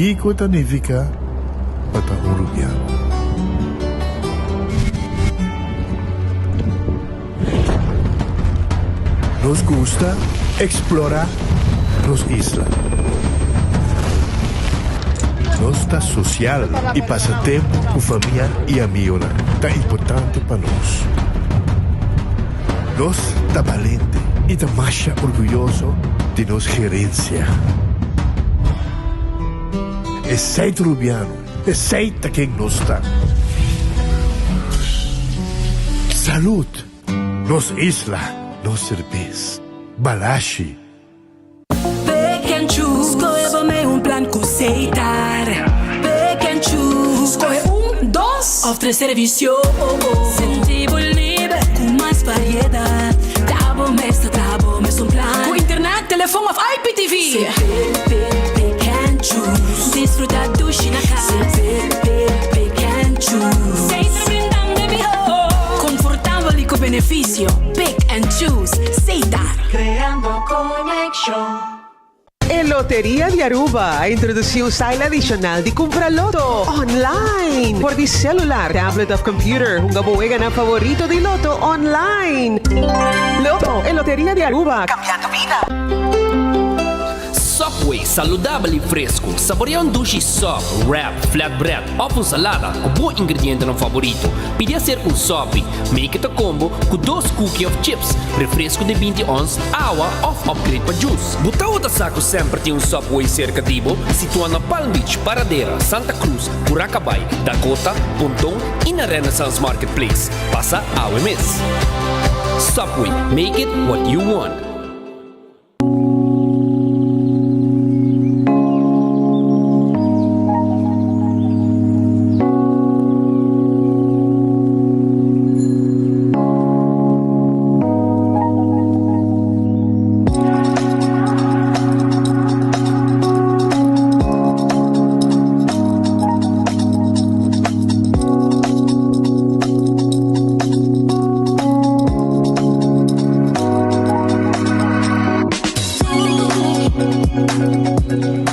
Kiko ta nifiká pa ta un rubiano? Nos gusta eksplorá nos isla. Nos ta sosial i pasa tempu ku famia i amigonan ta importante pa nos. Nos ta balente i ta masha orguyoso di nos gerensia. Esei ta Rubiano, esei ta ken nos ta. Salud! Nos isla, nos serbes. Balashi. Pick and choose, skohe bo mei un plan ku Setar. Pick and choose, skohe un, dos of tres servisio. Sinti bo liber ku mas variedat. Ta bo mes ta traha bo mes un plan. Ku internet, telefon of IPTV. Pick, pick, pick and choose. Disfruta dushi na kas. Pick, pick, pick and choose. Setar brindando e mihó. Komfortabel i ku benefisio. Pick and choose. Setar. Creando conexion. E Loteria di Aruba a introduci un style adicional di cumpra loto online. Por di celular, tablet of computer, hunga bo weganan favorito di loto online. Loto, e Loteria di Aruba, cambiando bida. Subway, saludabel y fresco. Saborea un dushi sub, wrap, flatbread of un salada cu bo ingredientenan favorito. Pidi hacer un sopi. Make it a combo cu dos cookie of chips, refresco di 20 ons, awa of upgrade pa juice. Bo tabata sa cu semper tin un Subway cerca di bo? Situa na Palm Beach, Paradera, Santa Cruz, Curacabai, Dakota, Ponton y na Renaissance Marketplace. Pasa awe mes. Subway, make it what you want.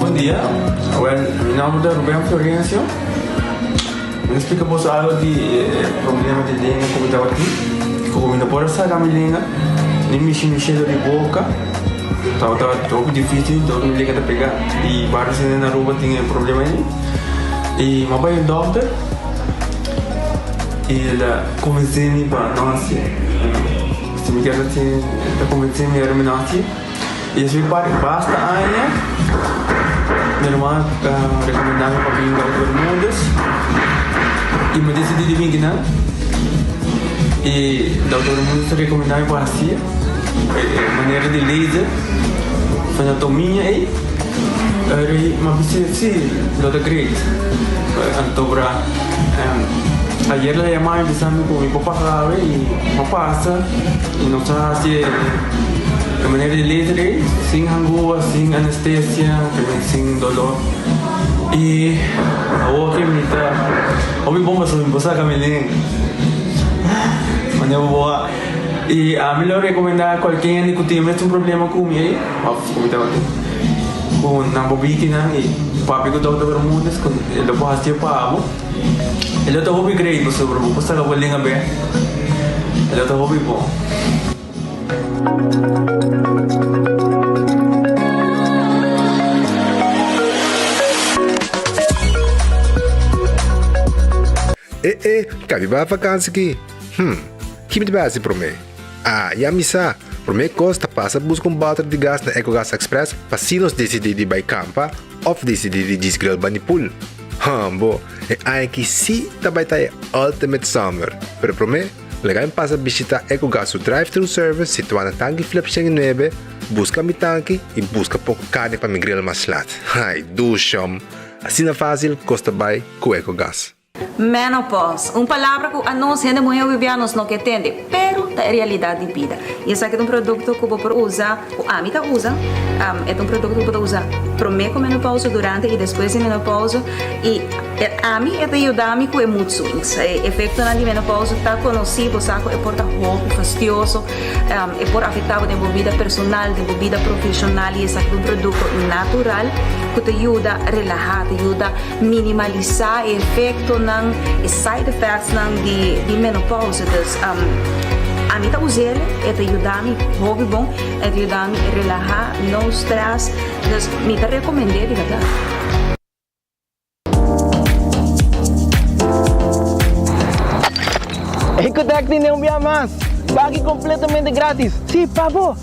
Bon dia, awel mi nomber ta Ruben Florencio. Mi ta splika boso algo di e problema di lenga ku mi tabatin. Ku mi no por a saka mi lenga, ni mishi mi shelo di boka. Tabata hopi dificil, dor mi lenga ta pega. I varios hende na Aruba tin e problema ei. I mi a bai un dokter i el a konvensé mi pa no hasi. Si mi kier hasi, el a konvensé mi ora mi no hasi. I esei par basta aña mi ruman a rekomendá mi pa bin Dokter Bermudez i mi a disidí di bin kinan. I Dokter Bermudez a rekomendá mi pa hasi e manera di laser fenotomia ei. Eri mi a bisa si lo ta great. Anto bra ayer el a yama mi bisa mi ku mi por pasa awe i mi a pasa i nos a hasi e. E manera di laser ei, sin hangua, sin anestesia, también sin dolor. I awor ke mi ta hopi bon pasobra mi por saka mi lenga. Manera bo boa. I ami lo rekomendá kualke hende ku tin mes un problema ku mi ei, òf ku mi tabatin, ku nan por bini kinan i papia ku Dòkter Bermudez ku e lo por hasié pa bo. E lo ta hopi great pasobra bo por saka bo lenga bèk. E lo ta hopi bon. E e, ka mi bai vakansi ki? Hm, ki mi ta bai hasi promé? Ah, ya mi sa! Promé kos ta pasa buska un bòter di gas na Ecogas Express pa si nos disidí di bai kampa òf disidí di djis grill bani pool. Hòmbo, e aña aki sí ta bai ta e ultimate summer! Pero promé, Laga mi pasa bishita Ecogas su drive-thru service situá na Tanki Flip 109, buska mi tanki i buska poko karni pa mi grill mas lat. Ai, dushom! Asina fásil kos ta bai ku Ecogas. Menopause, un palabra ku anos hende muhé hopi nos no ke tende, pero ta e realidat di bida. I esaki ta un produkto ku bo por usa, ku ami ta usa, e ta un produkto ku bo ta usa promé ku menopause, durante i despues di menopause i. Ami e ta yuda mi ku e mood swings. E efektonan di menopausa ta konosí, bo sa ku e por ta hopi fastioso, e por afektá bo den bo bida personal, den bo bida profeshonal i esaki ta un produkto natural ku ta yuda relahá, ta yuda minimalisá e efektonan, e side effectsnan di menopausa. Dus ami ta us'el, e ta yuda mi hopi bon, e ta yuda mi relahá, no stress, dus mi ta rekomend'é di bèrdat. Ecotec tene un bia mas! Baki completamente gratis! Si, pa bo!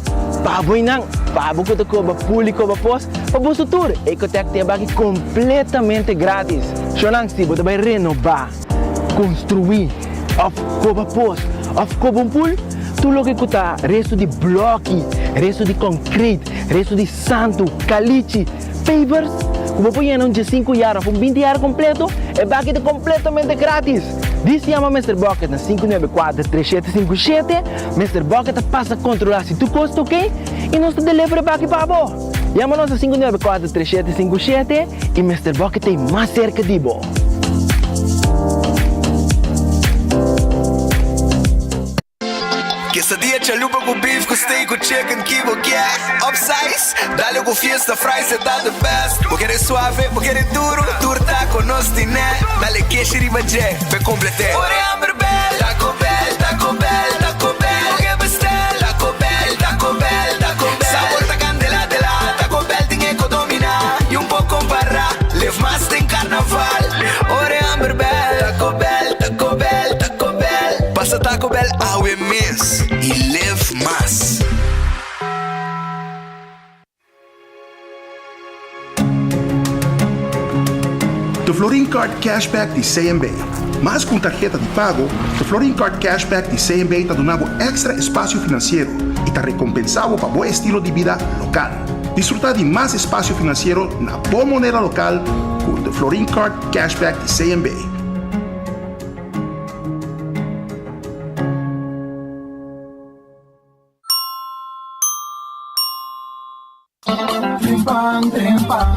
Pa bo y nan! Pa bo cu ta coba pool y coba pos, pa boso tur! Ecotec tin e baki completamente gratis! Shownan, si bo ta bay renoba, construi, of coba pos, of coba un pool, tur loke cu ta resto di bloki, resto di concrete, resto di santo, calichi, Pavers ku bo por yena un diesinku yar òf un binti yar kompleto, e baki ta kompletamente gratis! Dis yama Mister Bucket na 594 3757, Mister Bucket ta pasa kontrolá si tur kos ta oke i nos ta deliver e baki pa bo! Yama nos na 594 3757 i Mister Bucket ta ei mas serka di bo! Quesadilla chalupa cu beef cu steak cu chicken ki bo kier Upsize, dale cu fiesta fries e ta the best Bo kere suave, bo kere duro, tur taco nos tine Dale keshi riba dje, p'e complete Ora e hamber bel, Taco Bell, Taco Bell, Taco Bell Bo ke bestel, Taco Bell, Taco Bell, Taco Bell Sabor ta candela dela, Taco Bell tin e co domina Y un por compara, live mas den carnaval Ora e hamber bel, Taco Bell, Taco Bell, Taco Bell. Pasa Taco Bell awe mes y live mas. The Florin Card Cashback di CMB. Mas ku un tarheta di pago, The Florin Card Cashback di CMB ta duna bo èkstra espasio finansiero i ta rekompensá bo pa bo estilo di bida lokal. Disfrutá di mas espasio finansiero na bo moneda lokal ku The Florin Card Cashback di CMB. Trempan, trempan,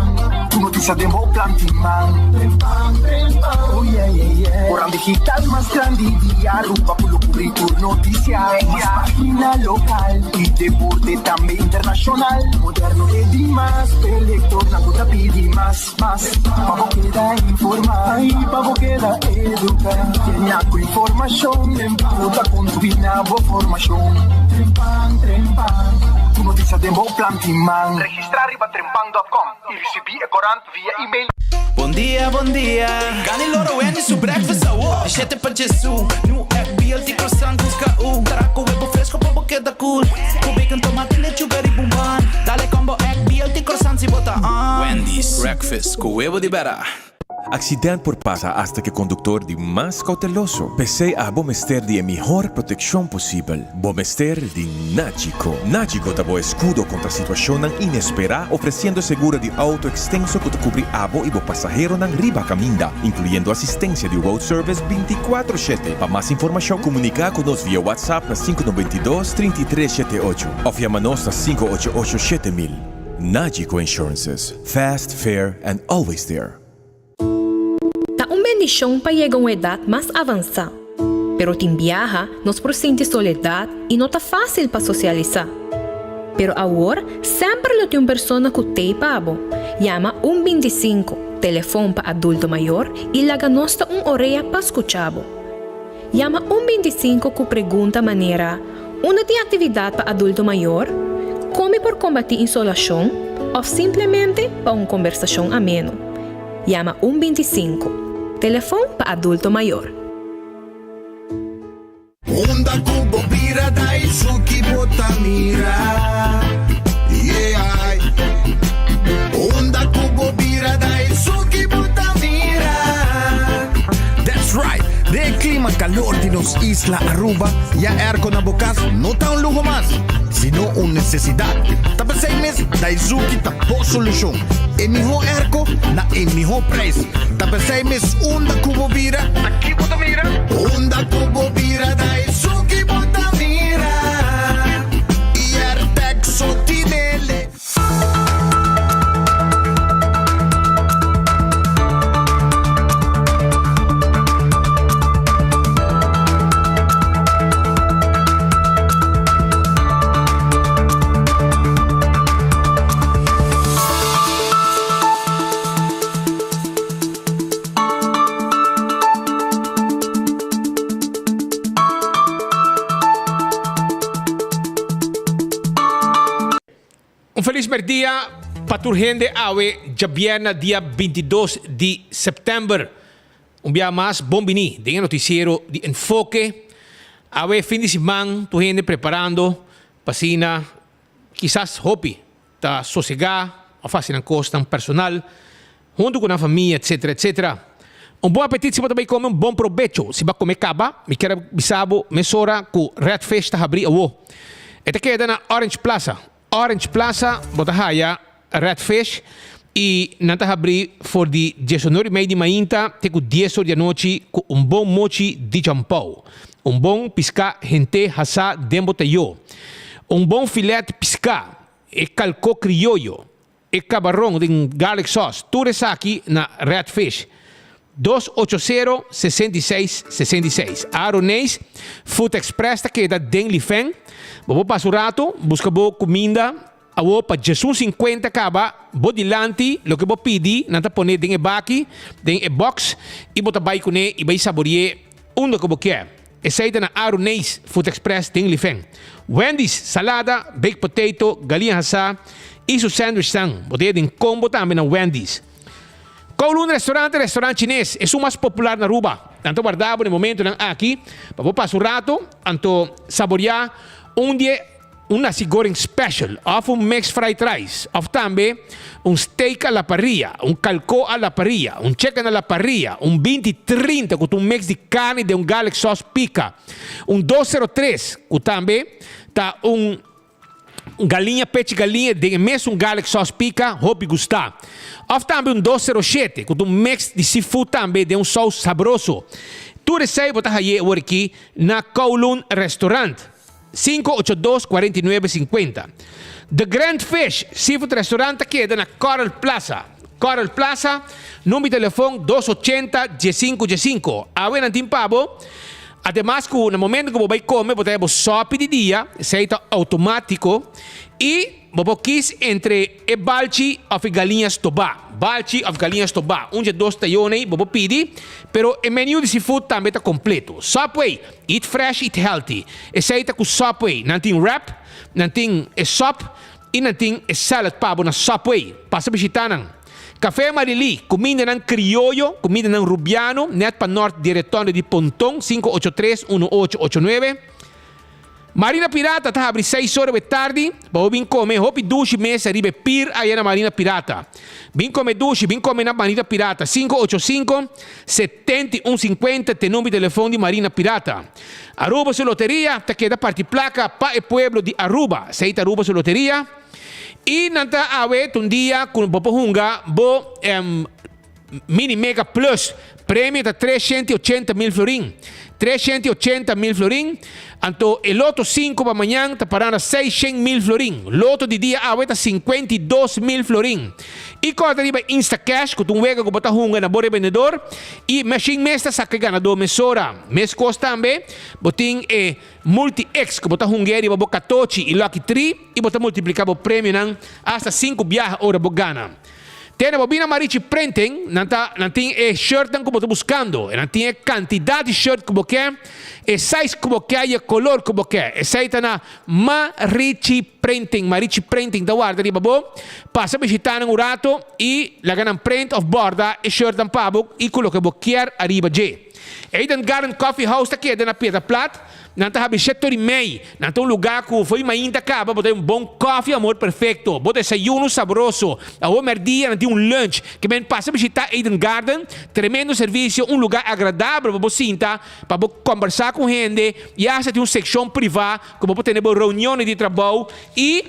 ku notisia den bo plan tin man. Trempan, trempan, oh yeah, yeah, yeah. Koran digital mas grandi di Aruba ku lo kubri tur notisia. Mas pagina lokal i deporte tambe internashonal. Moderno e dimas, p'e lektornan ku ta pidi mas. Mas pa bo keda informá i pa bo keda eduká. Kenia ku informashon ku ta kontribuí na bo formashon. Trempan, trempan, tur notisia den bo plan tin man. Registrá riba trempan dòt kòm i risibí e korant via email. Bon dia, bon dia. Gani loro Wendy su breakfast awo. Di shete pa djesu. New egg, BLT, croissant, busca u. Tara cu webo fresco pa bo keda cool. Cu bacon, tomate, lechuga riba un bun. Dale combo egg, BLT, croissant si bo ta on. Wendy's breakfast cu webo di bera. Accident por pasa hasta ke conductor di mas cauteloso. P'esey abo mester di e mihor proteccion posibel. Bo mester di Nagico. Nagico ta bo escudo contra situacionnan inespera, ofreciendo seguro di auto extenso cu ta cubri abo y bo pasaheronan riba caminda, incluyendo asistencia di road service binticuatro shete. Pa mas informacion, comunica cu nos via WhatsApp na sinku nobenta i dos, trinta i tres shete ocho of yama nos na sinku ocho ocho 7000. Nagico Insurances, fast, fair and always there. Ta un bendishon pa yega un edat mas avansá, pero tin biaha nos por sinti soledat i no ta fásil pa sosialisá. Pero awor semper lo tin un persona ku t'ei pa bo. Yama un bintisinku, telefon pa adulto mayor, i laga nos ta un orea pa skucha bo. Yama un bintisinku ku pregunta manera, Unda tin aktividat pa adulto mayor? Kon mi por kombatí insolashon? Òf simplemente pa un kombersashon ameno. Yama un bintisinku, telefon pa adulto mayor. Unda ku bo bira Daisuki bo ta mira Yeah Unda ku bo bira Daisuki bo ta mira That's right! Den e clima calor di nos isla Aruba, ya airco na bo cas no ta un luho mas, sino un necesidad. Ta p'esey mes Daizuki ta bo solucion. E miho airco na e miho prijs. Ta p'esey mes unda cu bo bira, ta ki bo ta mira? Unda cu bo bira Daizuki bo ta mira. Y Airtec so tinele. Un felis merdia pa tur hende awe djabièrnè dia 22 di sèptèmber. Un bia mas bon bini den e notisiero di Enfoke. Awe fin di siman tur hende preparando pa asina kisas hopi ta sosegá òf hasi nan kosnan personal huntu ku nan famia etsetera etsetera. Un bon apetit si bo ta bai kome un bon probecho si bo a kome kaba mi kier a bisa bo mesora ku Red Fish ta habrí awo. E ta keda na Orange Plaza. Orange Plaza bo ta haya Red Fish i nan ta habrí for di diesonor i mei di mainta te ku dies or di anochi ku un bon mochi di champou, un bon piská hent'é hasá den bo tayó, un bon filet piská, e kalkó krioyo, e kabaron den garlic sauce, tur esaki na Red Fish. Dos ocho sero, 66, 66. Aroneis Food Express ta keda den Lifen. Bo por pasa un rato buska bo kuminda Awor pa djesun sinkuenta kaba bo dilanti loke bo pidi nan ta pone den e baki, den e box i bo ta bai kuné i bai sabori'é unda ku bo kier. Esei ta na Aruneis Food Express den Lifen. Wendy's, salada, baked potato, galiña hasá i su sandwichnan bo ta haya den combo tambe na Wendy's. Kowloon Restaurant ta restaurant chines esun mas popular na Aruba. Nan ta warda bo na e momentonan aki pa bo pasa un rato anto saboriá un di e Un nasi goreng special of un mixed fried rice of tambe un steak a la parrilla, un calco a la parrilla, un chicken a la parrilla, un binti trinta cu ta un mix di carni den un garlic sauce pica, un dos sero tres cu tambe ta un galiña pechi galiña den e mesun garlic sauce pica hopi gusta of tambe un dos sero shete cu ta un mix di seafood tambe den un saus sabroso. Tur esey bo ta haye awor aki na Kowloon Restaurant. 582 49 50. The Grand Fish Seafood Restaurant ta keda na Coral Plaza. Coral Plaza, number di telefon dos ochenta diesinku diesinku. Awe nan tin pa bo. Ademas ku na momento ku bo bai kome bo ta haya bo sopi di dia, esei ta outomátiko, i Bo por kis entre e balchi of e galiña stobá. Balchi of galiña stobá, un dje dos tayon ei bo por pidi, pero e menu di seafood tambe ta completo. Subway, eat fresh, eat healthy. Esei ta cu Subway. Nan tin wrap, nan tin e sop y nan tin e salad pa bo na Subway. Pasa bishita nan. Café Marilí, cumindanan crioyo, cumindanan rubiano, net pa nort di e retonde di Ponton, 583 1889. Marina Pirata ta habri seis ora be tardi pa bo bin come hopi dushi mesa riba e pier aya na Marina Pirata. Bin come dushi, bin come na Marina Pirata 585 71 50 t'e number di telefon di Marina Pirata. Aruba su loteria ta keda parti placa pa e pueblo di Aruba. Esey ta Aruba su loteria y nan ta awe ta un dia cu bo por hunga bo Mini Mega Plus, premio ta 380 mil florin. 380 mil florin. Anto e loto 5 pa mañan ta pará na 600 mil florin. Loto di dia awe ta 52 mil florin. I kòrda riba Instacash ku ta un wega ku bo ta hunga na bo rebendedor i machine mes ta saka e ganadó mesora. Meskos tambe bo tin e Multi X ku bo ta hung'é riba bo katochi i Lucky Tree i bo ta multipliká bo premionan asta sinku biaha ora bo gana. Tene bo bina Marichi Printing, nan ta nan tin e shirtnan ku bo ta buskando, e nan tin e kantidat di shirt ku bo ke, e size ku bo ke i e kolor ku bo ke. Esei ta na Marichi Printing. Marichi Printing ta warda riba bo. Pasa bishita nan un rato i laga nan print òf bòrda e shirtnan pa bo i ku loke bo kier ariba dje. Eden Garden Coffee House ta keda na Piedra Plat. Nan ta habri shete ora i mei. Nan ta un lugá ku for di mainta kaba bo ta un bon kòfi amor perfekto, bo desayuno sabroso. Awor mèrdia nan tin un lunch. Ke men pasa bishitá Eden Garden, tremendo servisio, un lugá agradabel pa bo sinta, pa bo kòmbersá ku hende i asta tin un sekshon privá ku bo por tene bo reunionnan di trabou i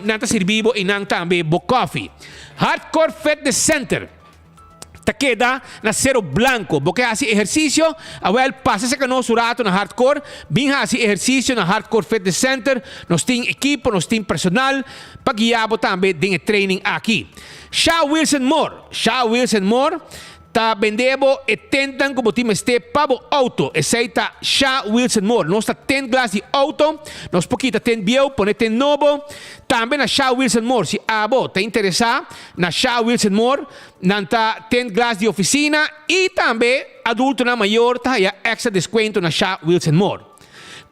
nan ta sirbi bo einan tambe bo kòfi. Hardcore Fitness Center. Ta keda na Cero Blanco. Bo ke hasi ehersisio? Awel, pasa serka nos un rato na Hardcore. Bin hasi ehersisio na Hardcore Fitness Center. Nos tin ekipo, nos tin personal pa guia bo tambe den e training aki. Sha Wilson Moore Sha Wilson Moore ta bende bo e tentnan ku bo tin mester pa bo auto. Esei ta Sha Wilson Moore. Nos ta tent glas di auto. Nos por kita tent bieu, pone tent nobo. Tambe na Sha Wilson Moore. Si abo ta interesá na Sha Wilson Moore, Nan ta tent glas di oficina y tambe adultonan mayor ta haya extra descuento na Sha Wilson Moore.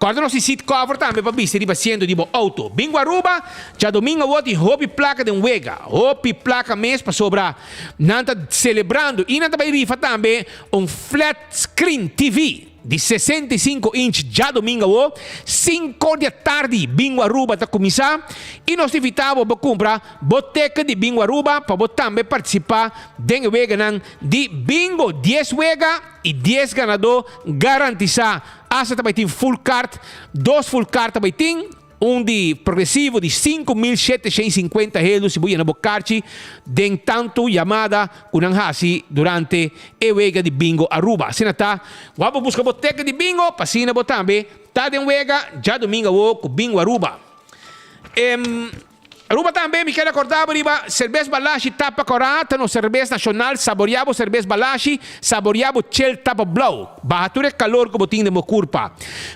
Kòrda nos tin seat cover tambe pa bisti riba asiento di bo outo. Bingo Aruba, djadomingo awor tin hopi plaka den wega. Hopi plaka mes pasobra nan ta selebrando i nan ta bai rifa tambe un flat screen TV di 65 inch djadomingo awor, sinku or di atardi Bingo Aruba ta kuminsá i nos ta invitá bo pa kumpra bo teken di Bingo Aruba pa bo tambe partisipá den e weganan di bingo. Dies wega i dies ganadó garantisá. Asta ta bai tin full card, dos full card ta bai tin, un di progresivo di 5750 helu si bo yena bo karchi den tantu yamada ku nan hasi durante e wega di bingo Aruba. Asina ta, wak bo buska bo teken di bingo pa asina bo tambe ta den wega djadumingu awo ku Bingo Aruba. Aruba tambe mi keda korda bo riba Serbes Balashi Tapa Kora ta nos serbes nashonal saboria bo serbes Balashi saboria bo chel tapa blou baha tur e kalor ku bo tin den bo kurpa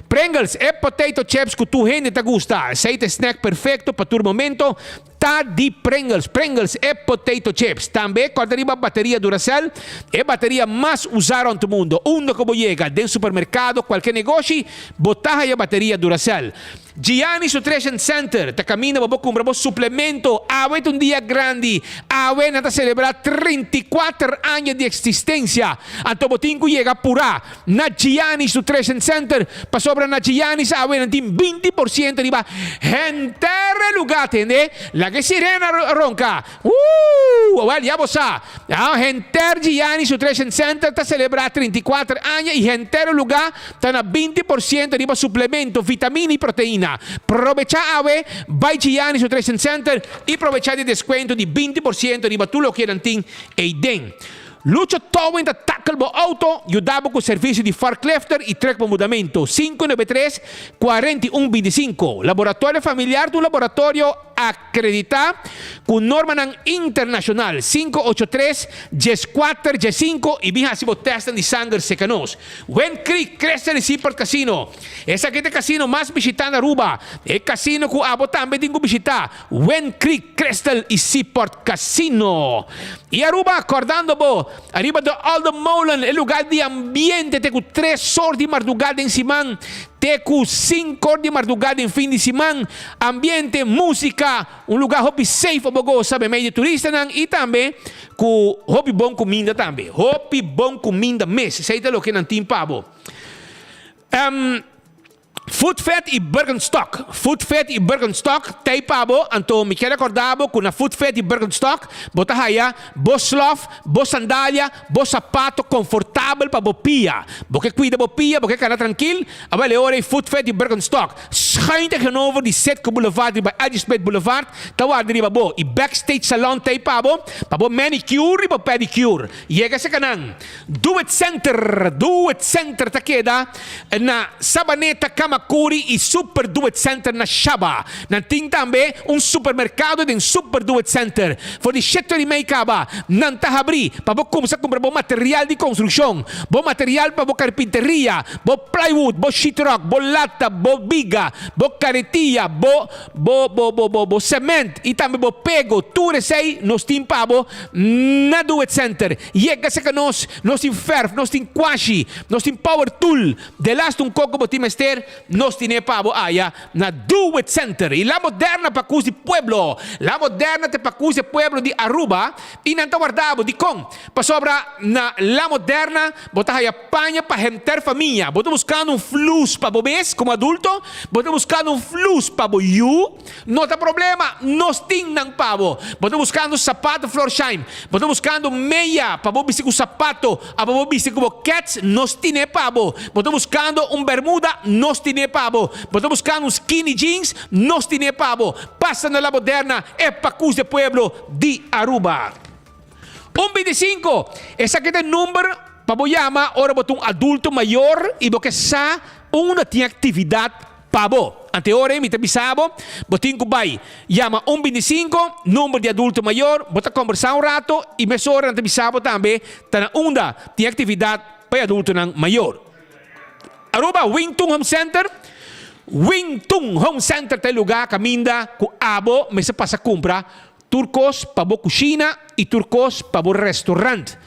Pringles e potato chips ku tur hende ta gusta esei ta e snack perfekto pa tur momento ta di Pringles Pringles e potato chips tambe korda riba bateria Duracell e bateria mas usa rònt mundo unda ku bo yega den supermerkado kualke negoshi bo ta haya bateria Duracell. Gianni's Nutrition Center ta kaminda pa bo kumpra bo suplemento. Awe ta un dia grandi. Awe nan ta selebrá 34 aña di eksistensia. Anto bo tin ku yega purá na Gianni's Nutrition Center pasobra na Gianni's awe nan tin 20% riba henter e lugá, tende? Laga e sirena ronka. Woo! Wel, ya bo sa. Ah, henter Gianni's Nutrition Center ta selebrá 34 aña i henter e lugá Ta na 20% riba suplemento, vitamina y proteina. Probecha awe, bay Gianni's Nutrition Center y probecha di descuento di 20% riba tur loke nan tin eyden. Lucho Towing ta tackle bo auto, yuda bo cu servicio di forklifter y truck pa mudamento. 593 41 25. Laboratorio Familiar ta un laboratorio Akreditá ku normanan internashonal 583 14 15 i bin hasi bo tèstnan di sanger serka nos. Wind Creek Crystal i Seaport Casino. Esaki ta e kasino mas bishitá na Aruba. E kasino ku abo tambe tin ku bishitá, Wind Creek Crystal i Seaport Casino. I Aruba, kòrdando bo ariba The Olde Molen, e lugá di ambiente te ku tres or di mardugá den siman te ku sinku or di mardugá den fin di siman. Ambiente, músika, un lugá hopi safe pa bo gosa meimei di turistanan i tambe ku hopi bon kuminda tambe. Hopi bon kuminda mes. Esei ta loke nan tin pa bo. Food Fit i Birkenstock. Food Fit i Birkenstock t'ei pa bo, anto mi kier rekordá bo ku na Food Fit i Birkenstock bo ta haya bo slof, bo sandalia, bo sapato konfortabel pa bo pia. Bo ke kuida bo pia, bo ke kana trankil, awel e ora ei Food Fit i Birkenstock. Schuin tegenover di Citgo Boulevard riba L.G. Smith Boulevard ta warda riba bo i Backstage Salon ta ei pa bo pa bo manicure i bo pedicure. Yega serka nan. Do It Center Do It Center ta keda na Sabaneta, Camacuri i Super Do It Center na Shaba. Nan tin tambe un supermerkado den Super Do It Center. For di shete ora i mei kaba nan ta habri pa bo kumsa kumpra bo material di konstrukshon, bo material pa bo karpinteria, bo plywood, bo sheetrock, bo lata, bo biga, bo karetia, bo bo bo bo bo bo cement i tambe bo pego, tur esei nos tin pa bo na Do It Center. Yega serka nos, nos tin verf, nos tin kwashi, nos tin power tool, delaste un koko bo tin mester, nos tine pa bo aya na Do It Center. I La Moderna pakus di pueblo, La Moderna ta e pakus di e pueblo di Aruba i nan ta warda bo. Dikon? Pasobra na La Moderna bo ta haya paña pa henter famia. Bo ta buskando un flus pa bo mes komo adulto? Bo ta buskando un flus pa bo yu? No ta problema, nos tin nan pa bo. Bo ta buskando sapato Florsheim? Bo ta buskando meya pa bo bisti ku sapato a pa bo bisti ku bo kets? Nos tine pa bo. Bo ta buskando un bermuda? Nos tine pa bo. Bo ta buskando un skinny jeans? Nos tine pa bo. Pasa na La Moderna, e pakus de pueblo di Aruba. Un 25, Esaki ta e number pa bo yama ora bo ta un adulto mayor y bo ke sa unda tin actividad pa bo. Ante ora ei mi ta bisa bo, bo tin cu bay yama un 25, number di adulto mayor, bo ta combersa un rato y mesora nan ta bisa bo tambe ta na unda tin actividad pa e adultonan mayor. Aruba Wing Tun Home Center, Wing Tun Home Center ta e lugar caminda cu abo mester pasa cumpra Tur kos pa bo kushina i tur kos pa bo restaurant.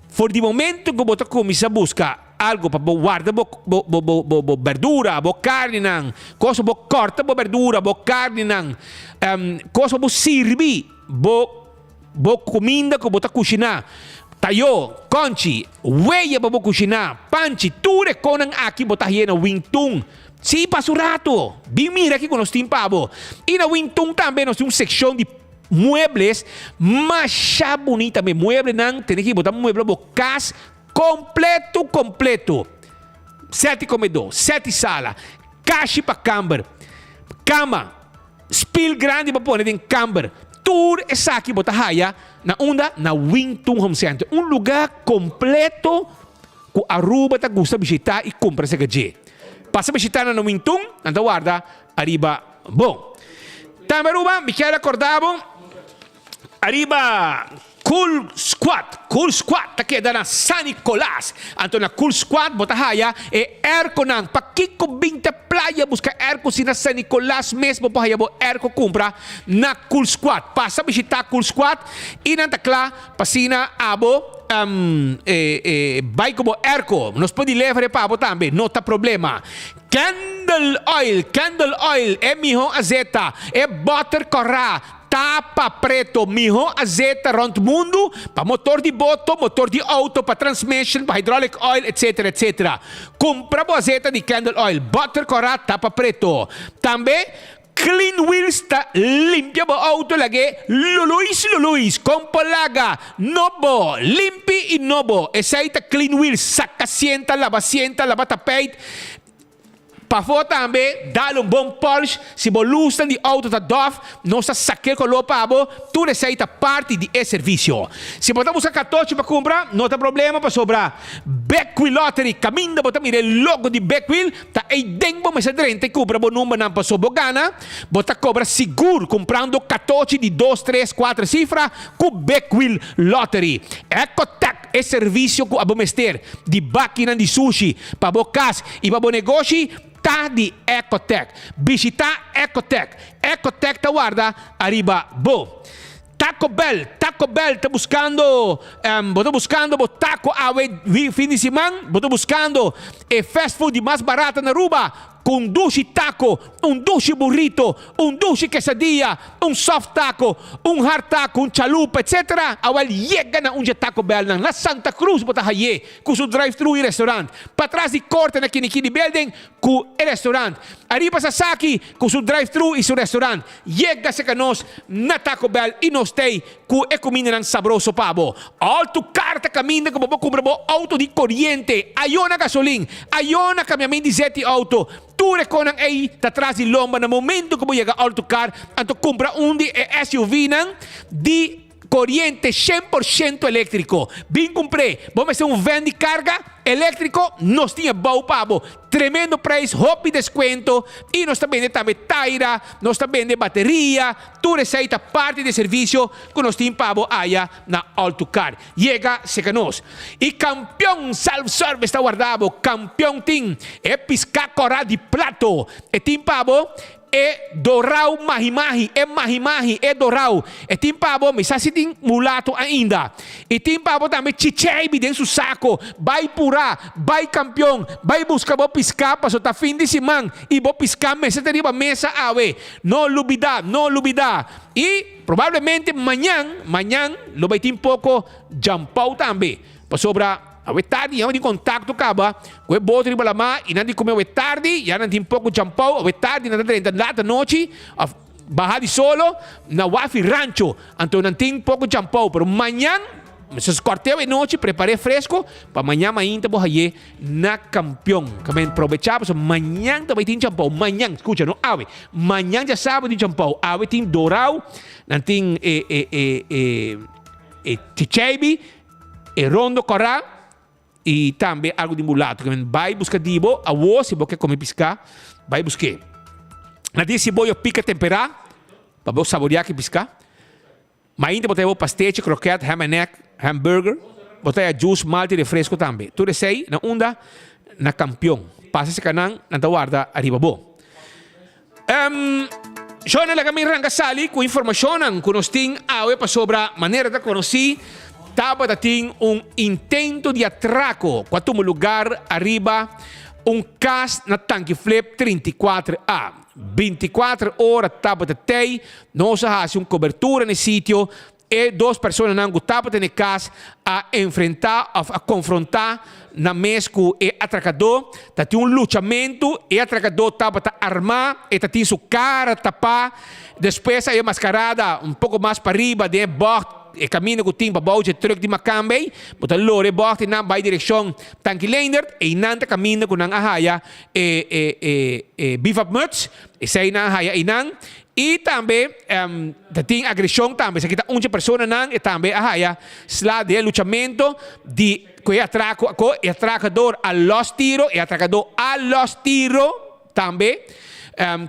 For di momento ku bo ta kuminsá buska. algo pa bo warda bo bo bo bo bo bo berdura, bo carninan, cos pa bo corta bo berdura, bo carninan, cos pa bo sirbi bo bo cuminda cu bo ta cushiná, tayo, conchi, weya pa bo cushiná, panchi, tur e conan aki bo ta haye na Wingtun. Sí, pasa un rato, bin mira kico nos tin pa bo. Y na Wingtun tambe nos tin un seccion di muebles masha bunita tambe. Mueblenan tene ki bo ta muebla bo cas completo completo. Seti comedor, seti sala, kashi pa kamber, cama, spiel grandi pa pone den kamber. Tur esaki bo ta haya na unda? Na Wingtun Home Center. Un lugar completo cu Aruba ta gusta bishita y cumpra esaki dje. Pasa bishita nan na Wingtun, nan ta warda ariba bo. Tambe Aruba, mi kier acorda bo ariba Cool Squad. Cool Squad ta keda na San Nicolas. Anto na Cool Squad bo ta haya e airconan. Pakico bin ta playa busca airco si na San Nicolas mes bo por haya bo airco cumpra na Cool Squad. Pasa bishita Cool Squad y nan ta cla pa asina abo bai cu bo airco. Nos por deliver pa abo tambe, no ta problema. Candle oil, candle oil, e miho azeta, e boter kòrá, tapa preto, miho azeta rònt mundu pa motor di boto, motor di outo, pa transmission, pa hydraulic oil, etc. Etc. Kumpra bo azeta di candle oil, boter kòrá, tapa preto. Tambe Clean Wheels ta limpia bo auto lag'é luluis luluis, kon por laga nobo, limpi i nobo. Esei ta Clean Wheels, saka sienta, laba sienta, laba tapijt. Pafó tambe, dal un bon polish. Si bo lusnan di auto ta dof, nos ta sak'é koló pa bo. Tur esei ta parti di e servisio. Si bo ta buska katochi pa kumpra, no ta problema pasobra Big Wheel Lottery, kaminda bo ta mira e logo di Big Wheel, Ta eiden bo mester drenta i kubra bo numbernan paso bo gana, bo ta kobra sigur kumprando katochi di dos, tres, kuater sifra ku Big Wheel Lottery. Ecotec, e servisio ku abo mester di bakinan di sushi pa bo kas i pa bo negoshi ta di Ecotec. Bishita Ecotec. Ecotec ta warda ariba bo. Taco Bell, Taco Bell ta buscando, bo ta buscando bo taco awe fin di siman? Bo ta buscando e fast food di mas barata na Aruba? Cu un dushi taco, un dushi burrito, un dushi quesadilla, un soft taco, un hard taco, un chalupa, etc. Awel yega na un dje Taco Bellnan na Santa Cruz bo ta haye cu su drive thru y restaurant. Patras di corte na Kinikini Building cu e restaurant. Ariba Sasaki cu su drive thru y su restaurant. Yega serka nos na Taco Bell i nos t'ei ku e kumindanan sabroso pa bo. Alto kar ta kaminda ku bo por kumpra bo outo di koriente, ayó na gasolin, ayó na kambiament di zet di outo. Tur e konan ei ta tras di lomba na momento ku bo yega Alto Kar, anto kumpra un di e SUVnan di Koriente 100% eléktriko. Bin kumpr'é. Bo mester un vèn di karga eléktriko? Nos tin e bou pa bo. Tremendo preis, hopi deskuento i nos ta bende tambe taira, nos ta bende bateria. Tur esei ta parti di e servisio ku nos tin pa bo aya na Altucar. Yega serka nos. I Kampion Self Service ta warda bo. Kampion tin e piská kòrá di plato. E tin pa bo E dorau mahi-mahi, e mahi-mahi, e dorau. E tin pa bo, mi sa si tin mulato ainda. I tin pa bo tambe chicheibi den su sako. Bai purá, bai kampion, bai buska bo piská paso ta fin di siman i bo piská mester ta riba mesa awe. No lubidá, no lubidá. I probablemente mañan, mañan lo bai tin poko djampou tambe. Pasobra awe tardi ya tin kontakto kaba ku e boto riba lamá i nan di kume awe tardi, ya nan tin poko champou, awe tardi nan ta drenta lat anochi òf baha di solo na Wafi Rancho. Anto nan tin poko champou, pero mañan mester skòrt'é awe nochi, prepar'é fresko pa mañan mainta bo hay'é na Kampion. Kamen probechá pasobra mañan ta bai tin champou, mañan, skucha no awe, mañan djasabra tin champou, awe tin dorau, nan tin e e e e e chicheibi. E rondo kòrá i tambe algu di mulato. Ke men bai buska di bo awor si bo ke kome piská, bai busk'é. Na dia si bo yo pika temperá pa bo saboriá ki piská. Mainta bo ta heba bo pastechi, kroket, ham and egg, hamburger. Bo ta haya juice, malta i refresko tambe. Tur esei na unda? Na Kampion. Pasa serka nan, nan ta warda ariba bo. Shona laga mi ranka sali ku informashonnan ku nos tin awe pasobra manera ta konosí. Tabata tin un intento di atraco cu a tuma lugar ariba un cas na Tanki Flip 34 A. 24 ora tabata tey, nos a haci un cobertura na e sitio, e dos personanan cu tabata na e cas a enfrenta of a confronta nan mes cu e atracador, ta tin un luchamento, e atracador tabata arma, e ta tin su cara tapa, despues a e mascarada un poco mas pariba den e bocht, E kaminda ku tin pa bou dje trùk di Makambey, bo ta lora e bògt i nan bai direkshon Tanki Leendert, einan ta kaminda ku nan a haya e e e e bivakmuts, esei nan a haya einan. I tambe ta tin agreshon tambe, esaki ta un dje personanan e tambe a haya sla den e luchamento di ku e atrako ako, e atrakador a lòs tiro, e atrakador a lòs tiro. Tambe,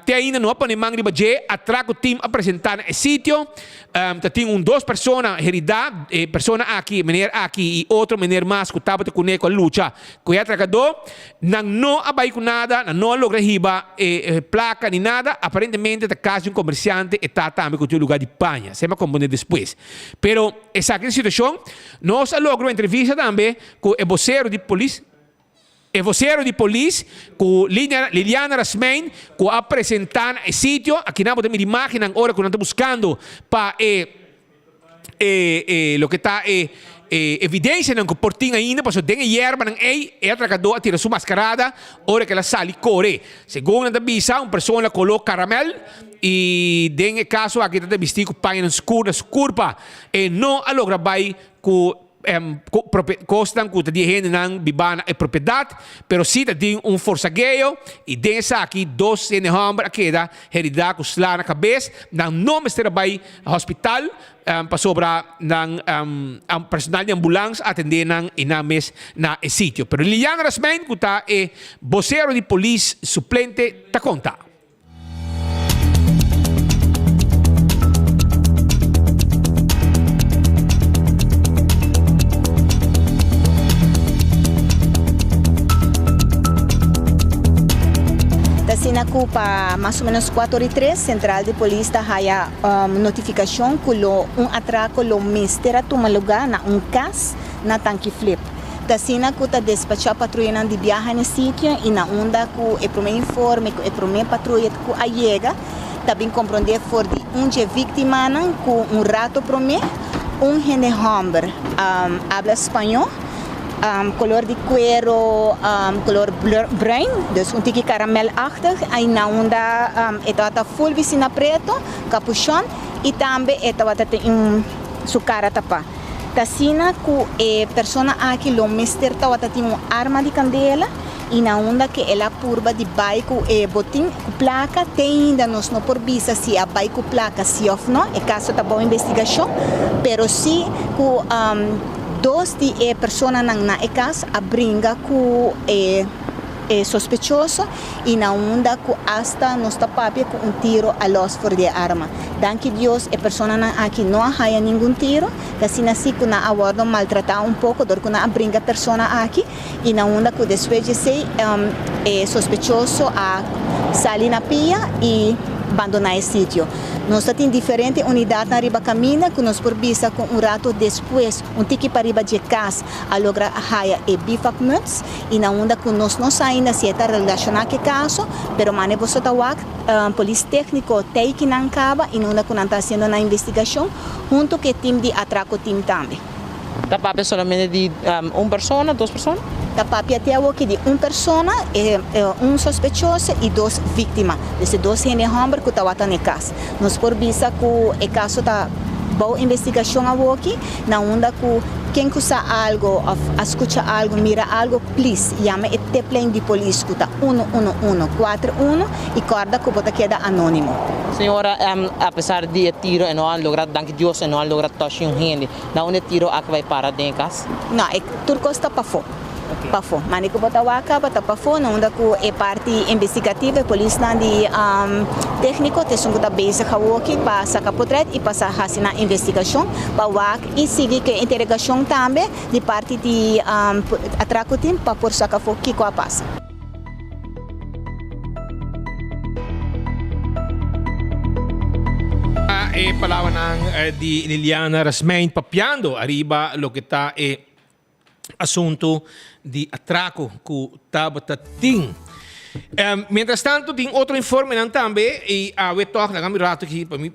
te ainda no a pone man riba dje atraco team a presenta na e sitio. Ta tin un dos persona herida, e persona aki, e meneer aki y otro meneer mas cu tabata cune cu a lucha cu e atracador. Nan no a bay cu nada, nan no a logra hiba e placa ni nada. Aparentemente ta cas di un comerciante e ta tambe cu tin un lugar di paña. Esey mi a comprende despues. Pero esaki ta e situacion. Nos a logra un entrevista tambe cu e bocero di polis. E vocero di polis cu Liliana Rasmijn cu a presenta na e sitio, akinan bo ta mira imagennan ora cu nan ta buscando pa e e loke ta e evidencianan cu por tin ainda pasobra den e yerbanan ey e atracador a tira su mascarada ora cu el a sali core. Segun nan ta bisa un persona colo caramel y den e caso aki ta ta bisti cu pañanan scur na su curpa. E no a logra bay cu Kosnan ku ta di e hendenan bibá na e propiedat, pero sí ta tin un forsageo, i den esaki dos hende hòmber a keda heridá ku sla na kabes. Nan no mester a bai hospital pasobra nan personal di ambulans a atendé nan i nan mes na e sitio. Pero Liliana Rasmijn ku ta e bosero di polis suplente ta konta. Ta asina ku pa mas o menos kuater ora i tres sentral di polis ta haya notifikashon ku lo un atrako lo mester a tuma lugá na un kas na Tanki Flip. Ta asina ku ta despachá patruyanan di biaha na e sitio i na unda ku e promé informe ku e promé patruya ku a yega ta bin komprondé for di un dje víktimanan ku un rato promé un hende hòmber abla spañó kolor di kuero kolor bruin dus un tiki karamelachtig i na unda e tabata ful bisti na preto kapushòn i tambe e tabata tin su kara tapá. Ta asina ku e persona aki lo mester tabata tin un arma di kandela i na unda ke el a purba di bai ku e botin ku plaka te ainda nos no por bisa si a bai ku plaka si òf no, e kaso ta bou investigashon, pero si ku dos di e personanan na e kas a bringa ku e e sospechoso i na unda ku asta nos ta papia ku un tiro a los for di e arma. Danki Dios e personanan aki no a haya ningun tiro, ta asina si ku nan a wordo maltratá un poko dor ku nan a bringa persona aki i na unda ku despues di esei e sospechoso a sali na pia i bandoná e sitio. Nos ta tin diferente unidatnan riba kaminda ku nos por bisa ku un rato despues un tiki pariba dje kas a logra haya e bivakmuts i na unda ku nos no sa ainda si e ta relashoná ku e kaso, pero mane boso ta wak polis tékniko tei ki nan kaba i na unda ku nan ta hasiendo nan investigashon huntu ku e tim di atrako tim tambe. Ta papia solamente di un persona, dos persona? Ta papia te awoki di un persona, un sospechoso i dos víktima, dus e dos hende hòmber ku tawata na e kas. Nos por bisa ku e kaso ta bou investigashon awoki, na unda ku ken ku sa algo òf a skucha algo, mira algo, plis yama e tiplijn di polis ku ta uno uno uno kuater uno i kòrda ku bo ta keda anónimo. Señora, apesar di e tiro e no a logra, danki Dios e no a logra tòchi un hende. Na unda e tiro aki bai para den e kas? No, e tur kos ta pafó. Pafó. Mane ku bo ta wak kaba ta pafó, na unda ku e parti investigativo, e polisnan di tékniko ta esun ku ta bezig awoki pa saka potrèt i pa sa hasi nan investigashon pa wak i sigui ku e interegashon tambe di parti di atrako team pa por saka afó kiko a pasa. E. e palabranan di Liliana Rasmijn papiando ariba loke ta e asuntu di atraco cu tabata tin. Mientras tanto tin otro informenan tambe y awe toch laga mi rato aki pa mi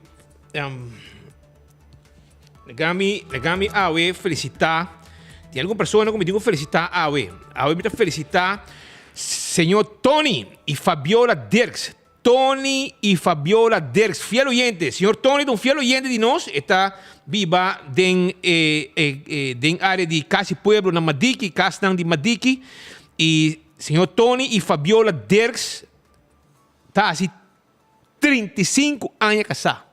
laga mi laga mi awe felicita tin algun persona cu mi tin cu felicita awe. Awe mi ta felicita señor Tony y Fabiola Dirks. Tony y Fabiola Dirks, fiel oyente. Señor Tony ta un fiel oyente di nos. E ta biba den e, e, e, den área di Casi Pueblo na Madiki, kasnan di Madiki. Y señor Tony y Fabiola Dirks ta hasi 35 aña kasá.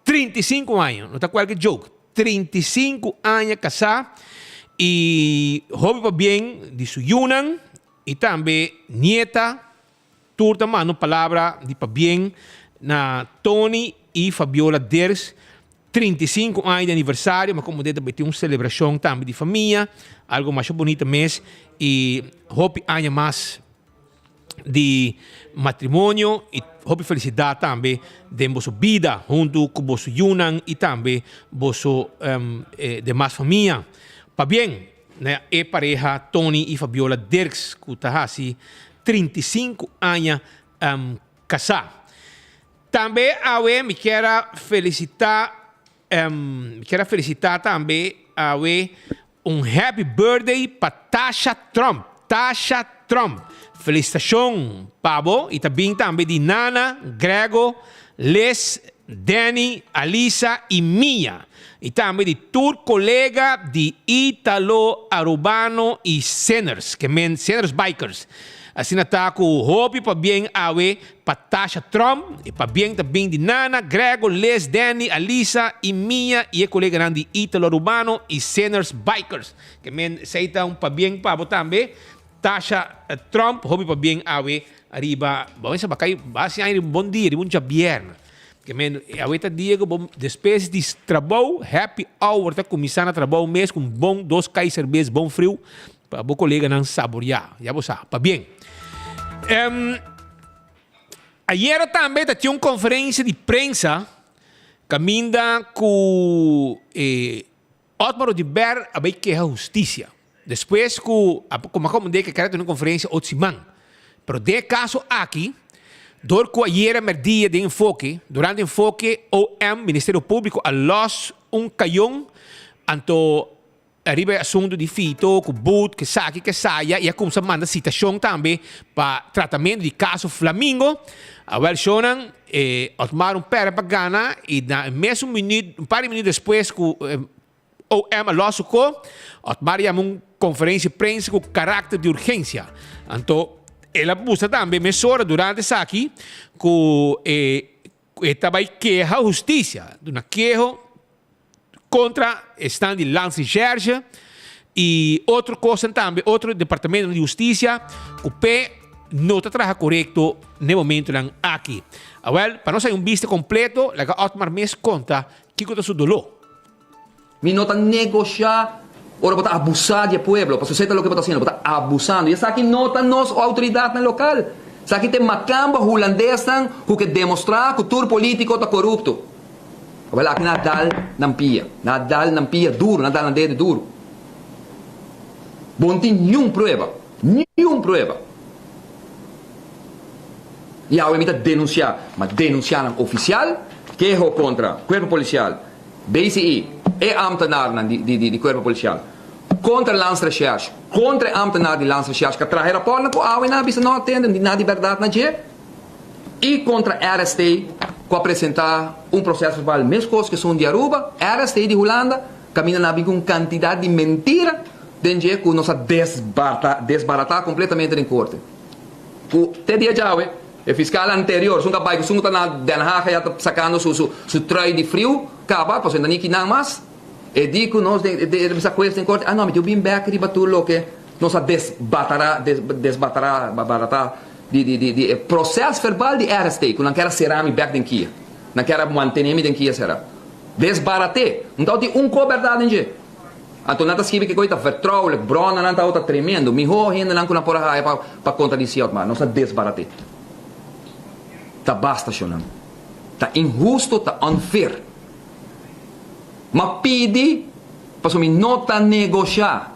35 aña, no ta kualke joke. 35 aña kasá y hopi pabien di su yunan y tambe nieta. Tur ta manda un palabra di pabien na Tony y Fabiola Dirks, 35 aña di aniversario, ma como ta tin un celebracion tambe di famia, algo masha bonita mes y hopi aña mas di matrimonio y hopi felicidad tambe den boso bida hunto cu boso yunan y tambe boso demas famia. Pabien! Na e pareha Tony y Fabiola Dirks cu ta haci 35 aña casa. Tambe awe mi kier a felicita mi kier a felicita tambe awe un happy birthday pa Tasha Tromp. Tasha Tromp felicitacion pa bo y ta bin tambe di Nana, Grego, Liz, Danny, Alisa y Mia y tambe di tur colega di Italo Arubano y Sinners, ke men Sinners Bikers. Asina ta cu hopi pabien awe pa Tasha Tromp y pabien ta bin di Nana, Grego, Liz, Danny, Alisa y Mia y e coleganan di Italo Arubano y Sinners Bikers. Ke men esey ta un pabien pa bo tambe. Tasha Tromp, hopi pabien awe ariba, bo mester bakai basi aña riba un bon dia, riba un djabièrnè. Ke men awe ta dia ku bo despues di trabou, happy hour ta kuminsá na trabou mes ku un bon dos kai serbes bon friu pa bo koleganan saboriá. Ya bo sa. Pabien. Ayera tambe ta tin un konferensia di prensa kaminda ku e Otmar Oduber a bay keha husticia despues cu a como a comende cu a kere tene un conferencia otro siman. Pero den e caso aki, dor cu ayera merdia den enfoke, durante enfoke OM, Ministerio Publico, a los un cayon, anto ariba e asunto di Fito cu boet, cu esaki, cu esaya, y a cuminsa manda citacion tambe pa tratamento di caso Flamingo. Awel shownan. E Otmar un pèrdè pa gana i na e mesun minüt, un par di minüt despues ku OM a lòs su ko, Otmar yama un konferensia di prensa ku karakter di urgensia. Anto el a mustra tambe mesora durante esaki ku e ta bai keha hustisia, duna keho kontra esnan di Landsrecherche i otro kosnan tambe, otro departamentonan di hustisia ku p'e no ta traha korekto n'e momentonan aki. Awèl, pa nos haña un bista kompleto, laga Otmar mes konta kiko ta su doló. Mi no ta negoshá ora bo ta abusá di e pueblo, pasobra esei ta loke bo ta hasiendo, bo ta abusando. I esaki no ta nos outoridatnan lokal. Esaki ta e makamba hulandesnan ku ke demostrá ku tur polítiko ta korupto. Awel aki nan a dal nan pia, nan a dal nan pia duru, nan a dal nan dedo duru. Bo no tin niun prueba, niun prueba. I awe mi ta denunsiá, ma denunsiá nan ofisial, keho kontra Kuerpo Polisial, BCI, e ámtenarnan di di di Kuerpo Polisial, kontra Landsrecherche, kontra e ámtenar di Landsrecherche ku a traha e rapòrtnan ku awe nan a bisa no a tende, no tin nada di bèrdat na dje. I kontra RST ku a presentá un proseso verbal meskos ku esun di Aruba, RST di Hulanda kaminda nan a bin ku un kantidat di mentira den dje ku nos a desbaratá kompletamente den korte. Ku te dia djawe e fiskal anterior, esun ku a bai ku esun ku ta na Den Haag ya ta sakando su su trui di friu kaba pasobra e ta ni kinan mas, e di ku nos den e bisa hues den korte, ah no mi tin ku bin bèk riba tur loke nos a desbatará desbatará baratá. Di di di di e proces verbal di RST ku nan kier a sera mi bek den kia. Nan kier a mantene mi den kia sera. Desbaraté. No tabatin un ko bèrdat den dje. Anto nan ta skibi ke koi ta vertrouwelijk, bronnan tabata tremendo, mihó hendenan ku nan por a haya pa pa kontradisí Otmar. Nos a desbaraté. Ta basta, shonnan. Ta inhusto, ta unfair. M'a pidi pasobra mi no ta negoshá.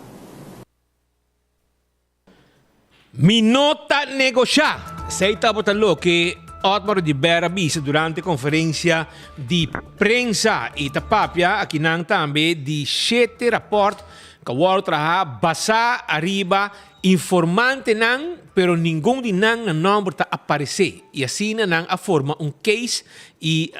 Mi no ta negoshá. Esei tabata loke Otmar Oduber a bisa durante konferensia di prensa i ta papia akinan tambe di shete rapòrt ku a wòrdu trahá basá ariba informantenan pero ningun di nan na nòmber ta aparesé i asina nan a forma un case i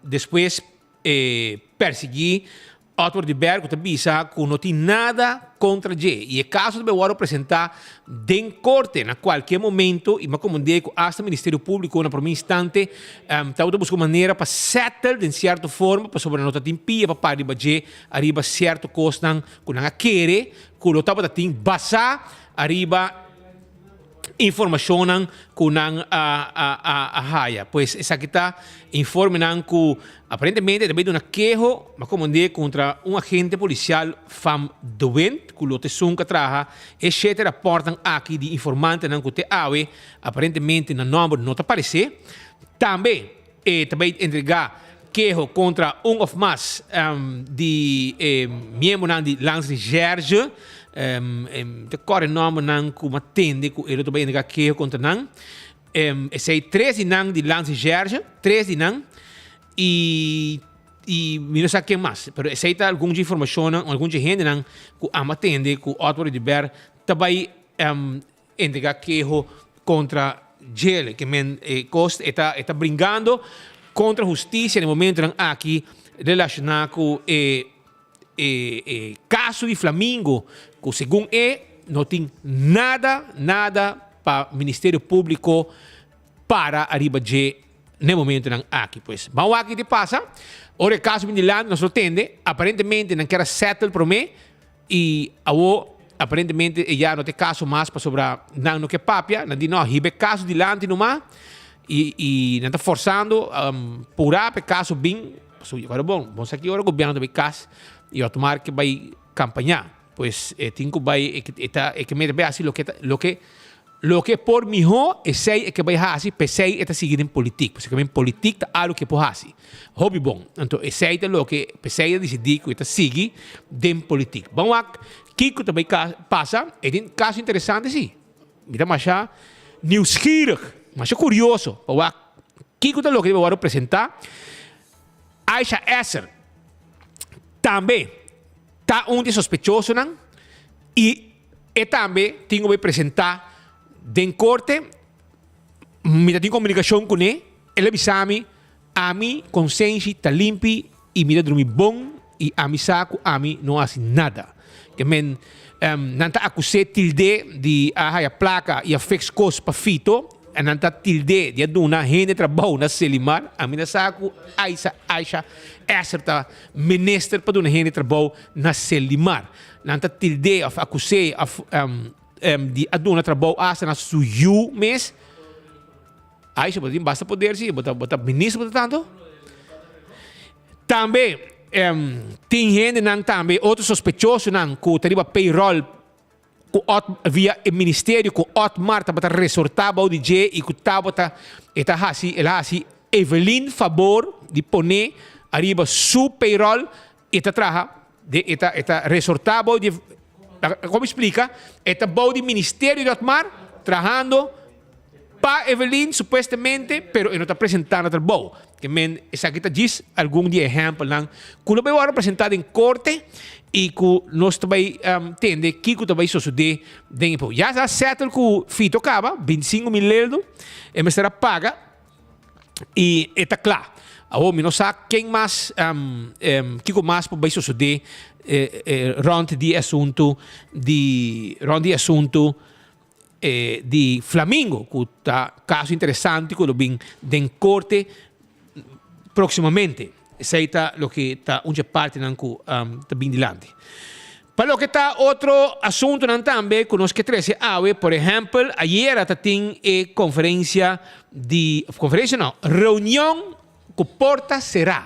despues E persiguí Otmar Oduber ku ta bisa ku no tin nada kontra dje i e kaso ta bai wòrdu presentá den korte na kualke momento i m'akomond'é ku asta Ministerio Públiko na promé instante tabata buska un manera pa sètel den sierto forma pasobra no ta tin pia pa para riba dje ariba sierto kosnan ku nan a kere ku lo tabata tin basá ariba informacionnan cu nan a a haya. Pues esaki ta informenan cu aparentemente ta bay duna keho, ma como di contra un agente policial van de Wind cu lo ta esun cu a traha e shete raportnan aki di informantenan cu te awe aparentemente nan nomber no ta parece. Tambe e ta bay entrega keho contra un of mas di e miembronan di Landsrecherche. Ta core nombernan cu mi a tende cu e lo ta bay entrega keho contra nan. Esey tres di nan di Landsrecherche, tres di nan y y mi no sa ken mas. Pero esey ta algun dje informacionnan, algun dje hendenan cu amo a tende cu Otmar Oduber ta bay Entrega keho kontra djele ke men e kos e ta e ta bringando kontra hustisia den momentonan aki relashoná ku e e e kaso di Flamingo ku segun e no tin nada nada pa Ministerio Públiko para ariba dje n'e momentonan aki. Pues ban wak ki ta pasa ora e kaso bin dilanti nos lo tende aparentemente nan kier a settle promé. I awo aparentemente e ya no ta e kaso mas pasobra nan no ke papia, nan di no, hiba e kaso dilanti numa i i nan ta forsando purá pa e kaso bin, pasobra ora bon, bon sa ki ora gobierno ta bai kas i Otmar ke bai kampañá, pues e tin ku bai e ta e ke mester bai hasi loke ta loke Loke por mihó, esei e ke bai hasi, p'esei e ta sigui den politik. Pasobra den politik ta algu ke por hasi hopi bon. Anto esei ta loke, p'esei a disidí ku e ta sigui den politik. Ban wak kiko ta bai pasa. E tin kaso interesante si. Mi ta masha nieuwsgierig, masha kurioso pa wak kiko ta loke ta bai wòrdu presentá. Aisha Esser tambe ta un di e sospechosonan i. E tambe tin ku bai presentá den korte. Mi ta tin komunikashon kuné. El a bisa mi, Ami konsenshi ta limpi i mi ta drumi bon i ami sa ku ami no hasi nada. Ke men, nan ta akus'é tild'é di a haya plaka i a fix kos pa Fito. I nan ta tild'é di a duna hende trabou na Selimar. Ami ta sa ku Aisha, Aisha Esser ta minister pa duna hende trabou na Selimar. Nan ta tild'é òf akus'é òf di a duna trabou asta na su yu mes. Aisha, bo ta tin basta poder si, bo ta bo ta minister bo ta tantu. Tambe tin hendenan tambe, otro sospechosonan ku ta riba payroll ku ot via e ministerio ku Otmar tabata resortá bou di dje i ku tabata e ta hasi el a hasi Evelyn fabor di pone ariba su payroll E ta traha den e ta e ta resortá bou di kon mi splika e ta bou di ministerio di Otmar trahando pa Evelyn supuestamente pero e no ta presentá na trabou. Ke men esaki ta djis algun di e ehèmpelnan ku lo bai wòrdu presentá den korte i ku nos ta bai tende kiko ta bai sosodé den e pou. Ya sa sètel ku Fito kaba bintisingu mil leldo e mester a paga. I e ta kla. Awor mi no sa ken mas, kiko mas por bai sosodé rònt di e asuntu di, rònt di e asuntu di Flamingo, ku ta kaso interesante ku lo bin den korte próksimamente. Esei ta loke ta un dje partinan ku ta bin dilanti. Pa loke ta otro asuntunan tambe ku nos ke trese awe, por ehèmpel, ayera ta tin e konferensia di, of konferensia no, reunion ku porta será.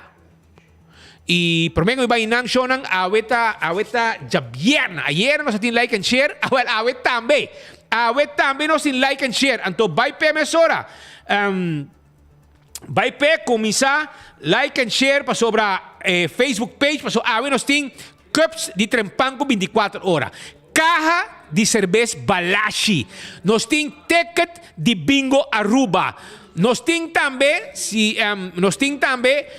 I promé ku mi bai nan shownan, awe ta, awe ta djabièrnè. Ayera nos a tin like and share, awèl awe tambe. Awe tambe nos tin like and share. Anto bai p'e mesora. Bai p'e kuminsá like and share pasobra. e Facebook page paso awe nos tin cups di Trempan ku bintikuater ora, kaha di serbes Balashi, nos tin ticket di Bingo Aruba, nos tin tambe si nos tin tambe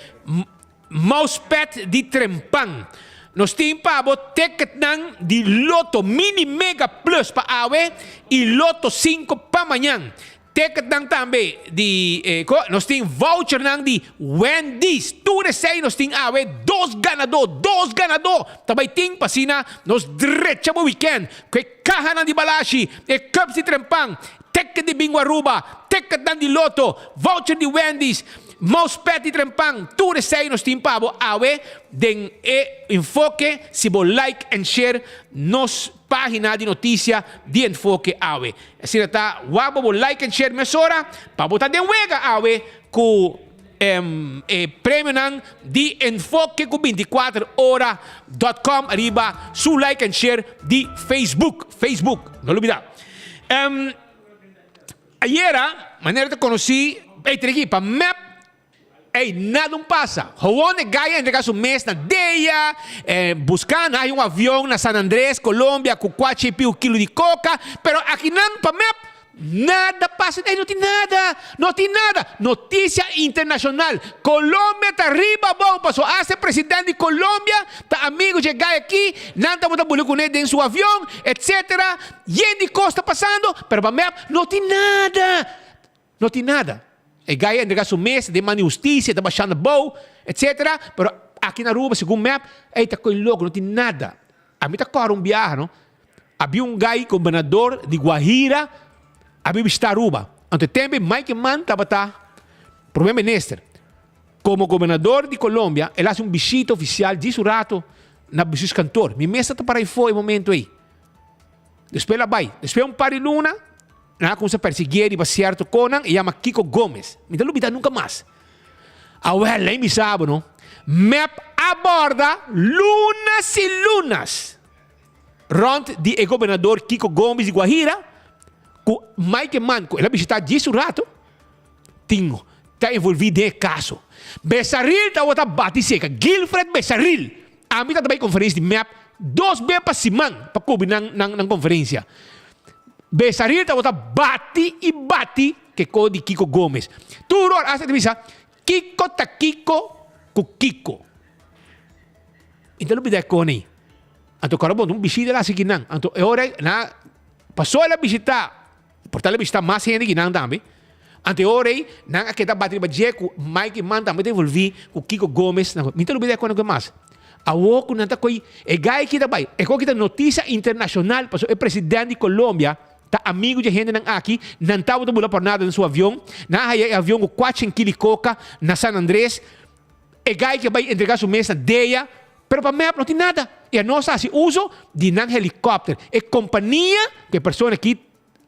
mousepad di Trempan, nos tin pa bo ticketnan di Lotto Mini Mega Plus pa awe y Lotto sinku pa mañan. Ticketnan tambe di e ko nos tin vouchernan di Wendy's. Tur esei nos tin awe dos ganadó, dos ganadó ta bai tin pa asina nos drecha bo weekend ku e kahanan di balashi, e cups di trempan, ticket di Bingo Aruba, ticketnan di Lotto, voucher di Wendy's, mousepad di trempan, tur esei nos tin pa bo awe den e Enfoke si bo like and share nos Pagina di noticia di Enfoke awe. Asina ta wak bo bo like en share mesora pa bo ta den wega awe cu e premionan di Enfoke cu 24 ora dot com riba su like en share di Facebook. Facebook, no lubida. Ayera, manera ta conoci, ey treki pa mep Ey, nada un pasa. Gewoon e guy a entrega su mes na DEA, buscando hay un avion na San Andres, Colombia, cu cuachi y piu kilo di coca, pero akinan pa mep, nada pasa. Ey, no tin nada, no tin nada. Noticia internacional, Colombia ta riba abou, paso hasta e president di Colombia ta amigo dje guy aki, nan tabata buli cune den su avion, etcetera. Yen di cos ta pasando, pero pa mep, no tin nada. No tin nada. E guy a entrega su mes den man di husticia, ta bashando bou, etc. Pero aki na Aruba, segun mep, ey ta koy loko, no tin nada. Ami ta kòrda un biaha, no? Habia un guy, gobernador di Guajira, a bin bishita Aruba. Anto e tempo Mike Eman tabata Prome Minister. Komo gobernador di Colombia, el a hasi un bishita ofisial djis un rato na Bestuurskantoor. Mi mes ta para ei fo e momento ei. Despues el a bai. Despues un par di luna. Nan a kumsa persiguié riba sierto konan e yama Kiko Gomez. Mi ta lubida nunka mas. Awel, lei mi sa bo no. Mep a borda lunas i lunas rònt di e gobernador Kiko Gomez di Guajira ku Mike Eman ku el a bishitá djis un rato tin ta envolví den e kaso. Besaril tabata bati seka. Gilfred Besaril. Ami ta bai konferensia di mep dos be pa siman pa kubri nan nan konferensia. Besaril tabata bati i bati ke ko di Kiko Gomez. Tur ora asta e ta bisa, Kiko ta Kiko ku Kiko. I ta lubida e kon ei. Anto kòrda bon, un bishita el a hasi kinan. Anto e ora ei nan a pasó el a bishitá, por ta el a bishitá mas hende kinan tambe. Anto e ora ei nan a keda bati riba dje ku Mike Eman tambe ta envolví ku Kiko Gomez. Mi ta lubida e kon mas. Awor ku nan ta koy e guy aki ta bai. E koki ta notisia internashonal pasobra e president di Colombia ta amigu dje hendenan aki. Nan tabata bula por nada den su avion. Nan a haya e avion ku kuachen kili koka na San Andres. E guy aki a bai entrega su mes na DEA. Pero pa mep no tin nada. I anos a hasi uso di nan helikòpter. E kompania ku e persona aki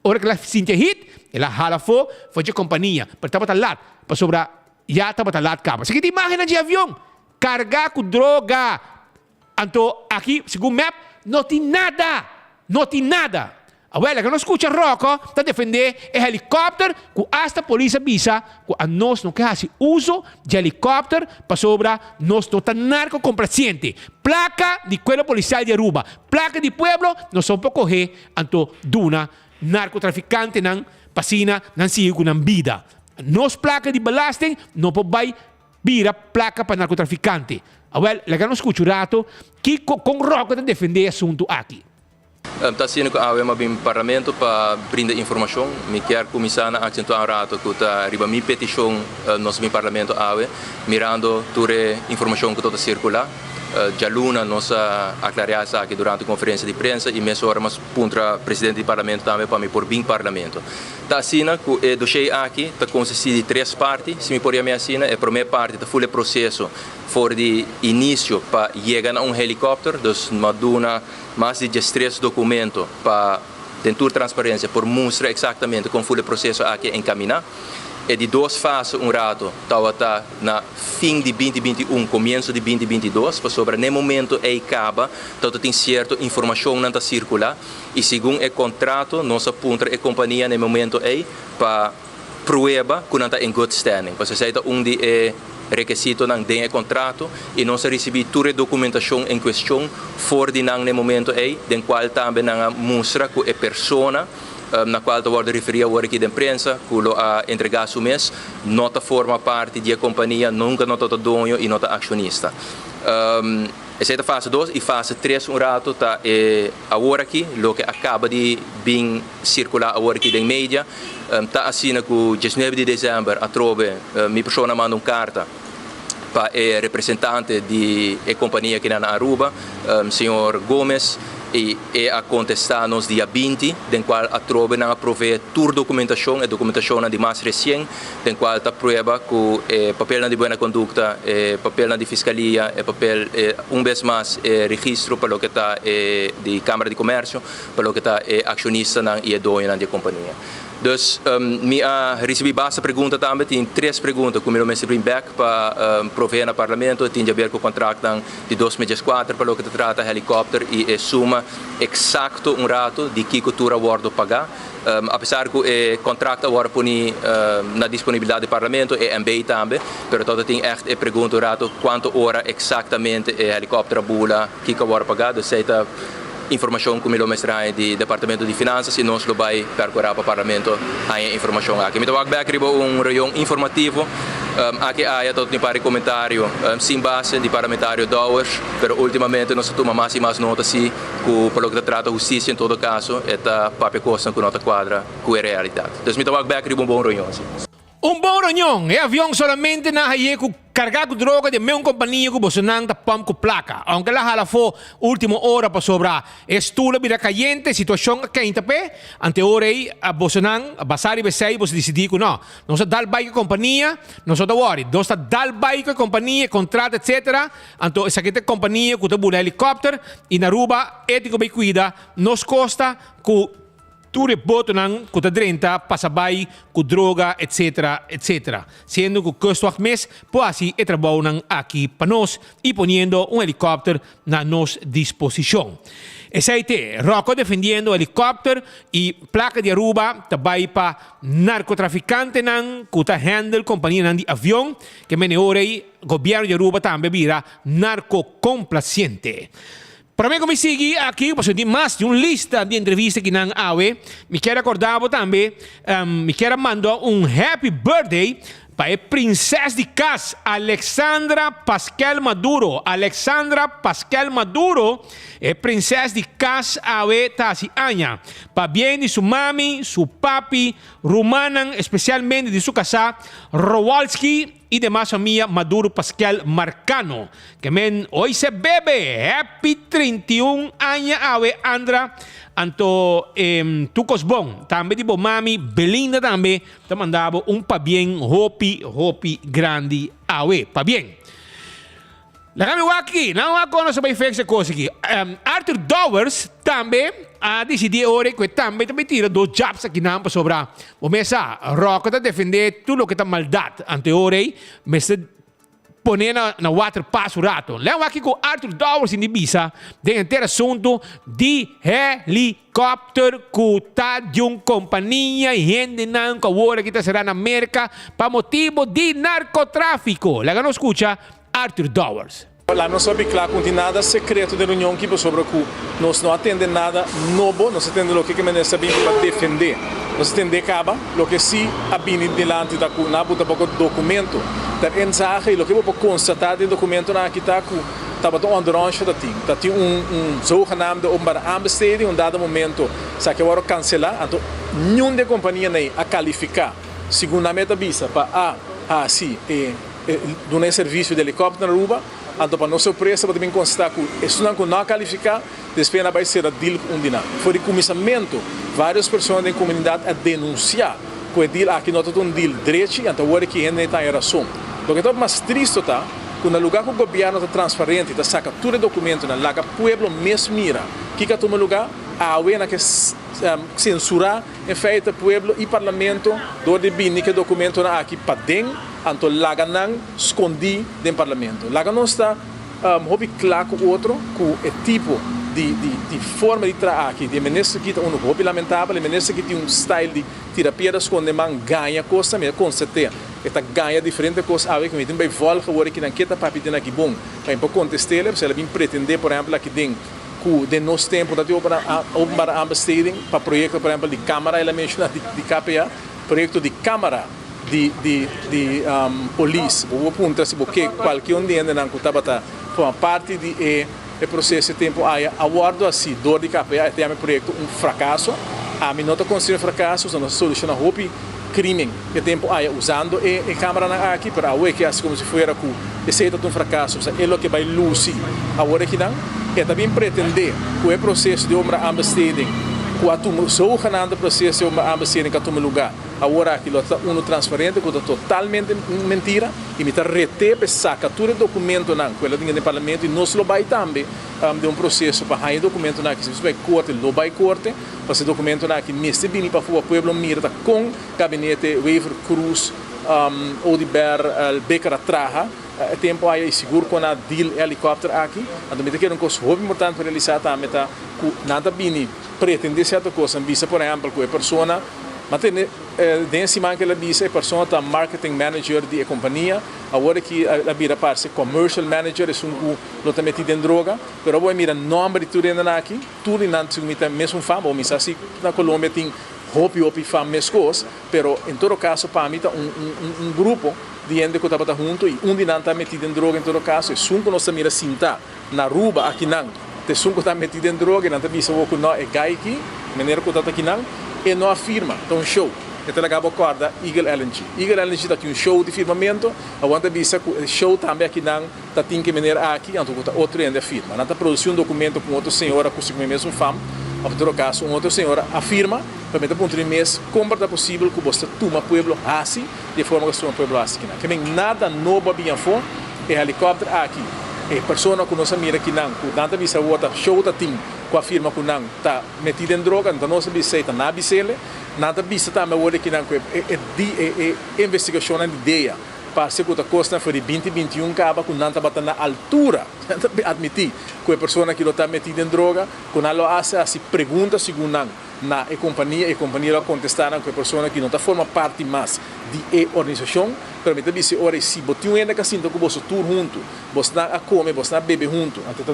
Ora ku el a sinti e hit, el a hala afó for dje kompania, pero tabata lat, pasobra ya tabata lat kaba. Esaki ta imágennan dje avion kargá ku droga. Anto aki, segun mep, no tin nada! No tin nada! Awel, laga nos skucha Rocco ta defendé e helikòpter ku asta polis a bisa ku anos no ke hasi uso dje helikòpter pasobra nos no ta narkokomplasiente. Plaka di Kuerpo Polisial di Aruba, plaka di pueblo, nos no por kohe Anto duna narcotraficantenan pa asina nan sigui cu nan bida. Nos placa di belasting no por bay bira placa pa narcotraficante. Awel, laga nos scucha un rato kico con Rocco ta defende e asunto aki. Ta asina cu awe mi a bin Parlamento pa brinda informacion. Mi kier cuminsa na accentua un rato cu ta riba mi peticion nos a bin Parlamento awe, mirando tur e informacion cu ta circula. Djaluna nos a aclarea esaki durante conferencia di prensa y mesora mas puntra presidente di parlamento tambe pa mi por bin parlamento. Ta asina cu e dossier aki ta consisti di tres parti, si mi por yam'e asina. E prome parti ta full e proceso for di inicio pa yega na un helicopter, dus no a duna mas di diestres documento pa den tur transparencia por mustra exactamente con full e proceso aki a encamina. E di dos fase un rato tawata na fin di binti binti un, comienso di binti binti dos, pasobra n'e momento ey caba tawata tin cierto informacionnan ta circula y segun e contrato nos a puntra e compania n'e momento ey pa prueba cu nan ta in good standing, pasobra esey ta un di e. rekesitonan den e kontrato i nos a risibí tur e dokumentashon en kuestion for di nan na e momento ei, den kual tambe nan a mustra ku e persona na kual ta wòrdu referí awor aki den prensa ku lo a entregá su mes no ta forma parti di e kompania, nunka no ta doño i no ta akshonista. Esei ta fase dos i fase tres un rato ta e awor aki loke a kaba di bin sirkulá awor aki den media. Ta asina ku diesnuebe di desèmber atrobe mi persona a manda un karta pa e representante di e kompania kinan na Aruba, señor Gomez, i e a kontestá nos dia 20 den kual atrobe nan a provee tur dokumentashon, e dokumentashonnan di mas resien. Den cual ta prueba cu e papelnan di buena conducta, e papelnan di fiscalia, e papel, e un bes mas e registro pa loke ta e di Camara di Comercio, pa loke ta e accionistanan y e doñonan di e compania. Dus mi a ricibi basta pregunta tambe, tin tres pregunta cu mi lo mester bring back pa provee na Parlamento, tin di haber cu contractnan di 2014 pa loke ta trata helicopter y e suma exacto un rato di kico tur a wordo paga. Apesar ku e kontrakt a wòrdu poni na disponibilidat di Parlamento, e MB tambe, pero tot a tin ègt e pregunta un ratu kuantu ora eksaktamente e helikòpter a bula, kiko a wòrdu pagá. Dus esei ta informashon ku mi lo mester haña di Departamento di Finansas i nos lo bai pèrkurá pa Parlamento haña e informashon aki. Mi ta wak bèk riba un reunion informativo aki aya tot tin un par di komentario sin base di Parlamentario Dowers, pero últimamente nos ta tuma mas i mas nota si. Ku pa loke ta trata hustisia en todo kaso e ta papia kosnan ku no ta kuadra ku e realidat. Dus mi ta wak bek riba un bon reunion si. Un bon reunion! E avion solamente nan haye ku karga ku droga den meun kompania ku bosonan ta pump ku plaka. Aunke el a hala afó ultimo ora pasobra e stul a bira kayente, situashon a keinta p'e. Ante ora ei a bosonan basá riba esei boso disidí ku no, nos a dal bai ku e kompania, nos no ta wòri. Nos ta dal bai ku e kompania, e kontrato etsetera. Anto esaki ta e kompania ku ta bula helikòpter i na Aruba e tin ku bai kuida nos kosta ku tur e botonan ku ta drenta pasa bai ku droga etsetera etsetera. Siendo ku Kustwacht mes por hasi e trabounan aki pa nos i poniendo un helikòpter na nos disposishon. Esei te Rocco defendiendo helikòpter i plaka di Aruba ta bai pa narkotrafikantenan ku ta handle kompanianan di avion ke mene ora ei Gobierno di Aruba tambe bira narcocomplaciente. Prome cu mi sigui aki, pasobra tin mas di un lista di entrevista ki nan awe, mi kier a corda bo tambe, mi kier a manda un happy birthday pa e prinses di cas, Alexandra Pasquel Maduro. Alexandra Pasquel Maduro, e prinses di cas awe ta haci aña. Pabien di su mami, su papi, rumannan, especialmente di su casá, Rowalski, I demas famia Maduro Pasquel Marcano. Ke men hoy se bebe! Happy 31 aña awe Andra. Anto em tu kos bon. Tambe di bo mami Belinda tambe ta manda bo un pabien hopi hopi grandi awe. Pabien. Laga mi wak aki. Nan wak kon nos a bai fix e kos aki. Arthur Dowers tambe a disidí e ora ku e tambe ta bai tira dos jabs akinan pasobra bo mes sa Rocco ta defendé tur loke ta maldat. Anto e ora ei mester pon'é na na water pas un rato. Lei wak kiko Arthur Dowers tin di bisa den henter asuntu di helikòpter ku ta di un kompania i hendenan ku awor aki ta será na Merka pa motibu di narkotráfiko. Laga nos skucha Arthur Dowers. La nos a bikla ku no tin nada sekreto den reunion ki pasobra ku nos no a tende nada nobo, nos a tende loke ku minister a bini pa defende. Nos a tende kaba, loke si a bini dilanti ta ku nan a buta poko dokumento ter inzage i loke bo por konstatá den dokumentonan aki ta ku tabata un onderonsje ta tin. Ta tin un un zogenaamde openbare aanbesteding, un dado momento esaki a wòrdu kanselá, anto niun di e kompanianan ei a kalifiká segun nan meta bisa pa a hasi e Duna e servisio di helikòpter na Aruba, anto pa nos sorpresa bo ta bin konstatá ku esunnan ku no a kalifiká, despues nan a bai sera deal ku un di nan. For di kuminsamentu, vários persona den komunidat a denunsiá ku e deal aki no tabata un deal drechi, anto awor aki hende ta haña rason. Loke ta mas tristu ta ku na lugá ku gobièrnu ta transparente i ta saka tur e dokumentunan, laga pueblo mes mira kiko a tuma lugá, awe nan ke sensurá en feite pueblo i parlamento dor di bini ku e dokumentunan aki paden. Anto laga nan skondí den parlamento. Laga nos ta hopi kla ku otro ku e tipo di di di forma di traha aki di e minister aki ta unu hopi lamentabel. E minister aki tin un style di tira piedra skonde man, gaña kos tambe. Mi a konstaté e ta gaña diferente kos awe ku mi tin bai vòlg awor aki nan ke ta papia den aki bon pa mi por kontest'el pasobra el a bin pretendé por ehèmpel aki den ku den nos tempu ta tin openbare aanbesteding pa proyekto por ehèmpel di kamera el a menshoná di KPA proyekto di kamera di di di polis bo por puntra si bo ke kualke un di hendenan ku tabata forma parti di e e proseso e tempu aya a wòrdu hasi dor di KPA e ta yama e proyekto un frakaso ami no ta konsidera un frakaso pasobra nos a solushoná hopi krimen e tempu aya usando e e kameranan aki pero awe ke hasi komo si fuera ku esei ta un frakaso pasobra e loke bai lusi awor akinan e ta bin pretendé ku e proseso di openbare aanbesteding ku a tuma zogenaamde proseso di openbare aanbesteding ku a tuma lugá awor aki lo ta unu transparente ku ta totalmente mentira i mi ta ret'é pa e saka tur e dokumentonan ku el a tin den parlamento i nos lo bai tambe den un proseso pa haña e dokumentonan aki si mester bai korte lo bai korte Pasobra e documentonan aki mester bini pafó pa pueblo mira ta con gabinete Wever Croes, Oduber, Bikker a traha e tempo aya y sigur con a deal e helicopter aki. Anto mi ta kere un cos hopi importante pa realisa tambe ta cu nan ta bini pretende cierto cos. Nan bisa por ehempel cu e persona, ma tende den e siman cu el a bisa e persona ta marketing manager di e compania, awor aki a bira parce commercial manager, esun cu lo ta meti den droga. Pero abo a mira nomber di tur hendenan aki. Tur di nan tin mi ta mesun fam, bo mi sa si na Colombia tin hopi hopi fam meskos, pero en todo caso pa mi ta un un un grupo di hende ku tabata hunto i un di nan ta meti den droga en todo caso, esun ku nos ta mira sinta na Aruba akinan ta esun ku ta meti den droga i nan ta bisa bo ku no e guy aki manera ku ta ta akinan e no a firma, ta un show. E ta laga bo kòrda Eagle LNG. Eagle LNG ta tin un show di firmamento, awor nan ta bisa ku e show tambe akinan. Ta tin ke meneer aki, anto ku ta otro hende a firma. Nan ta produsí un dokumento ku un otro señora ku segun mi mes un fam, òf en todo kaso un otro señora a firma, pero mi ta puntra mi mes kon por ta posibel ku bos ta tuma pueblo hasi di e forma ku bos ta tuma pueblo hasi kinan. Ke men nada nobo a bin afó, e helikòpter aki, e persona ku nos a mira kinan ku nan ta bisa awor ta show ta tin ku a firma ku nan ta metí den droga, anto nos a bisa esei ta na bis'ele. Nan ta bisa tambe awor di kinan ku e e investigashonnan di dea. Parse ku ta kosnan for di binti 21 kaba ku nan tabata na altura, nan ta atmití ku e persona ki lo ta metí den droga, ku nan lo hasi hasi pregunta segun nan na e kompania, e kompania lo a kontestá nan ku e persona ki no ta forma parti mas di e organisashon. Pero mi ta bisa e ora ei si bo tin un hende ka sinta ku boso tur huntu, bosnan a kome, bosnan a bebe huntu, anto ta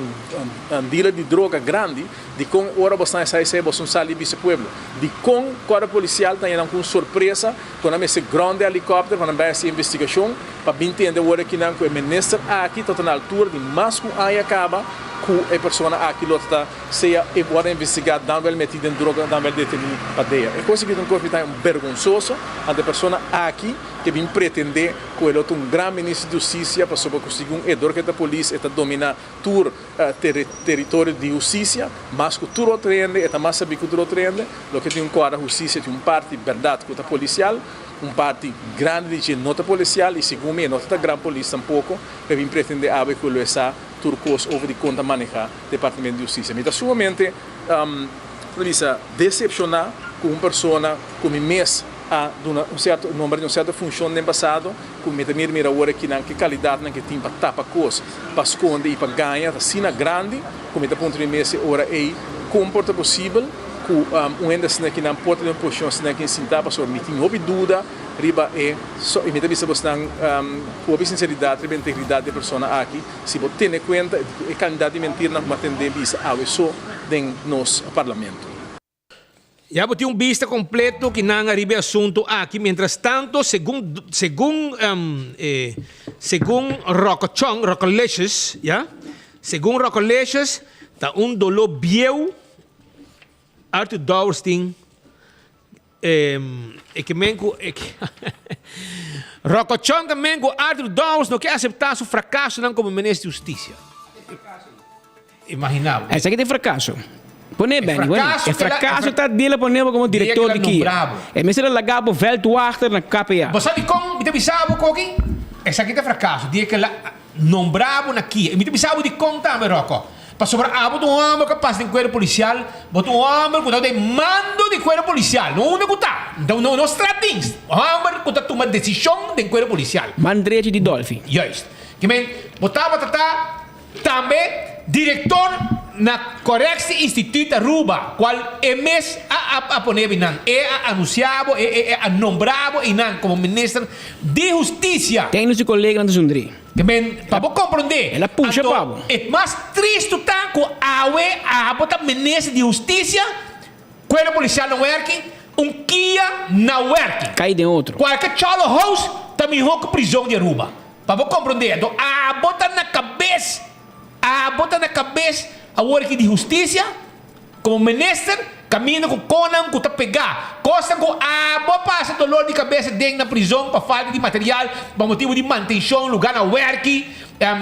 un dealer di droga grandi, Dikon ora bosnan a sa esei boso no sali bisa pueblo? Dikon kuadro polisial ta nan ku un sorpresa ku nan mester ground e helikòpter pa nan bai hasi investigashon pa bin tende awor akinan ku e minister aki ta ta na altura di mas ku un aña kaba ku e persona aki lo ta sea e wòrdu investigá dan wèl metí den droga dan wèl detení pa dea. E kos aki ta un kos mi ta haña un bergonsoso ante e persona aki ke bin pretendé ku e lo ta un gran minister di hustisia pasobra ku segun e dor ku e ta polis e ta dominá tur teritorio di hustisia, mas ku tur otro hende, e ta mas sabí ku tur otro hende. Loke tin un kòrda hustisia tin un parti bèrdat ku ta polisial, un parti grandi di dje no ta polisial i segun mi e no ta ta gran polis tampoko pa e bin pretendé awe ku lo e sa tur kos over di kon ta manehá departamento di hustisia. Mi ta sumamente, ta bisa, desepshoná ku un persona ku mi mes a duna un sierto nomber di un sierto funshon den pasado, ku mi ta mira mira awor akinan ke kalidatnan ke tin pa tapa kos, pa skonde i pa gaña ta asina grandi ku mi ta puntra mi mes e ora ei kon por ta posibel ku un hende asina akinan por ta den un posishon asina aki sintá pasobra mi tin hopi duda riba e i mi ta bisa bosnan ku hopi sinseridat riba e integridat di e persona aki si bo tene kuenta e kantidat di mentirnan ku mi a tende bisa awe so den nos parlamento. Ya bo tin un bista completo ki nan ariba e asunto aki. Mientras tanto, segun, segun, e, segun Rockochon, Rockolicious, ya, segun Rockolicious, ta un doló bieu Arthur Dowers tin, e, e ke men ku, e ke, Rockochon ta men ku Arthur Dowers no ke aseptá su frakasonan komo minister di hustisia. Imagina bo. Esaki ta e frakaso. Pone Benny, pone. E frakaso ta di el a pone bo komo direktor di kia. E mester a laga bo veldwachter na KPA. Bo sa dikon mi ta bisa bo koki? Esaki ta e frakaso di e ke la nombra bo na kia. I mi ta bisa bo dikon tambe Rocco. Pasobra abo ta un homber ku a pasa den kuerpo polisial, bo ta un homber ku ta den mando di kuerpo polisial, no unda ku ta, no no straatdienst, un homber ku ta tuma desishon den kuerpo polisial. Man drechi di Dolfi. Juist. Kimen, bo tabata ta. Tambe direktor na Correctie Instituut Aruba, cual e mes a a pone binan, e a anuncia bo, e e a nombra bo einan como Minister di Husticia. Ten su coleganan ta sundrí. Ke men, pa bo comprende. El a pusha Anto, pa bo. e mas tristo ta cu awe abo ta Minister di Husticia, Cuerpo Policial na werki, un kia na werki. Cay den otro. Cualke cholo house ta miho cu prizon di Aruba. Pa bo comprende, anto abo ta na cabes. Abo ta na kabes awor aki di hustisia komo minister kaminda ku konan ku ta pegá kosnan ku abo a pasa dolor di kabes den na prizon pa falta di material pa motibu di mantenshon lugá na wèrki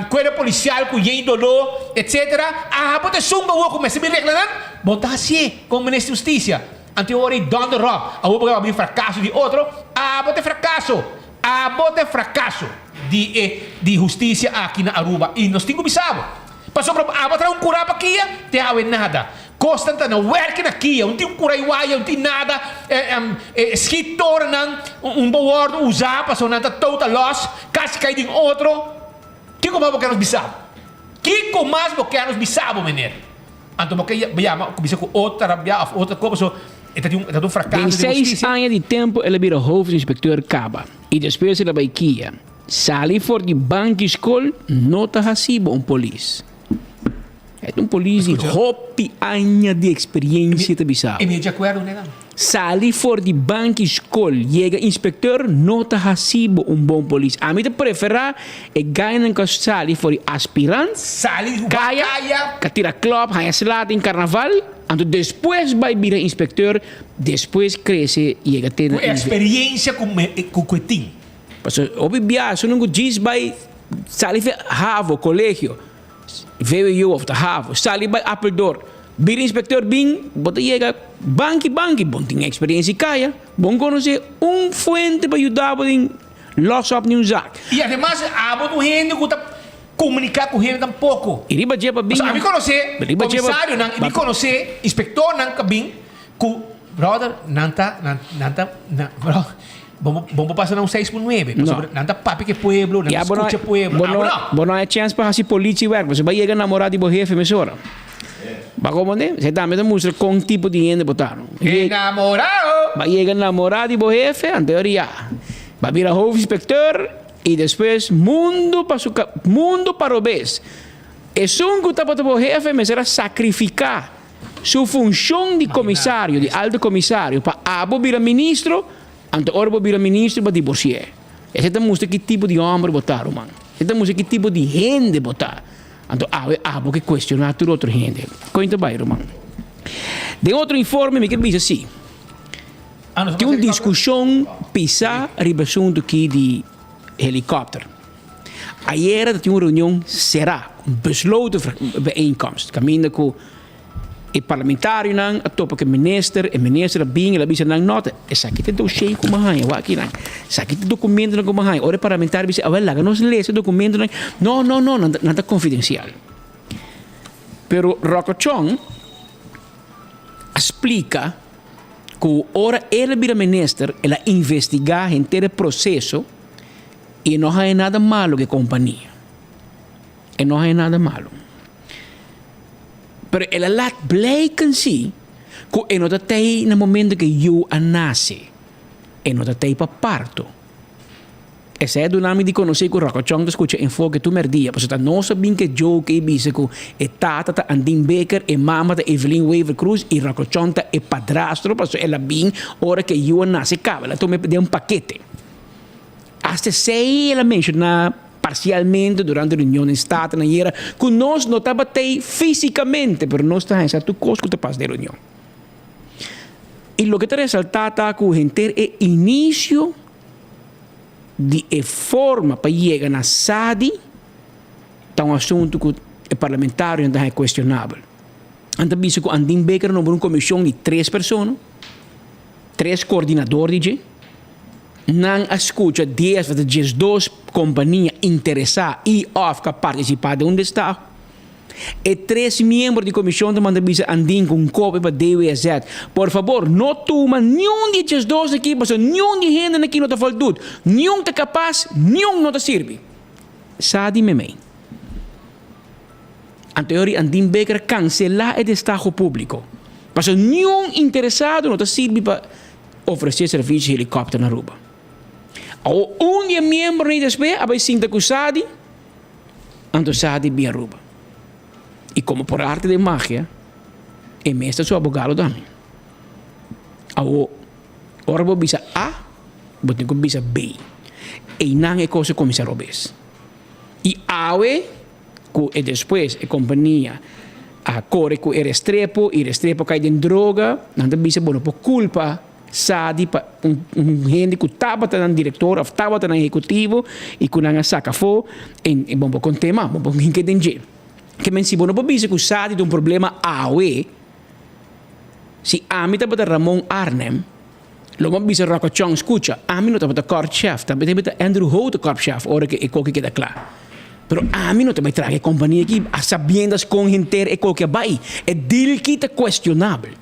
kuerpo polisial ku yen doló etc. Abo ta esun awor ku mester bin regla nan? Bo ta hasié komo minister di hustisia anto e ora ei dònder òp awor bo ke papia di frakaso di otro abo ta e frakaso abo ta e frakaso. Di e di husticia aki na Aruba y nos tin cu bisa bo. Pasobra abo traha un cura pa kia, te hawe nada. Cosnan ta na werki na kia, un tin un cura y waya, un tin nada. E schiettorennan un bo wordo usa pasobra nan ta total loss, casi cay den otro. Kico mas bo kier nos bisa bo? Kico mas bo kier nos bisa bo, meneer? Anto bo ke yama ku bisa ku otro ta rabia of otro ko paso e ta tin un e ta un frakaso Den den seis hustisia. aña di tempu el a bira hoofdinspecteur kaba i despues el a bai kia. Sali for di banki skol no ta hasi bo un polis. E ta un polis di hopi aña di experiencia ta bisa E bo. mi e di akuerdo nenan. Sali for di banki skol yega inspecteur no ta hasi bo un bon polis. Ami ta prefera e gainan ku a sali for di aspirant, Sali di kaya, kaya. ka tira klòp, haña sla den karnaval, anto despues bai bira inspecteur, despues krese yega te Ku na e eksperiencia ku me ku ku e tin. Pasobra hopi bia esun ku djis bai sali for havo, kolegio, VWO of ta havo, sali bai Apeldoorn, bira inspecteur bin, bo ta yega banki banki, bon tin experiencia kaya, bon conoce un fuente pa yuda bo den los op ni un zaak. Y ademas abo ta un hende cu ta comunica cu hende tampoco. Y riba dje pa bin. Pasobra ami conoce Riba dje pa. comisarionan y mi conoce inspectornan ca bin cu brother nan ta nan nan ta nan bro bo bo por pasa na un seis por nuebe pasobra nan ta papia ku e pueblo nan ta skucha e pueblo Bo no bo no hay chèns pa hasi politiewerk pasobra bo a yega namorá di bo hefe mesora bo a komprendé esei tambe ta mustra kon tipo di hende bo ta Enamorado bo a yega namorá di bo hefe anto ya bo a bira hoofdinspecteur i despues mundu pa su mundu pa robes esun ku tabata bo hefe mester a sakrifiká Su funshon di komisario, di alto komisario, pa abo bira ministro, anto ora bo bira ministro bo diborsi'é. Esei ta mustra ki tipo di hòmber bo ta, ruman. Esei ta mustra ki tipo di hende bo ta. Anto awe abo ke kuestioná tur otro hende. Kon ta bai, ruman? Den otro informe mi ke bisa si, tin un diskushon pisá riba asuntu ki di helikòpter. Ayera ta tin un reunion será, un besloten bijeenkomst, kaminda ku e parlamentarionan a topa ku e minister, e minister a bin, el a bisa nan, no, esaki ta e dossier ku mi a haña, wak akinan, esaki ta e dokumentonan ku mi a haña. Ora e parlamentario bisa, awel laga nos lesa e dokumentonan, no, no, no, nan ta konfidensial. Pero Rocco Chong a splika ku ora el a bira minister, el a investigá henter e proseso, I e no haña nada malu ku e kompania. E no haña nada malu. Pero el a lat blijken si ku e no ta tei na momento ku e yu a nase. E no ta tei pa parto. Esei a duna mi di konosé ku Ròkòchòn ta skucha Enfoke tur mèrdia. Pasobra ta nos a bin ku e joke ei bisa ku e tata ta Andin Baker, e mama ta Evelyn Wever Croes i Ròkòchòn ta e padrastro pasobra el a bin ora ku e yu a nase kaba. El a tuma den un pakete. Asta esei el a menshoná parsialmente durante reunion den Staten ayera ku nos no tabat'ei físikamente, pero nos ta haña sa tur kos ku ta pasa den reunion. I loke ta resaltá ta ku henter e inisio di e forma pa yega na Sadi ta un asuntu ku e parlamentarionan ta haña kuestionabel. Nan ta bisa ku Andin Baker a nombra un komishon di tres persona, tres koordinador di dje. Nan a skucha dies of diesdos kompania interesá i òf ku a partisipá den un destaho. E tres miembro di komishon ta manda bisa Andin ku un kopia pa DWZ, Por fabor, no tuma niun di e diesdos aki pasobra niun di e hendenan aki no ta voldoet, niun ta kapas, niun no ta sirbi. Sa di memey. Anto e ora Andin Baker a kanselá e destaho públiko. Pasobra niun interesado no ta sirbi pa ofresé servisio di helikòpter na Aruba. Awor un di e miembronan di DSP a bai sinta ku Sadi, anto Sadi bin Aruba. I komo por arte de magia, e mes ta su abogado tambe. Awor, ora bo bisa A, bo tin ku bisa B. Einan e kos a kuminsá robes. I awe, ku e despues e kompania a kore ku e Restrepo i Restrepo kai den droga, nan ta bisa bo no por kulpa Sadi pa un un hende ku tabata nan direktor òf tabata nan ehekutivo i ku nan a saka afó en bo por kont'é mas, bo por hinka den dje. Ke men si bo no por bisa ku Sadi ta un problema awe, si ami tabata Ramon Arnhem, Lo bo bisa Rockochon, Scucha, ami no tabata korpschef, tabata Andrew Ho ta korpschef ora cu e koki keda cla. Pero ami no ta bay traha e compania aki a sabiendas con henter e koki a bay. E deal ki ta cuestionabel.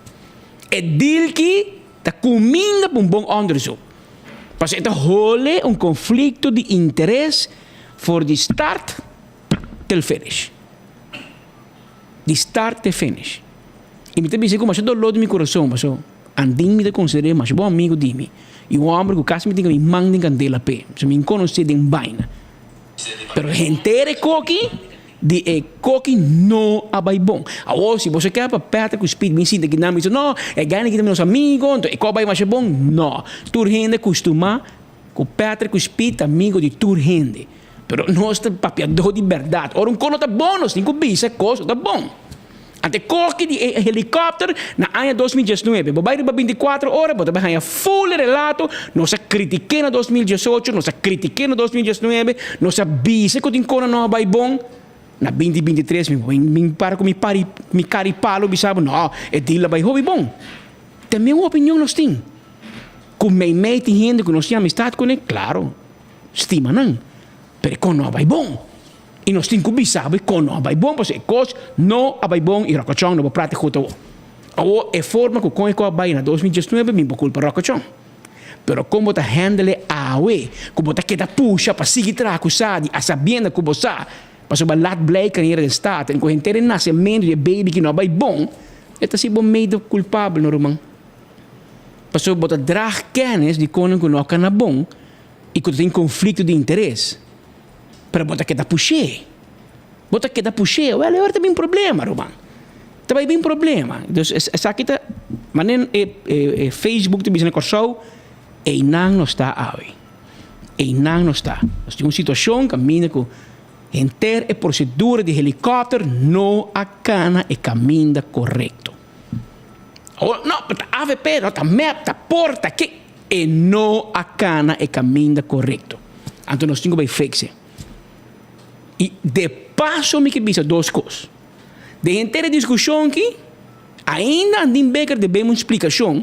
E deal ki ta cuminda pa un bon onderzoek. Pasobra e ta hole un conflicto di interes for di start till finish. Di start te finish. Y mi ta bisa cu masha dolor di mi curason pasobra. Andin mi ta konsider'é masha bon amigu di mi i un hòmber ku kasi mi tin mi man den kandela p'e, pasobra mi konos'é den baina. Pero henter e koki di e koki no a bai bon. Awor si boso ke pa Patrick ku Speed bin sinta kinan bisa no, e gana aki ta nos amigu, anto e kos bai masha bon. No, tur hende kustumá ku Patrick ku Speed ta amigu di tur hende. Pero nos ta papiadó di bèrdat. Ora un kos no ta bon, nos tin ku bisa e kos no ta bon. Ante koki di e helikòpter na aña 2019. Bo bai riba 24 ora, bo ta bai haña full e relato. Nos a kritik'é na 2018, nos a kritik'é na 2019, nos a bisa ku tin kos no a bai bon. Na 2023 mi bin para ku mi pari mi kari palo bisa bo, no, e deal a bai hopi bon. Ta mi un opinion nos tin. Ku meimei tin hende ku nos tin amistat kuné, klaro, stima nan. Pero e kos no a bai bon. I nos tin ku bisa bo e kos no a bai bon pasobra e kos no a bai bon i Ròkòchòn no por prati gut awor. Awor e forma ku kon e kos a bai na 2019 mi por kulpa Ròkòchòn. Pero kon bo ta handle e awe ku bo ta keda pusha pa sigui traha ku Sadi a sabienda ku bo sa pasobra lat blijken hera den Staten ku henter e nasementu di e baby ki no a bai bon e ta si bo mede kulpabel no ruman. Pasobra bo ta drag kennis di konan ku no a kana bon i ku ta tin konflikto di interes. Pero bo ta keda push'é. Bo ta keda push'é. Wèl, e ora ta bin problema, ruman. Ta bai bin problema. Dus esaki ta, manera e e Facebook ta bisa na Kòrsou, einan nos ta awe. Einan nos ta. Nos tin un situashon kaminda ku henter e prosedura di helikòpter no a kana e kaminda korekto. Awor, no, ta avp, no, ta mep, ta por, ta ke. E no a kana e kaminda korekto. Anto nos tin ku bai fix e. I de paso mi ke bisa dos kos. Den henter e diskushon aki, ainda Andin Becker debe un splikashon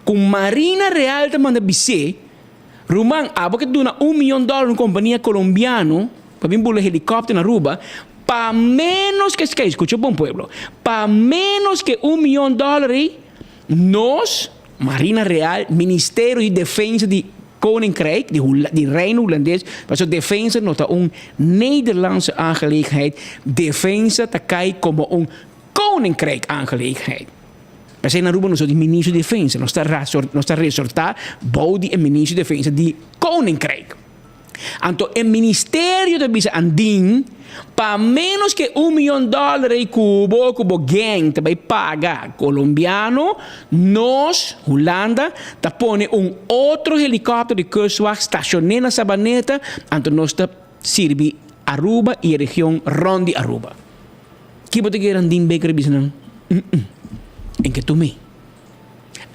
ku Marina Real ta manda bis'é, Ruman, abo ke duna un miyon dòler un kompania kolombiano pa bin bula helikòpter na Aruba, pa ménos ke, skucha bon pueblo, pa ménos ke un miyon dòler ei, Nos, Marina Real, Ministerio di Defensa di Koninkrijk, di Hula, di Reino Hulandes, pasobra defensa no ta un Nederlandse aangelegenheid, defensa ta kai komo un Koninkrijk aangelegenheid. P'esei na Aruba nos no tin Ministro di Defensa, nos ta nos ta resortá bou di e Ministro di Defensa di Koninkrijk. Anto e ministerio ta bisa Andin pa menos ke un miyon dòler ei ku bo ku bo gang ta bai paga kolombiano, nos, Hulanda, ta pone un otro helikòpter di kustwacht stashoné na Sabaneta, anto nos ta sirbi Aruba i e region rònt di Aruba. Ki bo ta kere Andin Baker a bisa nan? Um-um. En ke tum'é.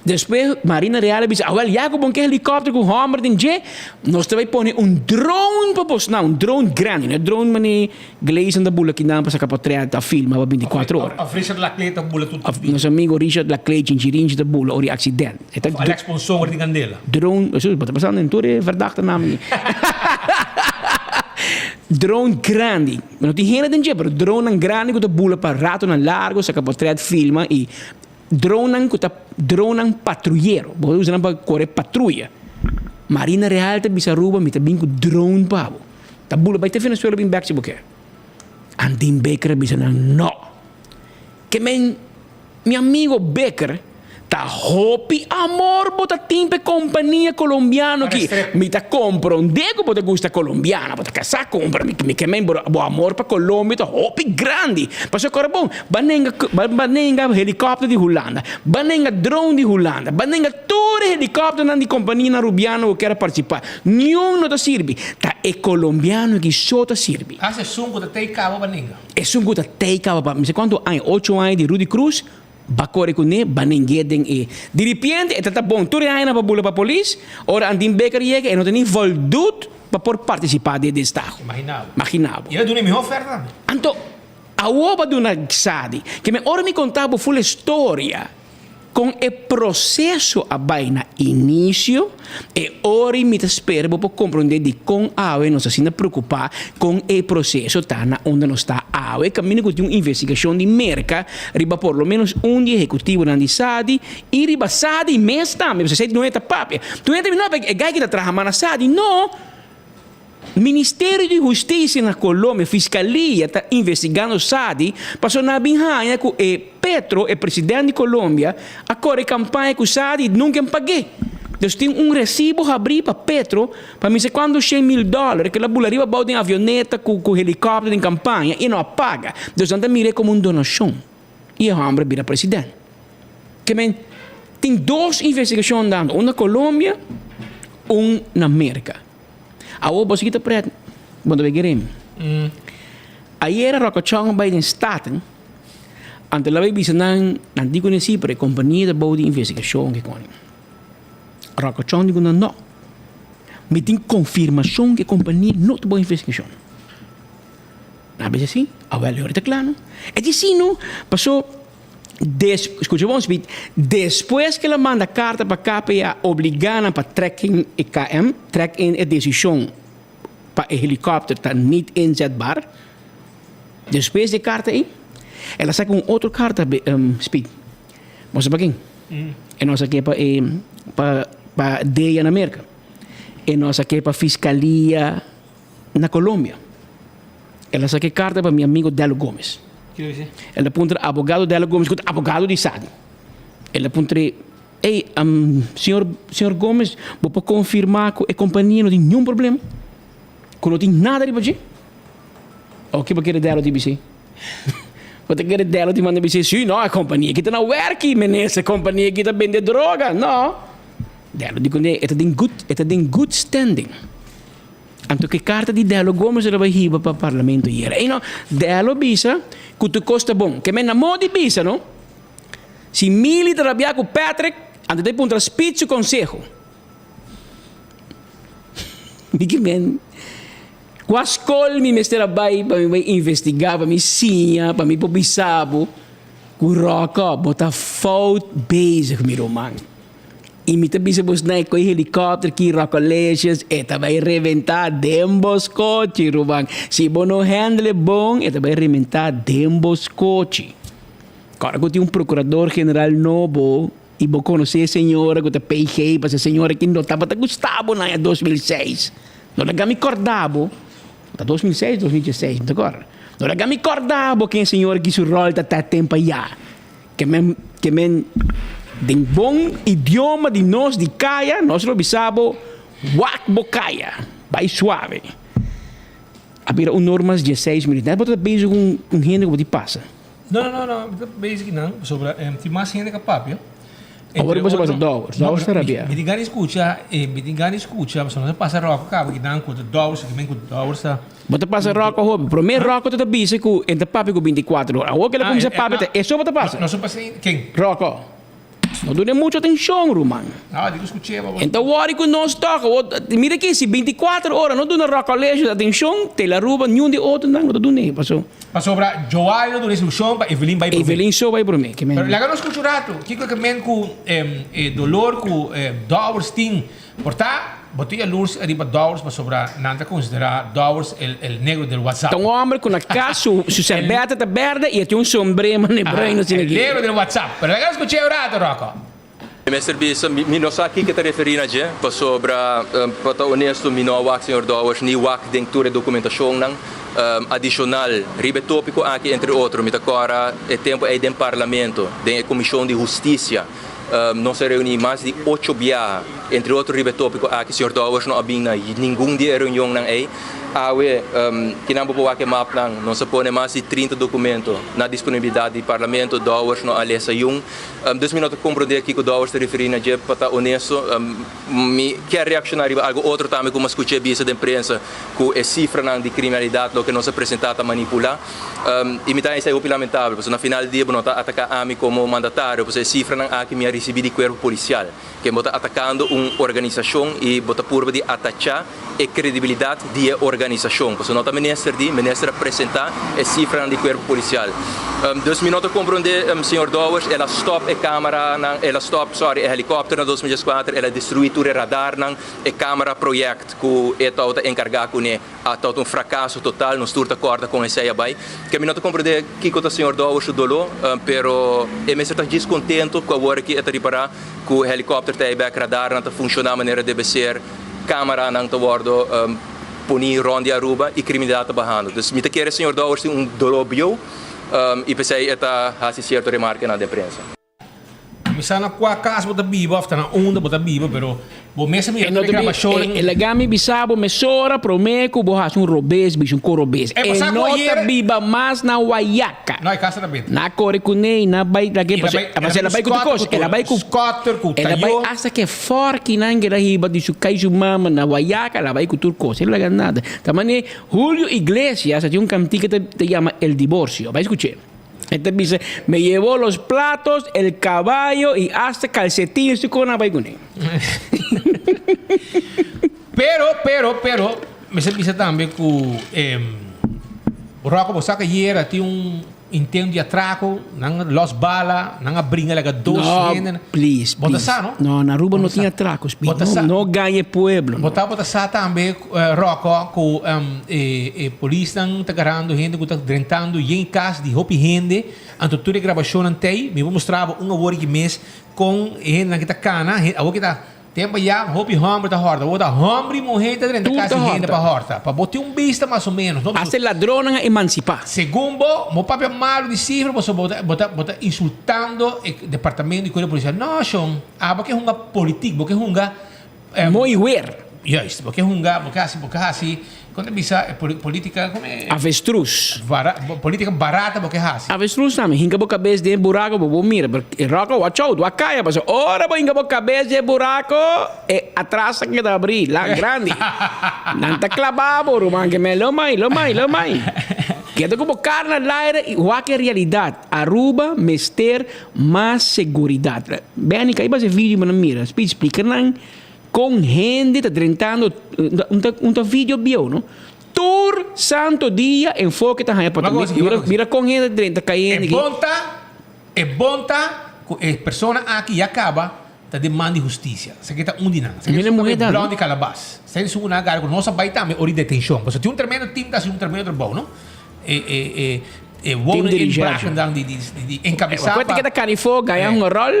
Despues Marina Real a bisa, awel ya ku bon ke helikòpter ku hòmber den dje, nos ta bai pone un drone pa bosnan, un drone grandi, no e drone manera Gleison ta bula kinan pa saka potrèt òf filma pa bintikuatro ora. Òf Richard Laclay ta bula tur Òf nos amigo Richard Laclay Chinchirinchi ta bula ora di aksident. E ta Òf Alex Ponson ora di kandela. Drone, eso bo ta pasando den tur e verdachtenamen aki. Drone grandi, no tin hende den dje, pero dronenan grandi ku ta bula pa ratonan largo, saka potrèt, filma i Dronnan ku ta dronnan patruyero, bo ta usa nan pa kore patruya. Marina Real ta bisa Aruba mi ta bin ku drone pa bo. Ta bula bai te Venezuela bin bek si bo ke. Andin Bikker a bisa nan no. Ke men mi amigo Bikker ta hopi amor bo ta tin p'e kompania kolombiano aki. Mi ta komprondé ku bo ta gusta kolombiano, bo ta kasá ku un, pero mi ke men bo amor pa Kolombia ta hopi grandi. Pasobra kòrda bon, bo a nenga bo a nenga helikòpter di Hulanda, bo a nenga drone di Hulanda, bo a nenga tur e helikòpternan di kompanianan rubiano ku kier a partisipá. Niun no ta sirbi. Ta e kolombiano aki so ta sirbi. Hasta esun ku ta tei kaba pa nenga. Esun ku ta tei kaba pa mi sa kuantu aña, ocho aña di Rudy Cruz, ba kore kuné, ba neng'é den e. Diripiente e ta ta bon tur e añanan pa bula pa polis, ora Andin Baker yega e no ta ni voldoet pa por partisipá den e destaho. Imaginá bo. Imaginá bo. I el a duna e mihó oferta tambe. Anto, awor bo a duna Sadi, ke men ora mi konta bo ful e storia. Kon e proseso a bai na inisio, e ora i mi ta spera bo por komprondé dikon awe nos asina preokupá kon e proseso ta na unda nos ta awe, kaminda ku tin un investigashon di Merka riba por lo ménos un di e ehekutivonan di Sadi i riba Sadi mes tambe, pasobra esei no e ta papia. Tur hende ta bisa, no, e guy ki ta traha mas na Sadi. No! Ministerio di Hustisia na Colombia, Fiscalia, ta investigando Sadi pasobra nan a bin haña ku e Petro, e president di Colombia, a kore kampaña ku Sadi i nunka a pag'é. Dus tin un resibo habrí pa Petro pa mester kuantu 100,000 dòler ku el a bula riba abou den avioneta ku ku helikòpter den kampaña i no a paga. Dus nan ta mir'é komo un donashon i e hòmber a bira president. Ke men tin dos investigashon andando, un na Colombia, un na Merka. Awor bo sigui ta pret, bo ta bay kere mi. Ayera Rocochon a bay den Staten, anto el a bay bisa nan, nan di ku nan si, pero e kompania ta bou di investigashon ke koni. Rocochon di ku nan no, mi tin konfirmashon ku e kompania no ta bou investigashon. Nan a bisa si, awel e ora ta kla no. E di si no, paso. Des, scucha bon Smit, despues cu el a manda carta pa KPA obliga nan pa trek in e KM, trek in e decision pa e helicopter ta niet inzetbaar, despues di e carta ey, el a saca un otro carta, Speed, bo sa pa ken? E no a saca pa e, pa, pa DEA na Merca, e no a saca pa Fiscalia na Colombia. El a saca e carta pa mi amigo Dello Gomez. El a puntra abogado Dello Gomez, cu ta abogado di Sadi. El a puntr'e, Ey, señor, señor Gomez, bo por confirma cu e compania no tin niun problema? Cu no tin nada riba dje? O ke bo kere Dello di bis'e? Bo ta kere Dello di manda bis'e, Si, no, e compania aki ta na werki, minister, e compania aki ta bende droga. No. Dello di cun'e, e ta den good, e ta den good standing. Anto ke karta di Dello Gomez lo bai hiba pa parlamento ayera. Ey no, Dello bisa ku tur kos ta bon. Ke men na modo di bisa no, si Milly ta rabia ku Patrick, anto ta puntra Speed su konseho. Mi ke men, kua skol mi mester a bai pa mi bai investiga, pa mi siña, pa mi por bisa bo ku Rocco bo ta fout bezig mi ruman. I mi ta bisa bosnan ku e helikòpter ki Rockolicious e ta bai reventá den bo skochi, ruman. Si bo no handle e bon, e ta bai rementá den bo skochi. Kòrda ku tin un prokurador general nobo i bo konosé e señora ku ta PG, pasobra e señora ki no tabata gusta bo na aña 2006. No laga mi kòrda bo, ta 2006, 2016, mi ta kòrda. No laga mi kòrda bo ken e señora ki su ròl ta ta tempu ayá. Ke men, ke men, den bon idioma di nos di kaya, nos lo bisa bo, wak bo kaya, bai suave. A bira un or mas dieseis minuut. Net bo ta bezig ku un hende ku bo tin pasa. No, no, no, mi ta bezig kinan, pasobra tin mas hende ku a papia. Awor bo sa pasa Dowers, Dowers ta rabia. Mi tin gana di skucha, mi tin gana di skucha, pasobra nos a pasa Rocco kaba kinan ku ta Dowers, ki men ku Dowers ta. Bo ta pasa Rocco hopi. Prome Rocco ta ta bisa ku e ta papia ku 24 ora. Awor ku el a kuminsá papia ta eso bo ta pasa. Nos a pasa ken? Rocco. No duna muchu atenshon, ruman. No, di ku skuch'é bo. E ta wòri ku nos tòg. Awor, mira aki, si 24 ora no duna Rocco Alejos atenshon, Telaruba niun di otronan no ta dun'é, paso. Pasobra Joal lo duna instrukshon pa Evelyn bai promé. Evelyn so bai promé. Ke men. Pero laga nos skucha un ratu. Kiko ke men ku e dolor ku Dowers tin? Por ta bo tin yalurs riba Dowers pasobra nan ta konsiderá Dowers el el negro del WhatsApp. Ta un hòmber ku na kas su su serbèta ta bèrdè i e tin un sombré manera bruin asina El aki. negro del WhatsApp. Pero laga nos skuch'é un ratu, Rocco. Mi mester bisa, mi no sa kiko ta referí na dje, pasobra, pa ta honesto, mi no a wak señor Dowers ni wak den tur e dokumentashonnan. Adishonal riba e tópiko aki entre otro mi ta kòrda e tempu ei den Parlamento den e Komishon di Hustisia nos a reuní mas di ocho biaha entre otro riba e tópiko aki. Señor Dowers no a bin na ningun di e reunionnan ei. Awe kinan bo por wak e mapnan nos a pone mas di 30 dokumento na disponibilidat di Parlamento. Dowers no a lesa yun. Dus mi no ta komprondé kiko Dowers ta referí na dje pa ta onesto. Mi kier reakshoná riba algu otro tambe ku mi a skuch'é bisa den prensa ku e sifranan di kriminalidat loke nos a presentá ta manipulá. I mi ta esei hopi lamentabel pasobra na final di dia bo no ta ataká ami komo mandatario pasobra e sifranan aki mi a risibí di kuerpo polisial. Ken bo ta atakando un organisashon i bo ta purba di atachá e kredibilidat di e organisashon pasobra no ta minister di, minister a presentá e sifranan di kuerpo polisial. Dus mi no ta komprondé señor Dowers, el a stòp e kameranan, el a stòp, sorry, e helikòpter na 2014, el a destruí tur e radarnan, e kamera project ku e tabata enkargá kuné a tabata un frakaso total, nos tur ta kòrda kon esei a bai. Ke mi no ta komprondé kiko ta señor Dowers su doló, pero e mester ta djis kontento ku awor aki e ta ripará ku helikòpter ta ei bèk, radarnan ta funshoná manera debe ser. Camaranan ta wordo poni rond di Aruba y criminalidad ta bahando. Dus mi ta kere señor Dowers tin un dolor bieu y pesey e ta haci cierto remarkenan den prensa. Mi sa na cua cas bo ta biba of ta na unda bo ta biba pero bo mes a mira tur e grabacionnan. E laga mi bisa bo mesora prome cu bo haci un robes bisa un corobes. E no ta biba mas na Wayaca. No, e casa ta benta. Na kore kuné i na bai lag'é I na pasobra bai, pasobra el a bai ku tur kos, el a bai ku Scooter, ku el a bai tayó. asta ku e fòrkinan ku el a hiba di su kai su mama na Guayaca, el a bai ku tur kos, el a laga nada. Ta manera Julio Iglesias a tin un kantika ta ta yama El Divorcio, bai skuch'é. E ta bisa, Me llevó los platos, el caballo y hasta calcetines tur kos nan a bai kuné. Pero, pero, pero, mester bisa tambe ku Rocco bo sa ku ayera tin un intento di atraco, nan a los bala, nan a bringa laga dos No, hende. please, Bo ta please. sa, no? No, na Aruba Bo no ta tin sa. atraco, Speed. Bo ta No, sa. no gaña e pueblo, Bo no. ta, bo ta sa tambe, Rocco, ku e e polisnan ta garando hende ku ta drentando yen kas di hopi hende, anto tur e grabashonnan t'ei. Mi por mustra bo un awor aki mes kon e hendenan ki ta kana, awor ki ta Tempo ya hopi homber ta horta. Bo ta homber y muher ta drenta Tur cas ta di hende horta. pa horta. Pa bo tin un bista mas o menos, no? Hasta e ladronnan a emansipá. Segun bo, bo papia malo di cifra pasobra bo ta, bo ta, bo ta insultando e departamento di cuerpo policial. No, shon. Abo ke hunga politiek, bo ke hunga. Mooi weer. Juist, bo ke hunga, bo ke hasi, bo ke hasi, kon ta bisa e politica, kon e. Avestruz. Bara, politica barata bo ke hasi. Avestruz tambe, hinka bo kabes den e buraco bo bo mira, pero e roca watch out, wak kaya, pasobra ora bo hinka bo kabes den e buraco, e atras ta keda abri, la grandi. Nan ta claba bo, ruman, ke men lo mai, lo mai, lo mai. Keda ku bo kar na laire i wak e realidad, Aruba mester mas seguridad. Benny, kai basa e video bo na mira, speed splika nan. Kon hende ta drentando un ta un ta video bieu no. Tur santo dia enfoke ta haña pa Wak osi, mira wak osi. mira kon hende ta drenta kai E hende aki. bon ta, e bon ta ku e persona aki ya kaba ta den man di hustisia. Esaki ta un di nan. Esaki Mira ta muher e ta, blond no? di Calabas. Esaki ta esun ku nan a gara ku nos a bai tambe ora di detenshon. Pasobra tin un tremendo team ta hasi un tremendo trabou no. E e e e Team wonen di in recherche. Brakendan di di di enkabesá Acuérdate pa ke ta Carifo gaña Eh. un rol.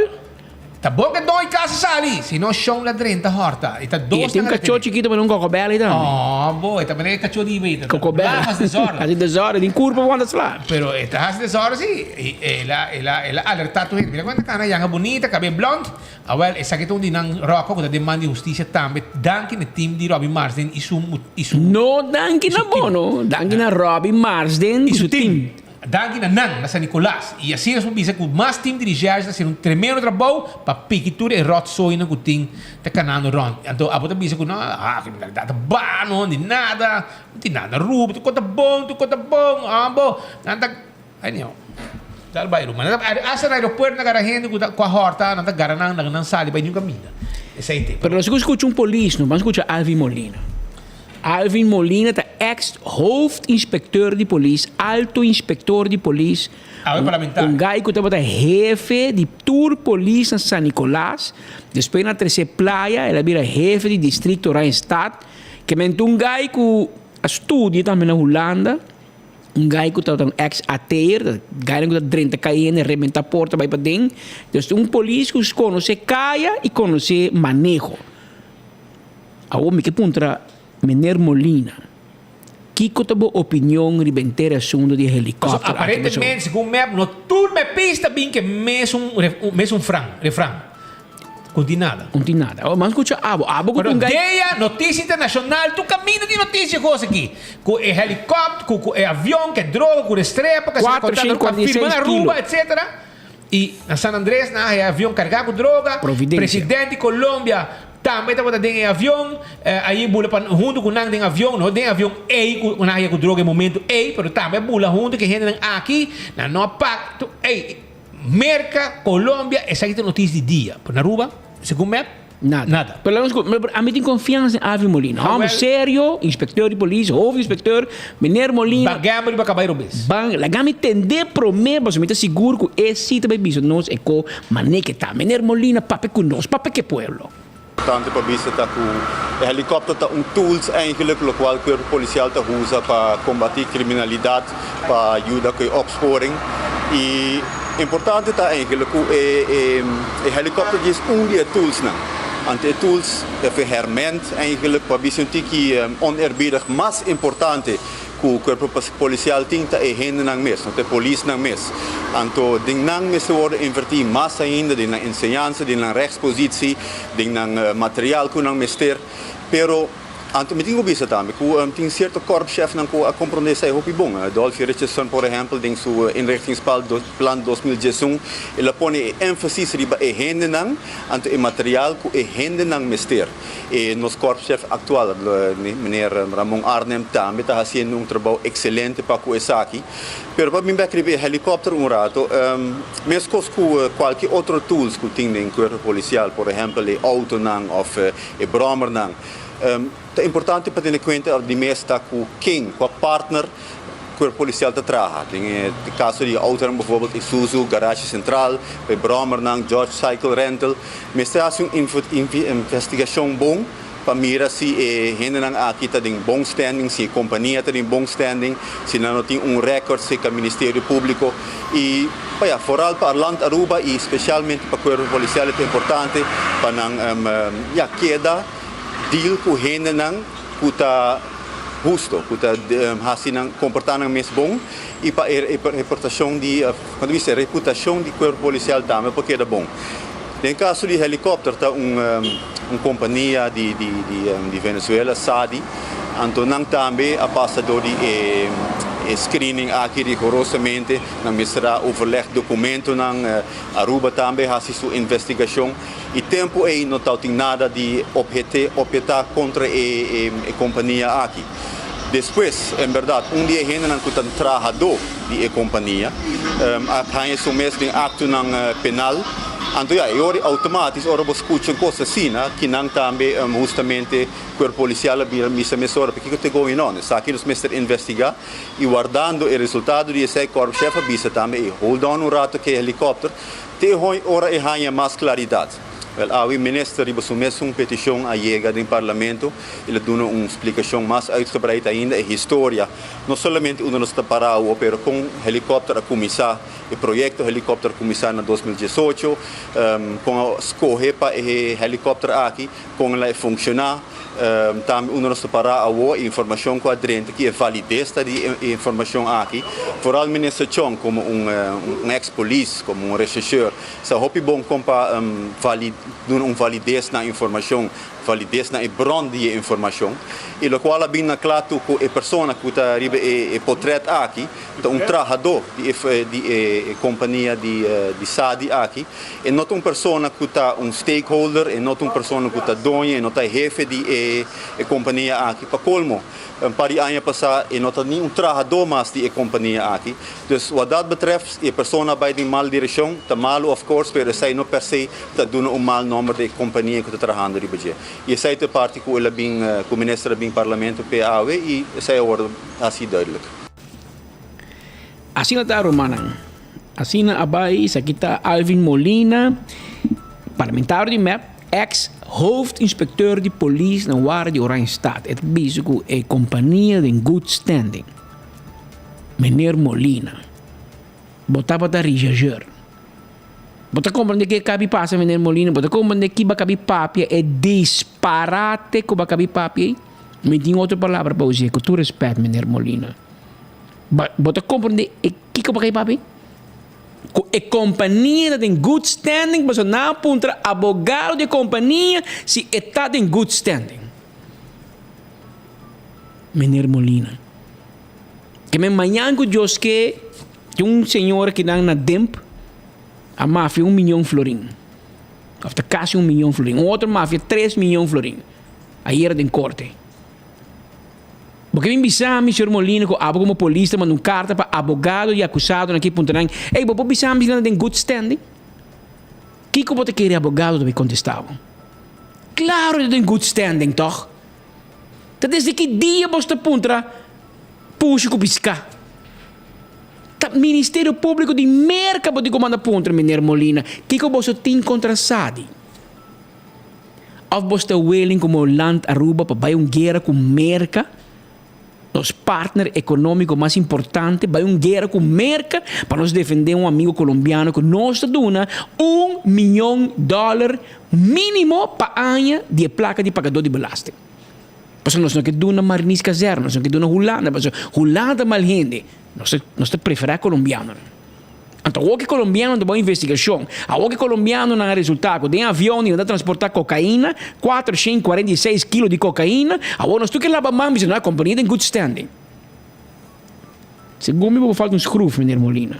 Ta bon ke doi casa sali, si no shon la drenta horta. E ta I e dos tin un nan a kachó retene. chikito manera un kokobel ei tambe. Oh, bo, e ta manera e kachó di iba ei. Kokobel. Bla hasi desorden. Hasi desorden, tin kurpa bo wanta sla. Pero e ta hasi desorden si. I el a, el a, el a alertá tur hende. Mira kon e ta kana yanga bunita, kabel blond. Awel, esaki ta un di nan ròkò ku ta den man di hustisia tambe. Danki na e team di Robbie Marsden i su, i su. No danki i su na bo team. no, danki na Robbie Marsden I ku su su team. team. Danki na nan, na San Nicolas. Y asina nos por bisa cu mas team di recherche ta haciendo un tremendo trabou pa piki tur e rotzooinan cu tin ta canando rond. Anto abo ta bisa cu no, ah, criminalidad ta baha, no di nada, no tin nada Aruba, tur cos ta bon, tur cos ta bon, abo, nan ta, anyhow, dal bay Aruba. Nan ta, hasta na aeropuerto nan gara hende cu ta, cu a horta, nan ta gara nan, nan sali bay niun caminda. Esey te. Pero nos cu scucha un polis, nos ban scucha Alvin Molina. Alvin Molina ta ex hoofdinspecteur di polis, alto inspector di polis, Awe parlamentario. un guy cu tabata hefe di tur polis na San Nicolas, despues na trece playa el a bira hefe di districto Rijnstad, ke men ta un guy cu a studia tambe na Hulanda, un guy cu tabata un ex AT'er, guynan cu ta drenta cayende, rebenta porta bay paden, dus un polis cu conoce caya y conoce maneho. Awor mi ke puntra Meneer Molina. Kiko ta bo opinion riba henter e asunto di e Paso helikòpter aki? aparentemente segun mep no tur mepista bin ke mesun mesun fran, refran. Ku tin nada. Ku tin nada. Awor, mas skucha abo. Abo ku Pero un gai. Dea, notisia internashonal, tur kaminda tin notisia kos aki. Ku e helikòpter, ku ku e avion, ku e droga, ku restrepo, ku a kontakto ku a firma na 446 Aruba, kilo. etcetera. I na San Andres nan a haya avion kargá ku droga. Providencia. Presidente di Colombia tambe tabata den e avion. Ayi bula pa huntu ku nan den avion, no den avion ei ku nan a haya ku droga e momento ei, pero tambe a bula huntu ku e hendenan aki. Nan no a pak. Ei, Merka, Colombia, esaki ta noticia di dia. Pero na Aruba, segun mep, Nada. nada. Pero laga nos cu, pero ami tin confiansa den Alvin Molina. Ah, Homber wel. serio, inspecteur di polis, hoofdinspecteur, meneer Molina. Ban gamble riba cabay robes. Ban, laga mi tende prome, pasobra mi ta sigur cu e si ta bay bisa nos e co mane ke ta. Meneer Molina, papia cu nos, papia cu e pueblo. Importante pa bisa ta cu e helicopter ta un tools eigenlijk locual Cuerpo Policial ta usa pa combati criminalidad, pa yuda cu e opsporing. Y importante ta eigenlijk cu e helicopter djis un di e toolsnan. Anto e tools of e herment eigenlijk pa bisa un tiki oneerbiedig mas importante Ku kuerpo polisial tin ta e hendenan mes, no ta e polisnan mes. Anto den nan mester wòrdu invertí mas ainda den nan enseñansa, den nan rechtspositie, den nan material ku nan mester. Pero anto mi tin ku bisa tambe ku tin sierto korpschefnan ku a komprondé esei hopi bon. Dolfie Richardson por ehèmpel den su inrichtingsplan 2011 el a pone e énfasis riba e hendenan, anto e material ku e hendenan mester. E nos korpschef aktual, meneer Ramon Arnhem, tambe ta hasiendo un trabou ekselente pa ku esaki. Pero pa bin bek riba e helikòpter un rato, meskos ku kualke otro tools ku tin den kuerpo polisial, por ehèmpel e outonan òf e bròmernan, ta importante pa tene kuenta di mes ta ku ken, kua partner, Cuerpo Policial ta traha. Den e caso di autonan bijvoorbeeld Isuzu, Garage Central, pa e brommernan, George Cycle Rental. Mester haci un investigacion bon pa mira si e hendenan aki ta den bon standing, si e compania ta den bon standing, si nan no tin un record cerca Ministerio Publico. Y pa ya, vooral pa Land Aruba y specialmente pa Cuerpo Policial e ta importante pa nan ya keda deal cu hendenan cu ta husto, ku ta hasi nan komportá nan mes bon i pa e reportashon di, kon ta bisa, reputashon di kuerpo polisial tambe por keda bon. Den kaso di helikòpter ta un un kompania di di di Venezuela, Sadi, anto nan tambe a pasa dor di e e screening aki rigorosamente, nan mester a overleg dokumentonan, Aruba tambe hasi su investigashon. E tempu ei no tawtin nada di obhete obhetá kontra e e kompania aki. Despues, en bèrdat, un di e hendenan ku ta trahadó di e kompania a haña su mes den aktonan penal. Anto ya, e ora outomátis ora bo skucha un kos asina, kinan tambe hustamente kuerpo polisial a bira misa mesora, Pakiko ta going on? Esaki nos mester investigá i wardando e resultado di esei, Korpschef a bisa tambe, Ey, hold on un rato ku e helikòpter. Te hoy ora e haña mas claridad. Wel, awe minister riba su mesun peticion a yega den parlamento y lo duna un splicacion mas uitgebreid ainda e historia, no solamente unda nos ta para awo, pero con helicopter a cuminsa, e proyecto helicopter a cuminsa na 2018, con a scoge pa e helicopter aki, con el a funciona. Tambe unda nos ta pará awor, e informashon ku a drenta ki e valides ta di e informashon aki. Foral Minister Chong komo un un eks polis, komo un rechercheur, sa hopi bon kon pa duna un valides na informashon, valides na e bron di e informashon. I lokual a bin na kla tur ku e persona ku ta riba e potret aki ta un trahadó di e di e kompania di Sadi aki. E no ta un persona ku ta un stakeholder, e no ta un persona ku ta doño, e no ta e hefe di e e kompania aki. Pa kolmo, un par di aña pasá e no ta ni un trahadó mas di e kompania aki. Dus wat dat betreft, e persona a bai den mal direkshon, ta malu of course, pero esei no per se ta duna un mal nòmber di e kompania ku ta trahando riba dje. I esei ta e parti ku el a bin, ku minister a bin parlamento p'e awe i esei a wòrdu hasi duidelijk. Asina ta rumannan. Asina a bai, esaki ta Alvin Molina, parlamentario di mep, ex hoofdinspecteur di polis na Warda di Oranjestad. E ta bisa cu e compania den good standing. Meneer Molina, bo tabata rechercheur. Bo ta comprende ke kabi pasa, meneer Molina? Bo ta comprende ki ba kabi papia e disparate ku ba kabi papia ei? Mi tin otro palabra pa us'é, ku tur respèt, meneer Molina. Ba, bo ta komprendé e kiko pa kai papia? Ku e kompania ta den good standing pasobra nan a puntra abogado di e kompania si e ta den good standing. Meneer Molina. Ke men mañan ku Dios ke tin un señora kinan na Demp a mafia un miyon florin. Of ta kasi un miyon florin. Un otro mafia tres miyon florin. Ayera den korte. Bo ke bin bisa mi, señor Molina, ku abo komo polis ta manda un karta pa abogado di akusadonan aki puntra nan, Ey, bo por bisa mi si nan ta den good standing? Kiko bo ta kere abogado ta bay kontestá bo? Klaro e ta den good standing, tòg? Ta desde ki dia bos ta puntra pushi ku piská? Ta Ministerio Públiko di Merka bo tin ku manda puntra, meneer Molina, kiko boso tin kontra Sadi? Of bo sta willing como land Aruba pa bay un guera cu Merca, nos partner economico mas importante, bay un guera cu Merca pa nos defende un amigo Colombiano cu nos ta duna un miyon dollar minimo pa aña di e placa di pagador di belasting. Pasobra nos no ke duna Mariniers Kazerne, nos no ke duna Hulanda, pasobra Hulanda ta mal hende, nos ta prefera Colombianonan. Anto awor ku e kolombianonan ta bo investigashon, awor ku e kolombianonan a resultá ku den avion nan ta transportá kokaina, 446 kilo di kokaina, awor nos tur ke laba man bisa no a kompania ta in good standing. Segun mi bo falta un skruf, meneer Molina.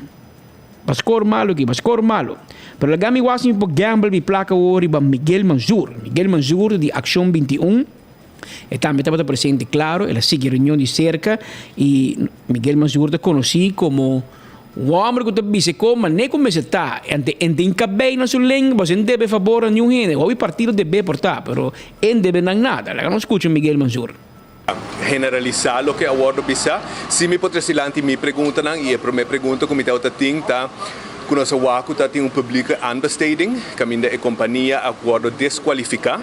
Ba skor malu aki, ba skor malu. Pero laga mi wak si mi por gamble mi plaka awor riba Miguel Manzur. Miguel Manzur di Akshon 21. E tambe tabata presente, claro, el a sigui reunion di cerca y Miguel Mansur ta conoci como un homber cu ta bisa e con mane cu mester ta. Ante en tin cabey na su lenga, boso en debe fabor a niun hende. Hopi partido debe por ta, pero en debe nan nada. Laga nos scucha Miguel Mansur. Generalisa loke a wordo bisa. Si mi por trece dilanti mi preguntanan y e prome pregunta cu mi tabata tin ta cu nos a wak cu ta tin un publieke aanbesteding caminda e compania a wordo descualifica.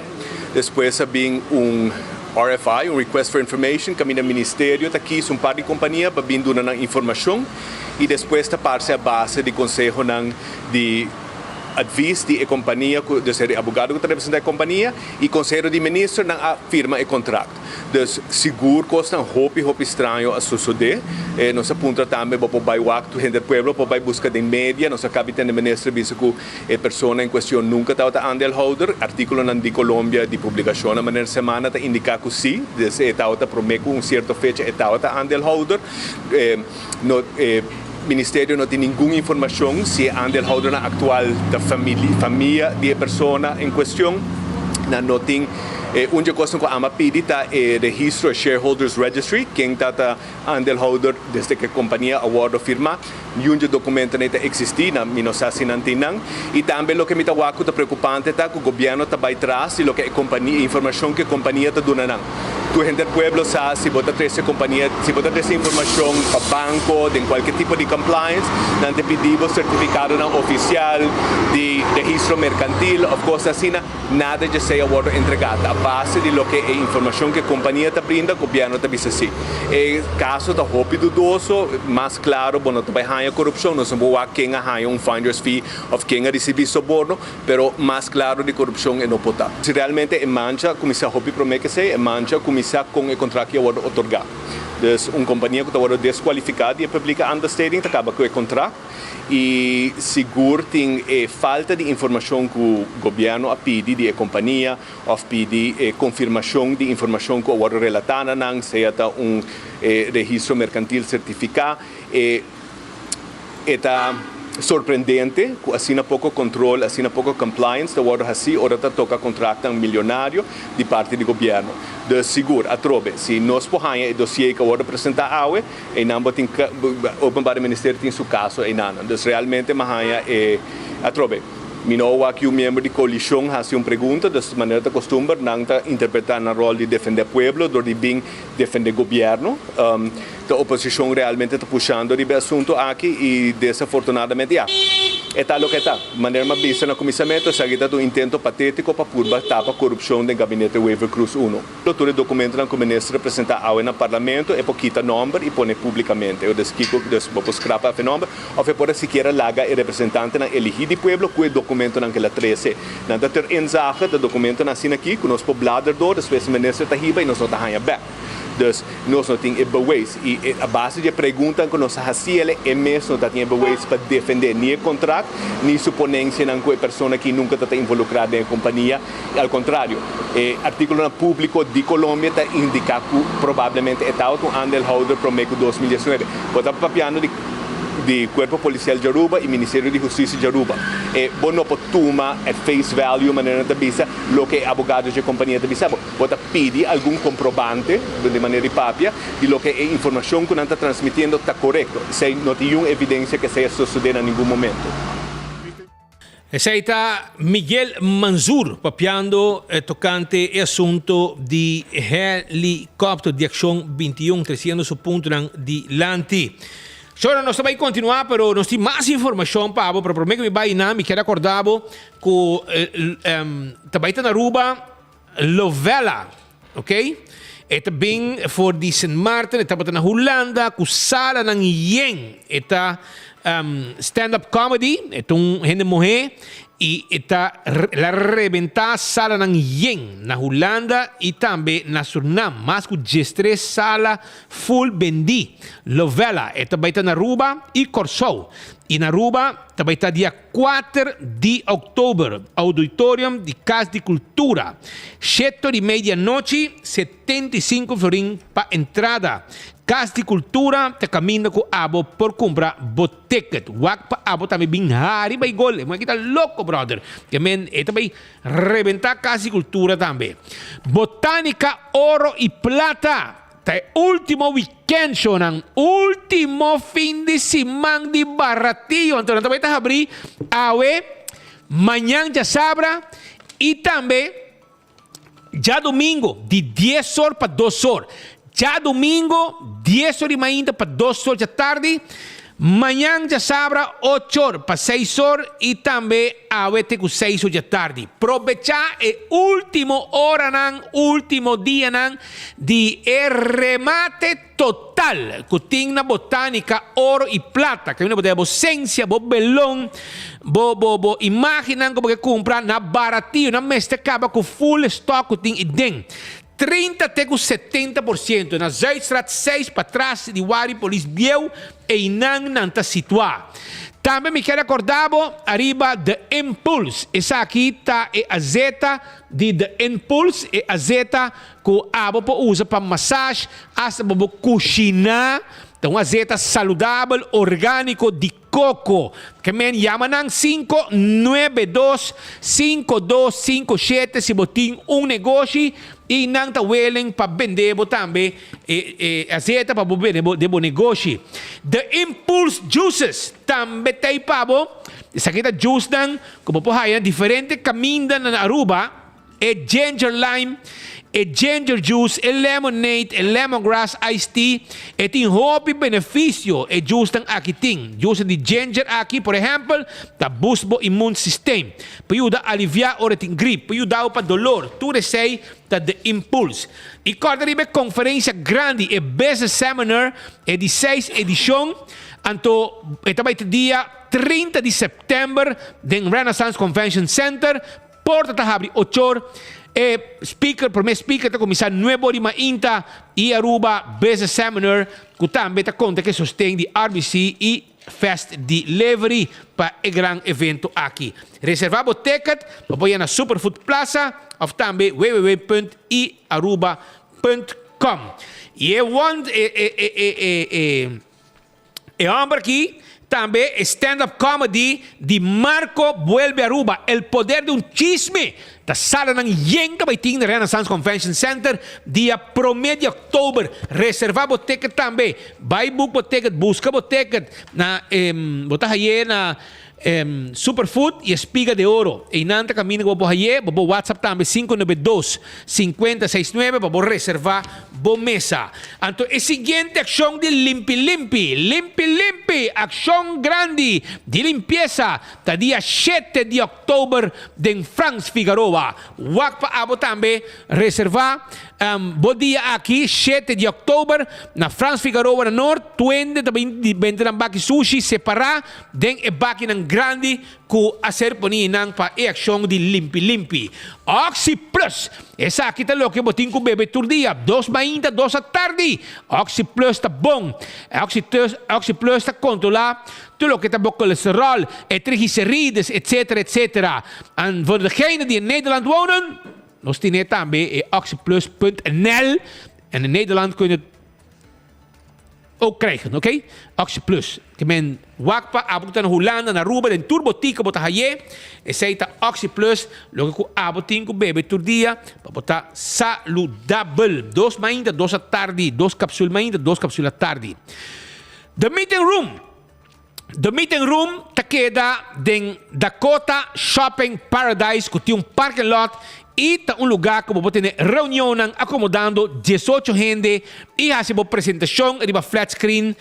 Despues a bin un RFI, un Request for Information, kaminda ministerio ta kis un par di kompania pa bin duna nan informashon i despues ta parse a base di konsehonan di advis di e kompania ku, dus e abogado ku ta representá e kompania i konsehero di minister nan a firma e kontrakt. Dus sigur kosnan hopi hopi straño a sosodé. Nos a puntra tambe bo por bai wak tur hende pueblo por bai buska den media, nos a kabi tende minister bisa ku E persona en cuestion nunca tabata aandeelhouder. Articulonan di Colombia di publicacionnan manera semana ta indica cu si, desde e tabata prome cu un cierto fecha e tabata aandeelhouder. No, e ministerio no tin ningun informacion si e aandeelhoudernan actual ta famia di e persona en cuestion. Nan no tin. E un dje cosnan cu ama pidi ta e registro, e shareholders registry, ken ta ta aandeelhouder desde cu e compania a wordo firma. Niun dje dokumentonan ei ta eksistí, nan mi no sa si nan tin nan. I tambe loke mi ta wak ku ta preokupante ta ku gobièrnu ta bai tras di loke e kompania, e informashon ku e kompania ta duna nan. Tur henter pueblo sa si bo ta trese kompania, si bo ta trese informashon pa banko den kualke tipo di compliance, nan ta pidi bo sertifikadonan ofisial di registro merkantil òf kos asina. Nada djesei a wòrdu entregá. Ta a base di loke e informashon ku e kompania ta brinda, gobièrnu ta bisa si. E kaso ta hopi dudoso, mas klaro bo no ta bai haña korupshon, nos no por wak ken a haña un finder's fee òf ken a risibí soborno, pero mas klaro di korupshon e no por ta. Si realmente e mancha kuminsá hopi promé ku esei, e mancha kuminsá kon e kontrakt a wòrdu otorgá. Dus un kompania ku ta wòrdu deskualifiká di e publike aanbesteding ta kaba ku e kontrakt. I sigur tin e falta di informashon ku gobièrnu a pidi di e kompania òf pidi e konfirmashon di informashon ku a wòrdu relatá na nan, sea ta un registro merkantil sertifiká. E e ta sorprendente ku asina poko kontrol, asina poko compliance ta wòrdu hasí ora ta toka kontraktnan milionario di parti di gobièrnu. Dus sigur, atrobe, si nos por haña e dosié ku a wòrdu presentá awe, Einan bo tin Openbare Ministerio tin su caso einanan. Dus realmente mi a haña e atrobe. Mi no a wak yu miembro di coalicion haci un pregunta, dus manera ta costumber nan ta interpreta nan rol di defende pueblo dor di bin defende gobierno. Ta oposicion realmente ta pushando riba e asunto aki y desafortunadamente ya, e ta loke e ta. Manera mi a bisa na cuminsamento esaki ta un intento patetico pa purba tapa corupcion den gabinete Wever-Croes uno. Lo tur e dokumentonan ku minister a presentá awe na parlamento e por kita nòmber i pone públikamente. Dus kiko dus bo por skrapa af e nòmber òf e por a sikiera laga e representantenan eligí di pueblo ku e dokumentonan. documentonan cu el a trece. Nan ta ter inzage, ta documentonan asina aki cu nos por blader door, despues e minister ta hiba y nos no ta haña bek. Dus nos no tin e bewijs y a base di e preguntanan cu nos a haci el, e mes no ta tin e bewijs pa defende ni e contract ni su ponencianan cu e persona aki nunca ta ta involucra den e compania. Al contrario, e articulonan publico di Colombia ta indica cu probablemente e tabata un aandeelhouder prome cu 2019. Bo ta papiando di di Cuerpo Policial di Aruba y Ministerio di Husticia di Aruba. E bo no por tuma at face value manera nan ta bisa loke e abogado dje compania ta bisa bo. Bo ta pidi algun comprobante, di manera di papia, di loke e informacion cu nan ta transmitiendo ta corecto. Esey no tin yun evidencia cu esey a sucede na ningun momento. Esei ta Miguel Manzur papiando tocante e asunto di helicopter di Accion 21 treciendo su puntonan dilanti. Shora nos ta bay continua pero nos tin mas informacion pa bo pero prome cu mi bay nan mi kier acorda bo cu ta bay ta na Aruba Lovella ok e ta bin for di Sint Maarten e tabata na Hulanda ku salanan yen e ta stand up comedy e ta un hende muhé i e ta el a rebentá salanan yen na Hulanda i tambe na Surnam mas ku diestres sala full bendí Lovella e ta bai ta na Aruba i Kòrsou i na Aruba ta bai ta dia Kuater di òktober, Auditorium di Kas di Kultura, sheto di mei di anochi, 75 florin pa entrada. Kas di Kultura ta kaminda ku abo por kumpra bo ticket. Wak pa abo tambe bin hari bai gol. E muhé aki ta loko brother. Ke men e ta bai rebentá Kas di Kultura tambe. Botanica Oro y Plata. Ta e ultimo weekend shownan, ultimo fin di siman di Baratillo. Anto nan ta bai ta habri awe, mañan djasabra y tambe djadomingo di dies or pa dos or. Djadomingo dies or di mainta pa dos or djatardi. Mañan djasabra ocho or pa seis or y tambe awe te cu seis or djatardi. Probecha e ultimo oranan, ultimo dianan di e remate total cu tin na Botanica Oro y Plata. Caminda bo ta haya bo sensia, bo belon, bo bo bo imagennan cu bo ke cumpra na baratio. Nan mester caba cu full stock cu tin iden. 30 te ku 70% na Zuidstraat 6 patras di Wari Polis Bieu einan nan ta situá. Tambe mi kier akorda bo ariba The Impulse. Esaki ta e azeta di The Impulse, e azeta ku abo por usa pa massage, asta pa bo kushiná. Ta un azeta saludabel, orgániko, di Koko. Ke men yama nan 592 5257 si bo tin un negoshi i nan ta willing pa bende bo tambe e e azeta pa bo bende bo den bo negoshi. The Impulse Juices tambe ta ei pa bo. Esaki ta juice nan ku bo por haya na diferente kaminda na Aruba. E ginger lime, e ginger juice, e lemonade, e lemongrass iced tea, e tin hopi beneficio e juicenan aki tin. Juice di ginger aki, por ehempel, ta boost bo immuun systeem, por yuda alivia ora tin grip, por yuda bo pa dolor, tur esey ta The Impulse. Y corda riba e conferencia grandi, e Business Seminar, e di seis edicion, anto e ta bay ta dia 30 di september den Renaissance Convention Center, Porta ta habri ochor, e speaker, prome speaker ta kuminsá nuebe or di mainta i Aruba Business Seminar ku tambe ta konta ku e sosten di RBC i Fast Delivery pa e gran evento aki. Reserva bo ticket pa bo yena Superfood Plaza of tambe www.iaruba.com. I e won e e e e e. E homber aki tambe e stand up comedy di Marco Vuelve Aruba, El Poder de un Chisme ta salanan yen ta bay tin na Renaissance Convention Center dia prome di october. Reserva bo ticket tambe. Bay book bo ticket, busca bo ticket na bo ta haye na Superfood y Espiga de Oro. Eynan ta caminda cu bo por haye. Bo por WhatsApp tambe 592 5069 pa bo reserva bo mesa. Anto e siguiente accion di Limpi Limpi, Limpi Limpi, accion grandi di limpiesa ta dia shete di october den Frans Figaroa. Wak pa abo tambe reserva. Bo dia aki, shete di òktober, na Frans Figaroa na Noord, tuende ta bin di benta nan baki sushi separá den e bakinan grandi ku a ser poní einan pa e akshon di limpi limpi. Oxi Plus! Esaki ta loke bo tin ku bebe tur dia, dos mainta, dos atardi. Oxi Plus ta bon. Oxi Oxi Plus ta kontrolá tur loke ta bo kolesteròl, e triglicerides, etcetera, etcetera. En voor degenen die in Nederland wonen, Nos tine tambe e oxyplus punt nl en in Nederland kun je het ook krijgen, oké? Oxyplus. Ke men wak pa abo ku ta na Hulanda, na Aruba, den tur botika bo ta haye. Esei ta Oxyplus, loke ku abo tin ku bebe tur dia pa bo ta saludabel. Dos mainta, dos atardi, dos kapsul mainta, dos kapsul atardi. The Meeting Room. The Meeting Room ta keda den Dakota Shopping Paradise ku tin un parking lot i ta un lugá ku bo por tene reunionnan akomodando diesocho hende i hasi bo presentashon riba flat screen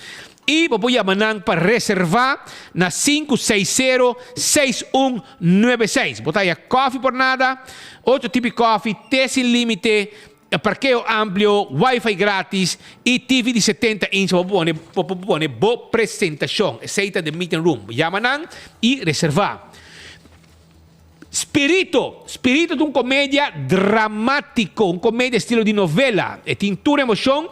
i bo por yama nan pa reservá na 560 6196. Bo ta haya kòfi por nada, otro tipo di kòfi, te sin límite. E parkeo amplio, wifi gratis y TV di 70 inch pa bo pone pa bo pone bo presentacion. Esey ta den meeting room. Yama nan y reserva. Spirito. Spirito ta un comedia dramatico, un comedia estilo di novela. E tin tur emocion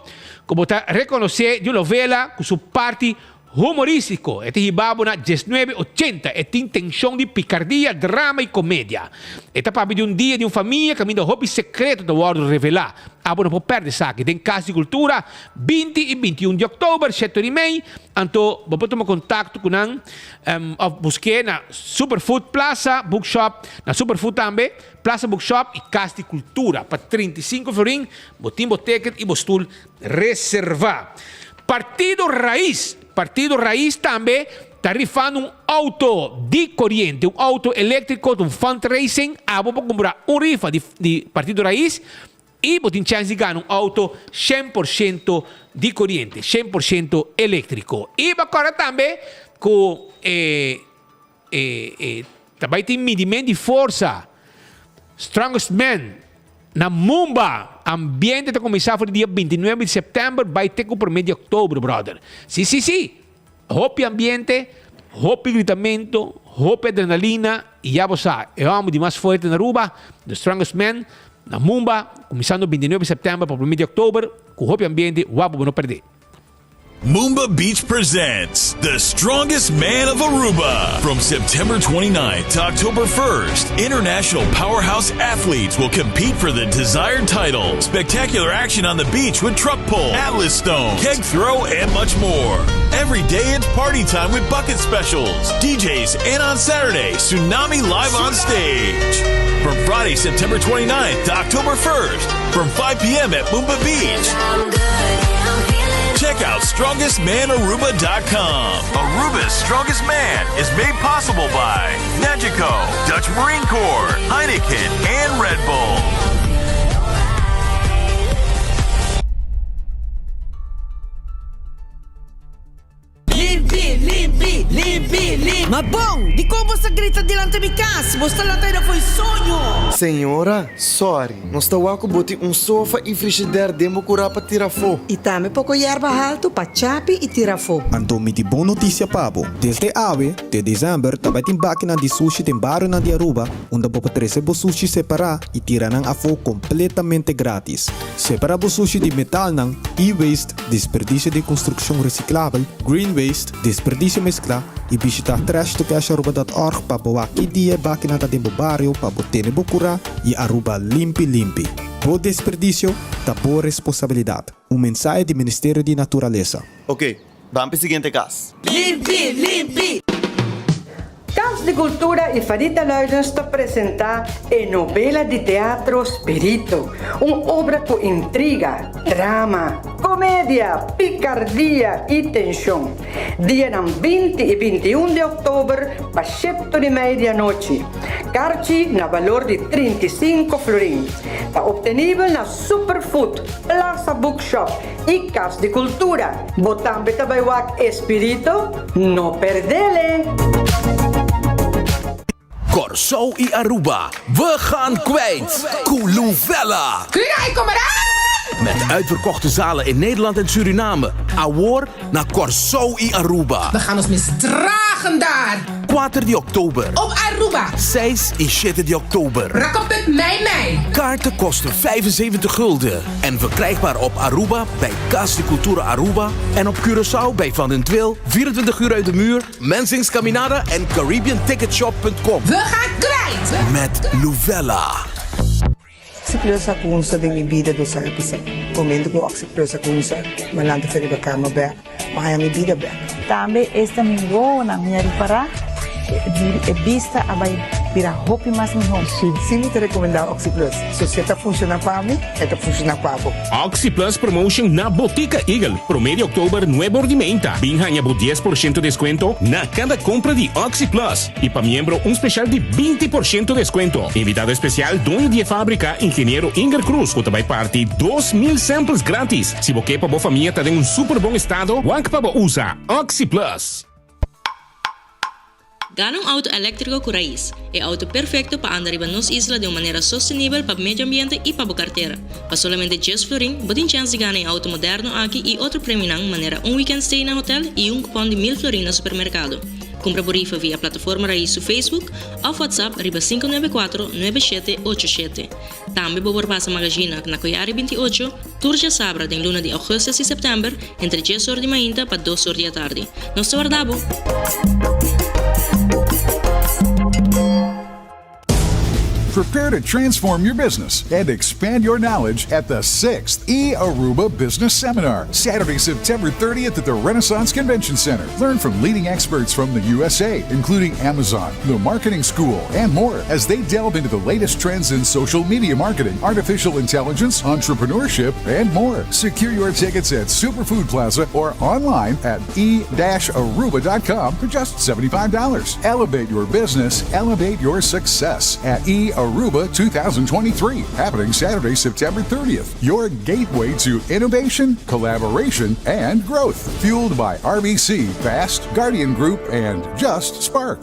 cu bo ta reconoce di un novela cu su parti Humorístiko, e ta hiba bo na diesnuebe ochenta. E tin tenshon di pikardia, drama i komedia. E ta papia di un dia di un famia kaminda hopi sekreto ta wòrdu revelá. Abo no por pèrdè esaki. Den Kas di Kultura, 20 i 21 di òktober, shete ora i mei. Anto bo por tuma kontakto ku nan òf busk'é na Superfood Plaza Bookshop, na Superfood tambe, Plaza Bookshop i Kas di Kultura. Pa 35 florin bo tin bo teket i bo stul reservá. Partido Raiz, Partido Raiz tambe ta rifando un auto di coriente, un auto electrico, ta un fundraising, abo por cumpra un rifa di di Partido Raiz y bo tin chance di gana un auto 100% di coriente, 100% electrico. Y bo corda tambe cu e E e ta bai tin midiment di forsa. Strongest Man na Mumba. Ambiente ta kuminsá for di dia 29 di sèptèmber bai te ku promé di òktober, bròder. Sí, sí, sí! Hopi ambiente, hopi gritamentu, hopi adrenalina i ya bo sa, e hòmber di mas fuerte na Aruba, The Strongest Man na Mumba, kuminsando 29 di sèptèmber pa promé di òktober, ku hopi ambiente, wak bo bo no pèrdè. Mumba Beach presents The Strongest Man of Aruba. From September 29th to October 1st, international powerhouse athletes will compete for the desired title. Spectacular action on the beach with truck pull, atlas stone, keg throw, and much more. Every day it's party time with bucket specials, DJs, and on Saturday, Tsunami live on stage. From Friday, September 29th to October 1st, from 5 p.m. at Mumba Beach. Check out StrongestManAruba.com. Aruba's Strongest Man is made possible by Nagico, Dutch Marine Corps, Heineken, and Red Bull. Limpi, limpi, limpi, limpi. Ma bon, dikon bo sa grita dilanti mi kas? Bo sta lanta aida fo'i soño. Señora, sorry, nos ta wak ku bo tin un sofa i frishider den bo kurá pa tira afó. I tambe poko yerba haltu pa chapi i tira afó. Anto mi tin bon notisia pa bo. Desde awe te desèmber ta bai tin bakinan di sushi den barionan di Aruba unda bo por trese bo sushi separá i tira nan afó kompletamente grátis. Separá bo sushi di metalnan, e-waste, Desperdisio di konstrukshon resiklabel, green waste, desperdisio mesklá i bishitá trashtocasharuba.org pa bo wak ki dia e bakinan ta den bo bario pa bo tene bo kurá i Aruba limpi limpi. Bo desperdisio ta bo responsabilidat. Un mensahe di Ministerio di Naturalesa. Ok, ban p'e siguiente kas. Limpi, limpi! Cas di Cultura y Farita Luidens ta presenta e novela di teatro Spirito, un obra cu intriga, drama, comedia, picardia y tension. Dianan 20 y 21 di october pa shepto di mei di anochi. Carchi na balor di 35 florin. Ta obtenibel na Superfood, Plaza Bookshop y Cas di Cultura. Bo tambe ta bay wak e Spirito? No perdele! Kòrsou i Aruba, we gaan kwijt ku Luvella! Cuidai, komerá! Met uitverkochte zalen in Nederland en Suriname. Awor na Kòrsou i Aruba. We gaan ons misdragen daar. Kuater di òktober. Op Aruba. Seis i shete di òktober. Rakkeput mei mei. Kaarten kosten 75 gulden en verkrijgbaar op Aruba bij Cas di Cultura Aruba en op Curaçao bij Van den Tweel, 24 uur uit de muur, Mensing's Caminada en CaribbeanTicketShop.com. We gaan kwijt! Met Luvella. Oxi Plus a cunsa den mi bida dos aña pasa. Momento cu Oxi Plus a cunsa, mi a lanta fe riba cama bek, mi a haña mi bida bek. Tambe esta mi wowonan, mi a ripará e bista a bai bira hopi mas mihó. Sí mi ta recomendá Oxi Plus. So si e ta funciona pa mi, e ta funciona pa bo. Oxi Plus Promotion na Botica Eagle, promé di òktober nuebe or di meinta. Bin haña bo 10% deskuento na kada kompra di Oxi Plus i pa miembro un speshal di 20% deskuento. Invitado espesial doño di e fábrika Ingeniero Inger Cruz ku ta bai parti 2000 samples gratis. Si bo ke pa bo famia ta den un super bon estado, wak pa bo usa Oxi Plus. Gana un auto eléktriko ku rais, e auto perfekto pa anda riba nos isla den un manera sostenibel pa medio ambiente i pa bo kartera. Pa solamente djes florin, bo tin chèns di gana e auto moderno aki i otro premionan manera un weekend stay na hotel i un kupòn di mil florin na supermerkado. Kumpra bo rifa via Plataforma Rais su Facebook òf WhatsApp riba 594 9787. Tambe bo por pasa Magazina na Koyari 28, tur djasabra den luna di augustus i september entre djes or di mainta pa dos or di atardi. Nos ta warda bo! Prepare to transform your business and expand your knowledge at the 6th E Aruba Business Seminar, Saturday, September 30th at the Renaissance Convention Center. Learn from leading experts from the USA, including Amazon, the Marketing School, and more as they delve into the latest trends in social media marketing, artificial intelligence, entrepreneurship, and more. Secure your tickets at Superfood Plaza or online at e-aruba.com for just $75. Elevate your business, elevate your success at E Aruba 2023, happening Saturday, September 30th. Your gateway to innovation, collaboration, and growth. Fueled by RBC, Fast, Guardian Group, and Just Spark.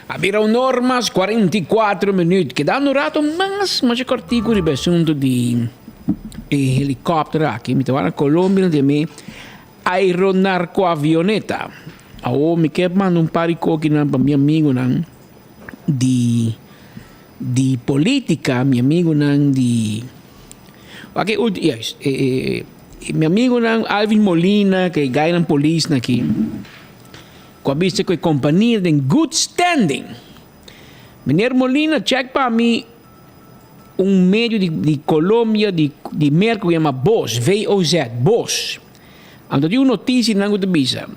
A bira un or mas 44 minuut. Kedando un rato mas, masha kortiku riba e asuntu di e helikòpter aki. Mi ta wak na Colombia nan ta yam'é aeronarcoavioneta. Awor mi ke manda un par di kokinan pa mi amigunan di di politica, mi amigunan di wak e ulti juist e e mi amigunan Alvin Molina ku e gainan polisnan aki. Cu a bisa cu e compania den good standing. Meneer Molina check pa mi un medio di di Colombia di di Merca cu yama Voz, VOZ, Voz. Anto tin un noticia nan cu ta bisa,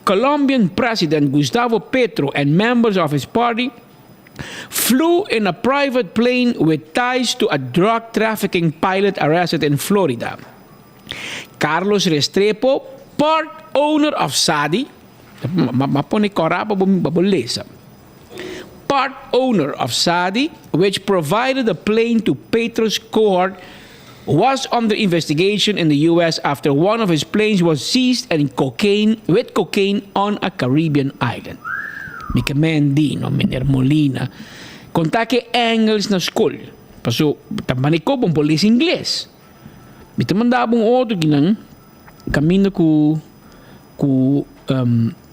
Colombian President Gustavo Petro and members of his party flew in a private plane with ties to a drug trafficking pilot arrested in Florida. Carlos Restrepo, part owner of Sadi, m'a pone kòrá pa bo pa bo lesa, part owner of Sadi, which provided the plane to Petro's cohort, was under investigation in the US after one of his planes was seized and cocaine with cocaine on a Caribbean island. Mi ke men di no, meneer Molina, konta ke Engels na skol, paso ta maneko bo por lesa ingles. Mi ta manda bo un otro kinan kaminda ku ku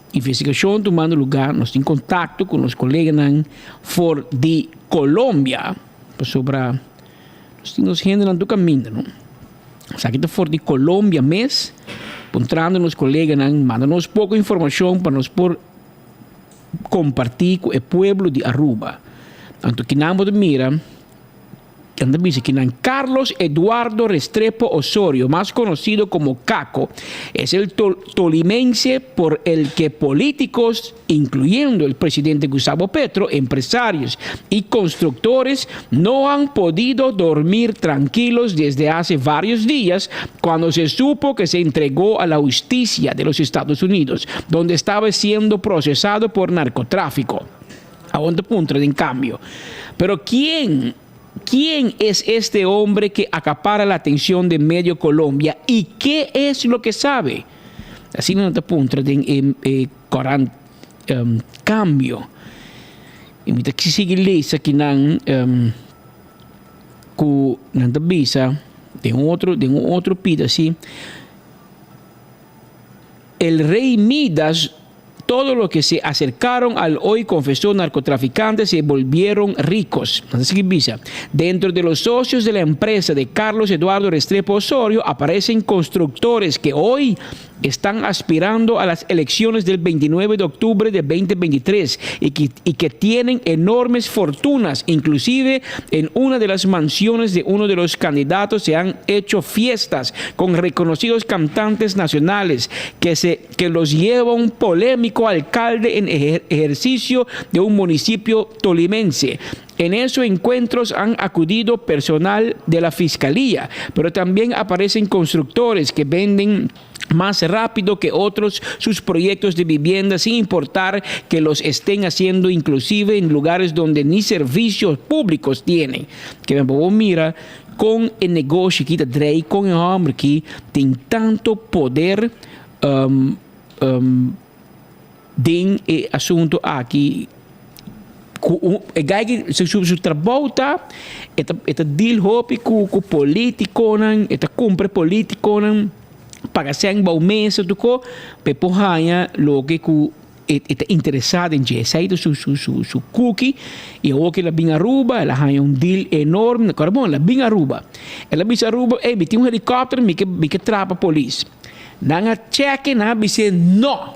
investigashon tumando lugá. Nos tin kontakto ku nos koleganan for di Colombia pasobra nos tin nos hendenan tur kaminda no. Esaki ta for di Colombia mes puntrando nos koleganan manda nos poko informashon pa nos por kompartí ku e pueblo di Aruba. Anto kinan bo ta mira. Nan ta bisa kinan Carlos Eduardo Restrepo Osorio, mas conocido como Caco, es el tolimense por el que políticos, incluyendo el presidente Gustavo Petro, empresarios y constructores no han podido dormir tranquilos desde hace varios días cuando se supo que se entregó a la justicia de los Estados Unidos, donde estaba siendo procesado por narcotráfico. Awor ta puntra den cambio, Pero quién, quién es este hombre que acapara la atención de medio Colombia y qué es lo que sabe? Asina nan ta puntra den e e corant Cambio. Y mi ta sigui lesa kinan ku nan ta bisa. Den un otro, den un otro pida si. El rey Midas Todo lo que se acercaron al hoy confesó narcotraficante se volvieron ricos. Así que bisa. Dentro de los socios de la empresa de Carlos Eduardo Restrepo Osorio aparecen constructores que hoy están aspirando a las elecciones del 29 de octubre de 2023 y que, y que tienen enormes fortunas. Inclusive en una de las mansiones de uno de los candidatos se han hecho fiestas con reconocidos cantantes nacionales que, se, que los lleva un polémico alcalde en ejercicio de un municipio tolimense. En esos encuentros han acudido personal de la fiscalía, pero también aparecen constructores que venden más rápido que otros sus proyectos de vivienda sin importar que los estén haciendo inclusive en lugares donde ni servicios públicos tienen. Que me mira con e negoshi aki ta drei con e homber aki tin tanto poder um, um, den e asunto aki cu un, e guy ki su, su, su trabou ta e ta, e ta deal hopi cu, cu politiconan, e ta cumpra politiconan, paga sèn bou mesa tur ko, pa e por haña loke ku e e ta interesá den dje. Esei ta su su su su kuki i awor ku el a bin Aruba el a haña un deal enorme. Kòrda bon, el a bin Aruba. El a bisa Aruba, ey mi tin un helikòpter mi ke mi ke trapa polis. Nan a chèk'e, nan a bis'é nò.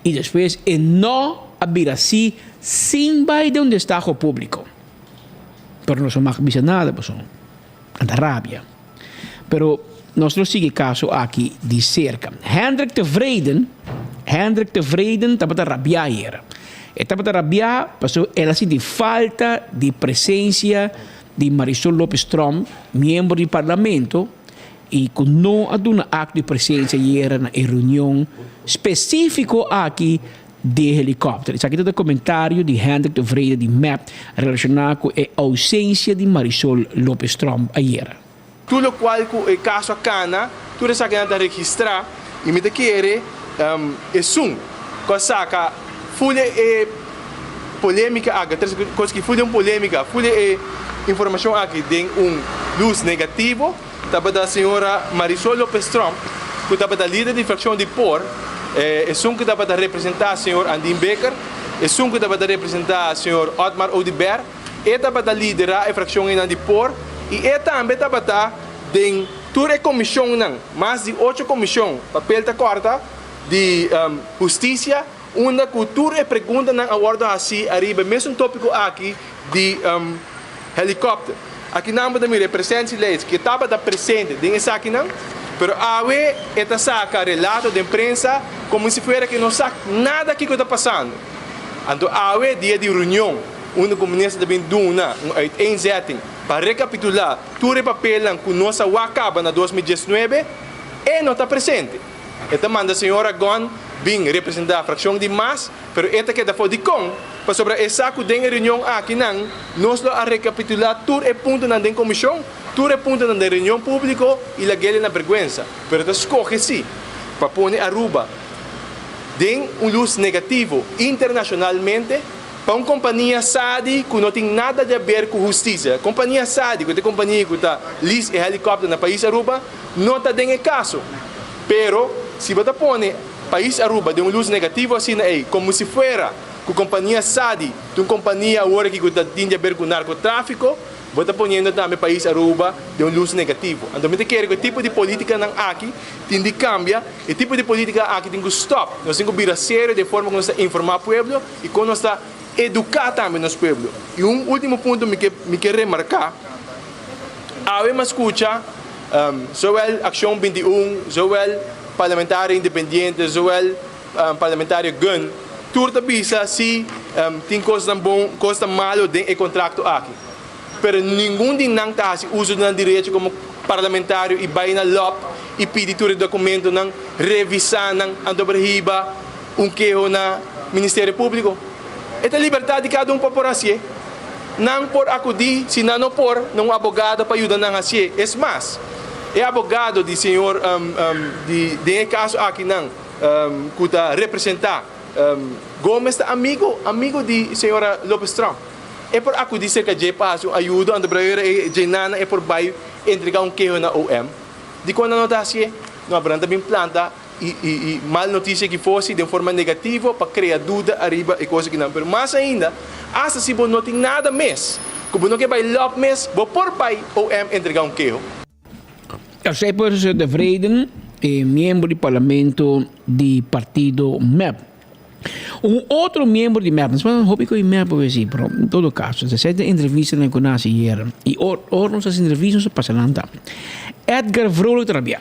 I despues e nò a bira sí sin bai den un destaho públiko. Pero nos no mag bisa nada pasobra nan ta rabia. Pero nos lo sigui caso aki di cerca. Hendrik Tevreden, Hendrik Tevreden tabata rabia ayer. E tabata rabia pasobra el a sinti falta di presencia di Marisol Lopez Tromp, miembro di parlamento, y cu no a duna acto di presencia ayer na e reunion specifico aki di e helikòpter. Esaki ta e komentario di Hendrik Tevreden di mep relashoná ku e ousensia di Marisol Lopez Tromp ayera. Tur lokual ku e kaso a kana, tur esakinan ta registrá i mi ta kere esun ku a saka full e polémika aki, a trese kos ki full den un polémika, full e informashon aki den un lus negativo. Tabata señora Marisol Lopez Tromp cu tabata lider di fraccion di por, esun cu tabata representa señor Andin Bikker, esun cu tabata representa señor Otmar Oduber, e tabata lidera e fraccion einan di por y e tambe tabata den tur e comisionnan, mas di ocho comision, papel ta corta, di husticia, unda cu tur e preguntanan a wordo haci ariba e mesun topico aki di helicopter. Aki nan bo ta mira e presentielijst ke tabata presente den esakinan, pero awe e ta saka relato den prensa komo si fuera ke no sa nada kiko ta pasando. Anto awe dia di reunion unda ku minister ta bin duna un uiteenzetting pa rekapitulá tur e papelnan ku nos a wak kaba na 2019, e no ta presente. E ta manda señora Gon bin representá frakshon di mas, pero e ta keda for. Dikon? Pasobra e sa ku den e reunion akinan nos lo a rekapitulá tur e puntonan den komishon, tur e puntonan den reunion públiko i lag'el na bergwensa. Pero e ta skohe sí pa pone Aruba den un lus negativo internashonalmente pa un kompania sadi ku no tin nada di aber ku hustisia. Kompania sadi, ku ta e kompania ku ta lease e helikòpter na pais Aruba, no ta den e kaso. Pero si bo ta pone pais Aruba den un lus negativo asina ei, komo si fuera ku kompania Sadi ta un kompania awor aki ku ta tin di aber ku narkotrafiko, bo ta poniendo tambe pais Aruba den un lus negativo. Anto mi ta kere ku e tipo di politikanan aki tin di kambia, e tipo di politika aki tin ku stòp. Nos tin ku bira serio den forma ku nos ta informá pueblo i kon nos ta eduká tambe nos pueblo. I un ultimo punto mi ke mi ke remarká, awe mi a skucha Zowel Accion 21, zowel parlamentario independiente, zowel parlamentario Gunn, tur ta bisa si tin cosnan bon, cosnan malo den e contracto aki. Pero ningun di nan ta haci uso di nan derecho como parlamentario y bay na lop y pidi tur e documentonan, revisa nan, anto por hiba un keho na Ministerio Publico. E ta libertad di cada un pa por hacié. Nan por acudí, si nan no por, na un abogado pa yuda nan hacié. Es mas, e abogado di señor di den e caso aki nan cu ta representa Gomez ta amigo amigo di señora Lopez Trump. E por acudí cerca dje pa haci un ayudo, anto breuer e dje nana e por bay. entrega un keho na OM? Dikon nan no ta hasié? No, pero nan ta bin planta i i i mal notisia ki fosi den forma negativo pa krea duda ariba e kos akinan. Pero mas ainda, asta si bo no tin nada mes, ku bo no ke bai lòp mes, bo por bai OM entrega un keho. Esei por ser Tevreden, e miembro di parlamento di partido mep. Un otro miembro di mep, nos por hopi ku e mep por si, pero en todo caso, esei ta entrevistanan ku nan hasi ayer i ora nos hasi entrevista nos a pasa nan ta. Edgar Vrolijk ta rabia.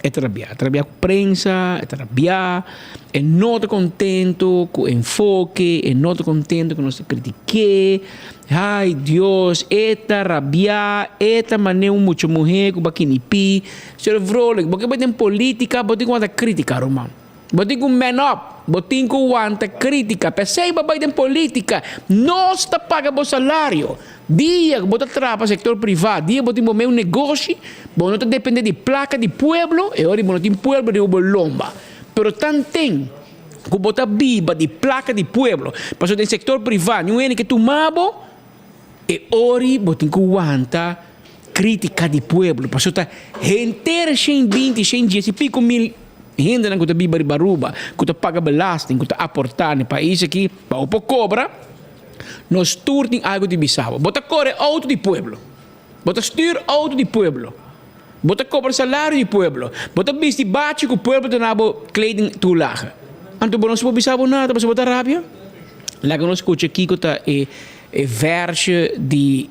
E ta rabia, e ta rabia ku prensa, e ta rabia, e no ta kontento ku enfoke, e no ta kontento ku nos ta kritik'é. Ai Dios, e ta rabia, e ta manera un mucha muhé ku bakinipí. Señor Vrolijk, bo ke bai den politika, bo tin ku wanta kritika, ruman. Bo tin ku man up, bo tin ku wanta kritika. P'esei bo bai den politika. Nos ta paga bo salario. Dia ku bo ta traha pa sektor privá, dia bo tin bo meu negoshi, bo no ta dependé di plaka di pueblo, e ora bo no tin pueblo riba bo lomba. Pero tanten ku bo ta biba di plaka di pueblo, pasobra den sektor privá niun hende ke tuma bo, e ora bo tin ku wanta kritika di pueblo. Pasobra ta henter shen binti, shen dies i piko mil. Hendenan ku ta biba riba Aruba, ku ta paga belasting, ku ta aportá na e pais aki, pa bo por kobra, nos tur tin algu di bisa bo. Bo ta kore outo di pueblo, bo ta stür outo di pueblo, bo ta kobra salario di pueblo, bo ta bisti bachi ku pueblo ta duna bo kleding toelage. Anto bo no por bisa bo nada pasobra bo ta rabia? Laga nos skucha kiko ta e e vèrsje di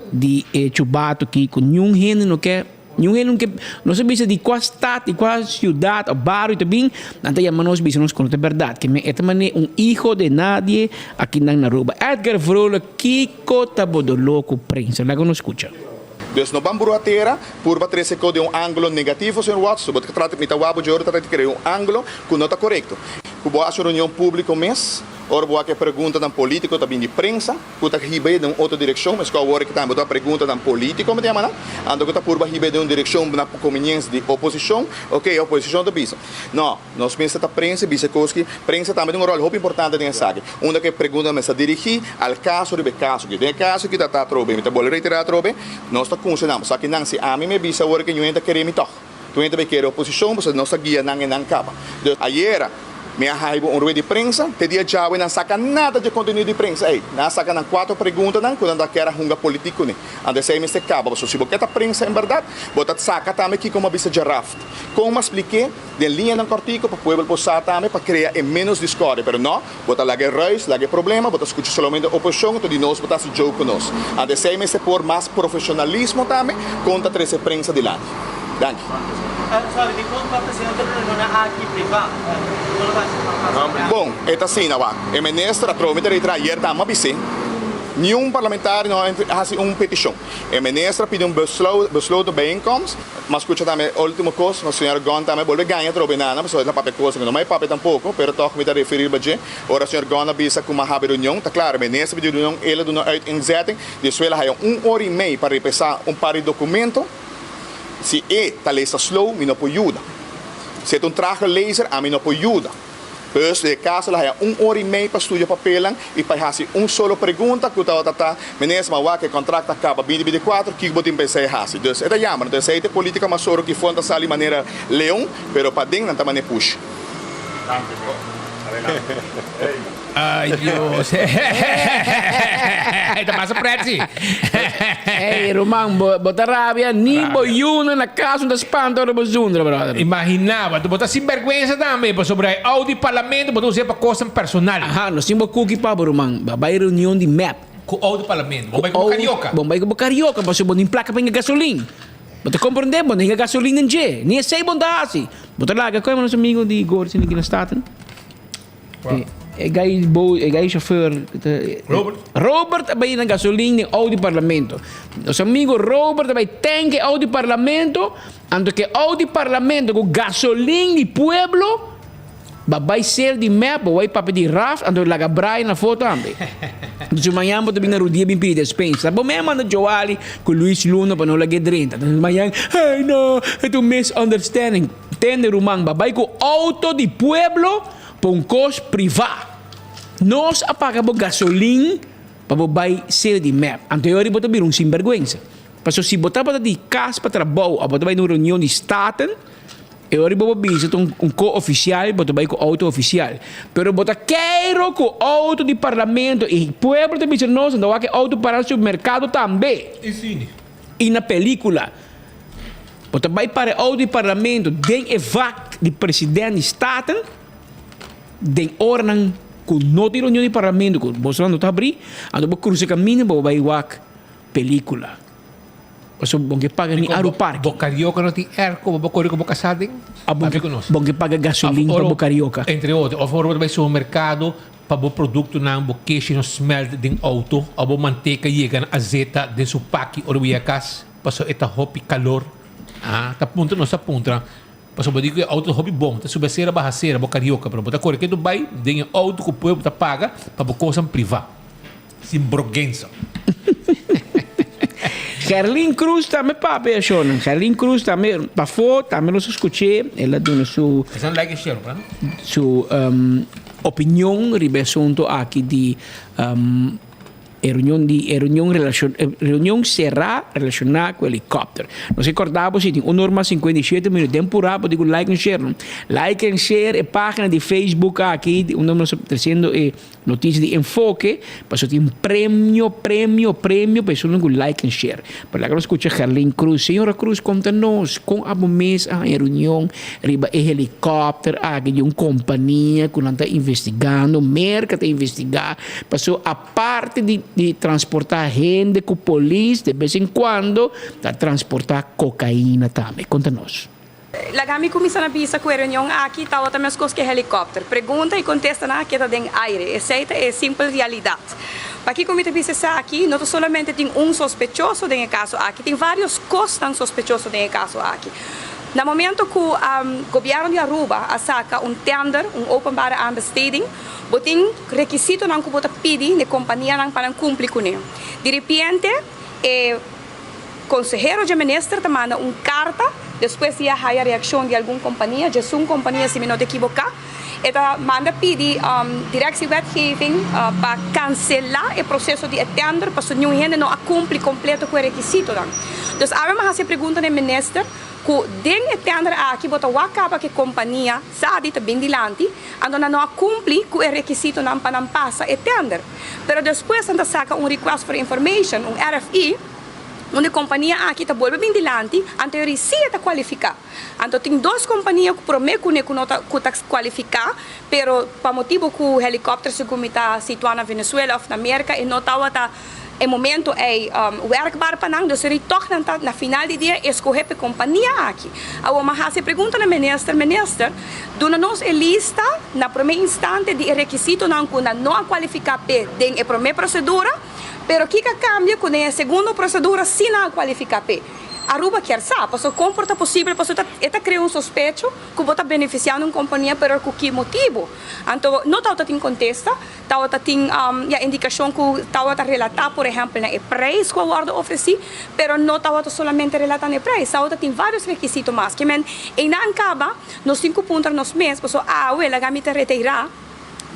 di e chubato aki ku niun hende no ke. Niun hende ke, nos a bisa di kua stat, di kua siudat òf bario ta bin, nan ta yama nos bisa nos ku no ta bèrdat. Ke men e ta manera un hijo de nadie aki nan na Aruba. Edgar Vrolijk, kiko ta bo doló ku prensa? Laga nos skucha. Dus no ban brua tera, purba trese ko den un angulo negativo, señor Watts. Bo ta trata, mi ta wak bo dje ora ta trata di krea un angulo ku no ta korekto. Ku bo hasi un reunion públiko mes, ora bo wak e preguntanan polítiko ta bin di prensa. Ku ta hib'é den un otro direkshon, meskos awor ki tambe bo ta preguntanan polítiko mi ta yama nan, anto ku ta purba hib'é den un direkshon na komeniensia di oposishon, oke e oposishon ta bisa, no, nos mester ta prensa i bisa e kos ki prensa tambe tin un ròl hopi importante den esaki, unda ku e preguntanan mester dirigí al kaso riba e kaso aki. Den e kaso ki ta ta atrobe, mi ta bolbe reiterá atrobe, nos ta kunse nan, pasobra aki nan si ami mi bisa awor ke ñuenta kere mi tòg, tur hende ta bay kere oposishon pasobra nos ta guia nan e nan kaba. Dus ayera. Mi a haibo un rueda di prensa, te dia djawe nan saka nada dje kontenido di prensa ei. Nan a saka nan kuater preguntanan ku nan ta kier a hunga politik kuné. Anto esei mester kaba, pasobra si bo ke ta prensa en bèrdat, bo ta saka tambe kiko mi a bisa djeraft. Kon mi a splik'é den liñanan kòrtiku pa pueblo por sa tambe pa krea e ménos diskòrdia. Pero nò, bo ta laga e ruis, laga e problema, bo ta skucha solamente oposishon, anto di nos bo ta hasi joke ku nos. Anto esei mester por mas profeshonalismo tambe kon ta trese prensa dilanti. Danki. Bon, e ta asina wak. E minister a trobe mi ta reitera ayer tambe a bis'é, niun parlamentario no a hasi un petishon. E minister a pidi un besloten bijeenkomst, m'a skucha tambe e ultimo kos, nos señora Gon tambe a bolbe gaña trobe nana, pasobra e ta papia kos ku no mai papia tampoko, pero tòg mi ta referí riba dje. Ora señor Gon a bisa ku m'a habi reunion, ta klaro, e minister a pidi reunion, el a duna uiteenzetting, despues el a haya un ora i mei pa repesá un par di dokumento. Si e ta lesa slow, mi no por yuda. Si e ta un trage lezer, ami no por yuda. Dus, den e kaso lo haya un ora i mei pa studia papelnan i pa hasi un solo pregunta ku tabata ta, Minister, ma wak e kontrakt a kaba binti 24, kiko bo tin pensa e hasi? Dus, e ta yama. Entonces, esei ta e politika mas oro ki for ta sali manera leon, pero paden nan ta manera pushi. Ay Dios. Ta pasa pret si. Hey ruman, bo, bo ta rabia, ni bo yuna na cas no ta spanta ora bo zundra, brother. Imagina bo, bo ta sin bergüenza tambe, pasobra e auto di parlamento bo ta us'é pa cosnan personal. Aha, nos tin bo cookie pa bo ruman, bo a bay reunion di mep. Cu auto di parlamento, bo bay cu bo carioca. Bo bay cu bo carioca, pasobra bo no tin placa pa hinga gasolin. Bo ta comprende? Bo no hinga gasolin den dje, ni esey bo no ta haci. Bo ta laga, cu nos amigo di Goris en Nikina Staten? E gai bo, e gai chauffeur. Robert. Robert a bai na gasolin den auto di parlamento. Nos amigo Robert a bai tank e auto di parlamento, anto ke auto di parlamento ku gasolin di pueblo, ba bai ser di mep, bo bai papia di Raf, anto laga Brian afó tambe. Entonces mañan bo ta bin na Rudia bin pidi despensa. Bo mes manda Joali ku Luis Luna pa no lag'é drenta. Entonces mañan, ay no, e ta un misunderstanding. Tende ruman, ba bai ku auto di pueblo pa un kos privá. Nos a paga bo gasolin pa bo bai sede di mep. Anto e ora bo ta bira un sinbergwensa. Pasobra si bo tabata di kas pa trabou òf bo ta bai na un reunion di Staten, e ora bo por bisa ta un ko ofisial, bo ta bai ku outo ofisial. Pero bo ta keiro ku outo di Parlamento i pueblo ta bisa nos nan ta wak e outo para na supermerkado tambe. I na pelikula. Bo ta bai para e outo di Parlamento den e vak di president di Staten. Den oranan ku no tin reunion di parlamento ku bosonan no ta habrí, anto bo krusa e kaminda bo bai wak pelíkula. Pasobra bo ke paga ni aru parking. Bo karioka no tin airco bo kore ku bo kasá den? Papia ku nos. Bo ke paga gasolin pa bo karioka. Entre otro. Òf ora bo ta bai supermerkado pa bo produktonan bo keshi no smelt den outo òf bo manteka yega na azeta den su paki ora bo yega kas pasobra e ta hopi kalor. Ah, ta puntra nos ta puntra. Pasobra bo di ku e outo ta hopi bon, ta subi asera baha asera, bo karioka, pero bo ta kore ketu bai den e outo ku pueblo ta paga pa bo kosan privá. Sin brogensa. Gerlin Cruz tambe papia shornan. Gerlin Cruz tambe pafó tambe nos a skuch'é. El a duna su Esan like e share, no? su opinion riba e asunto aki di E reunion di e reunion relacion e reunion será relacioná cu helicopter. Nos ke corda bo si tin un or mas 57 minuut den purá bo di cu like en share no. Like en share e pagina di Facebook aki di unda nos ta treciendo e noticia di Enfoke pasobra tin premio premio premio pa esunnan cu like en share. Pero laga nos scucha Gerlin Cruz. Señora Cruz conta nos con abo mes a haña reunion riba e helicopter aki di un compania cu nan ta investigando, Merca ta investiga pasobra Aparte di di transportá hende ku polis de bes en kuando ta transportá kokaina tambe. Konta nos. Laga mi kuminsá na bisa ku e reunion aki tabata meskos ku e helikòpter. Pregunta i kontestanan a keda den aire. Esei ta e simpel realidat. Pakiko mi ta bisa esaki? No ta solamente tin un sospechoso den e kaso aki, tin vários kosnan sospechoso den e kaso aki. Na momento ku gobièrnu di Aruba a saka un tender, un openbare aanbesteding, Bo tin rekisitonan ku bo ta pidi n'e kompanianan pa nan kumpli kuné. Di ripiente e konsehero dje minister ta manda un karta despues di a haya reakshon di algun kompania, djesun kompania si mi no ta ekiboká, e ta manda pidi Directie Wetgeving pa kanselá e proseso di e tender pasobra niun hende no a kumpli kompleto ku e rekisitonan. Dus awe mi a hasi e pregunta n'e minister ku den e tender aki bo ta wak kaba ku e kompania Sadi ta bin dilanti, anto nan no a cumpli cu e requisitonan pa nan pasa e tender. Pero despues nan ta saca un request for information, un RFI, unda e compania aki ta bolbe bin dilanti, anto e si e ta cualifica. Anto tin dos compania cu prome cune cu no ta cu ta cualifica, pero pa motibo cu helicopter segun mi ta situa na Venezuela of na Merca e no tawata E momento ei werkbaar pa nan, dus ri tòg nan ta na final di dia eskohé p'e kompania aki. Awor mi a hasi e pregunta na minister, Minister, duna nos e lista na promé instante di e rekisitonan ku nan no a kualifiká p'e den e promé prosedura, pero kiko a kambia ku den e segundo prosedura sí nan a kualifiká p'e? Aruba kier sa, pasobra kon por ta posibel, pasobra e ta krea un sospecho ku bo ta benefisiando un kompania pero ku ki motibu? Anto no tabata tin kontesta. Tabata tin ya indikashon ku tabata relatá por ehèmpel na e preis ku a wòrdu ofresí, pero no tabata solamente relatá na e preis, tabata tin vários rekisito mas. Ke men einan kaba nos tin ku puntra nos mes, pasobra awe laga mi ta reteirá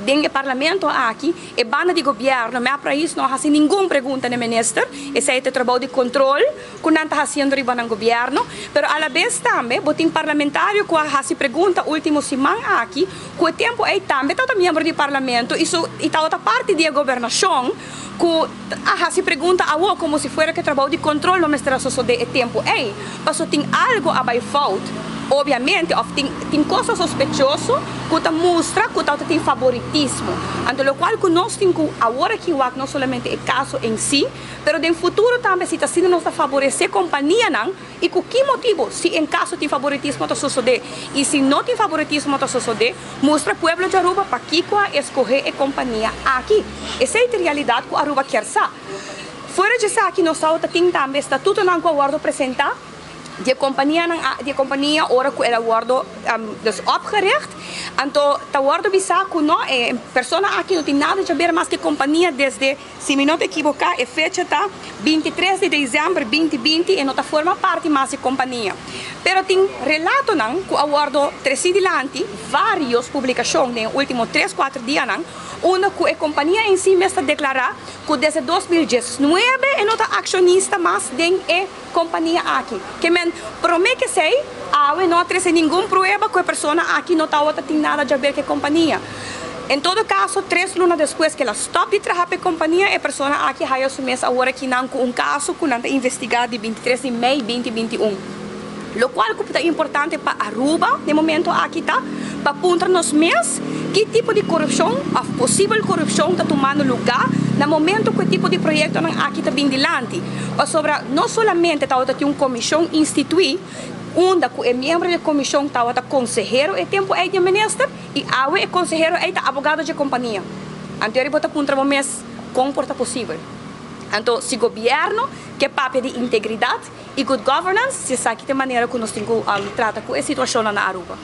den e parlamento aki e banda di gobièrnu mep rais no a hasi ningun pregunta na e minister, esei ta e trabou di kontrol ku nan ta hasiendo riba nan gobièrnu, pero alabes tambe bo tin parlamentario ku a hasi pregunta último siman aki ku e tempu ei tambe tabata miembro di parlamento i su i tabata parti di e gobernashon ku a hasi pregunta awo komo si fuera ku e trabou di kontrol lo mester a sosodé e tempu ei paso tin algu a bai fout obiamente òf tin tin kosa sospechoso ku ta mustra ku tabata tin faboritismo anto lokual ku nos tin ku awor aki wak no solamente e kaso en si pero den futuro tambe si ta asina nos ta faboresé kompanianan I ku ki motibu? Si en kaso tin faboritismo ta sosodé i si no tin faboritismo ta sosodé, mustra pueblo di Aruba pakiko a eskohé e kompania aki. Esei ta e realidat ku Aruba kier sa. Fuera di esaki nos tabata tin tambe statutonan ku a wòrdu presentá. Di e kompanianan di e kompania ora ku el a wòrdu dus opgericht, anto ta wòrdu bisá ku no e persona aki no tin nada djaber mas ku e kompania desde, si mi no ta ekiboká e fecha ta 23 di desèmber 2020 e no ta forma parti mas di e kompania. Pero tin relatonan ku a wòrdu tresí dilanti vários publikashon den e último tres kuater dianan unda ku e kompania en si mes ta deklará ku desde 2019 e no ta akshonista mas den e Kompania aki. Ke men prome kesei, awe no a trese ningun prueba ku e persona aki no tawata tin nada djaber ku e kompania. En todo kaso, tres luna despues ku el a stòp di traha pa e kompania, e persona aki haya su mes awor akinan ku un kaso ku nan ta investigá di 23 di mei 2021. Lokual ku ta importante pa Aruba den momento aki ta pa puntra nos mes ki tipo di korupshon òf posibel korupshon ta tumando lugá na momento ku e tipo di proyektonan aki ta bin dilanti. Pasobra no solamente tabata tin un komishon instituí unda ku e miembro di e komishon tabata konsehero e tempu ei di e minister i awe e konsehero ei ta abogado dje kompania. Anto bo ta puntra bo mes kon por ta posibel. Anto si gobièrnu ke papia di integridat i good governance, si esaki ta e manera ku nos tin ku trata ku e situashonnan na Aruba.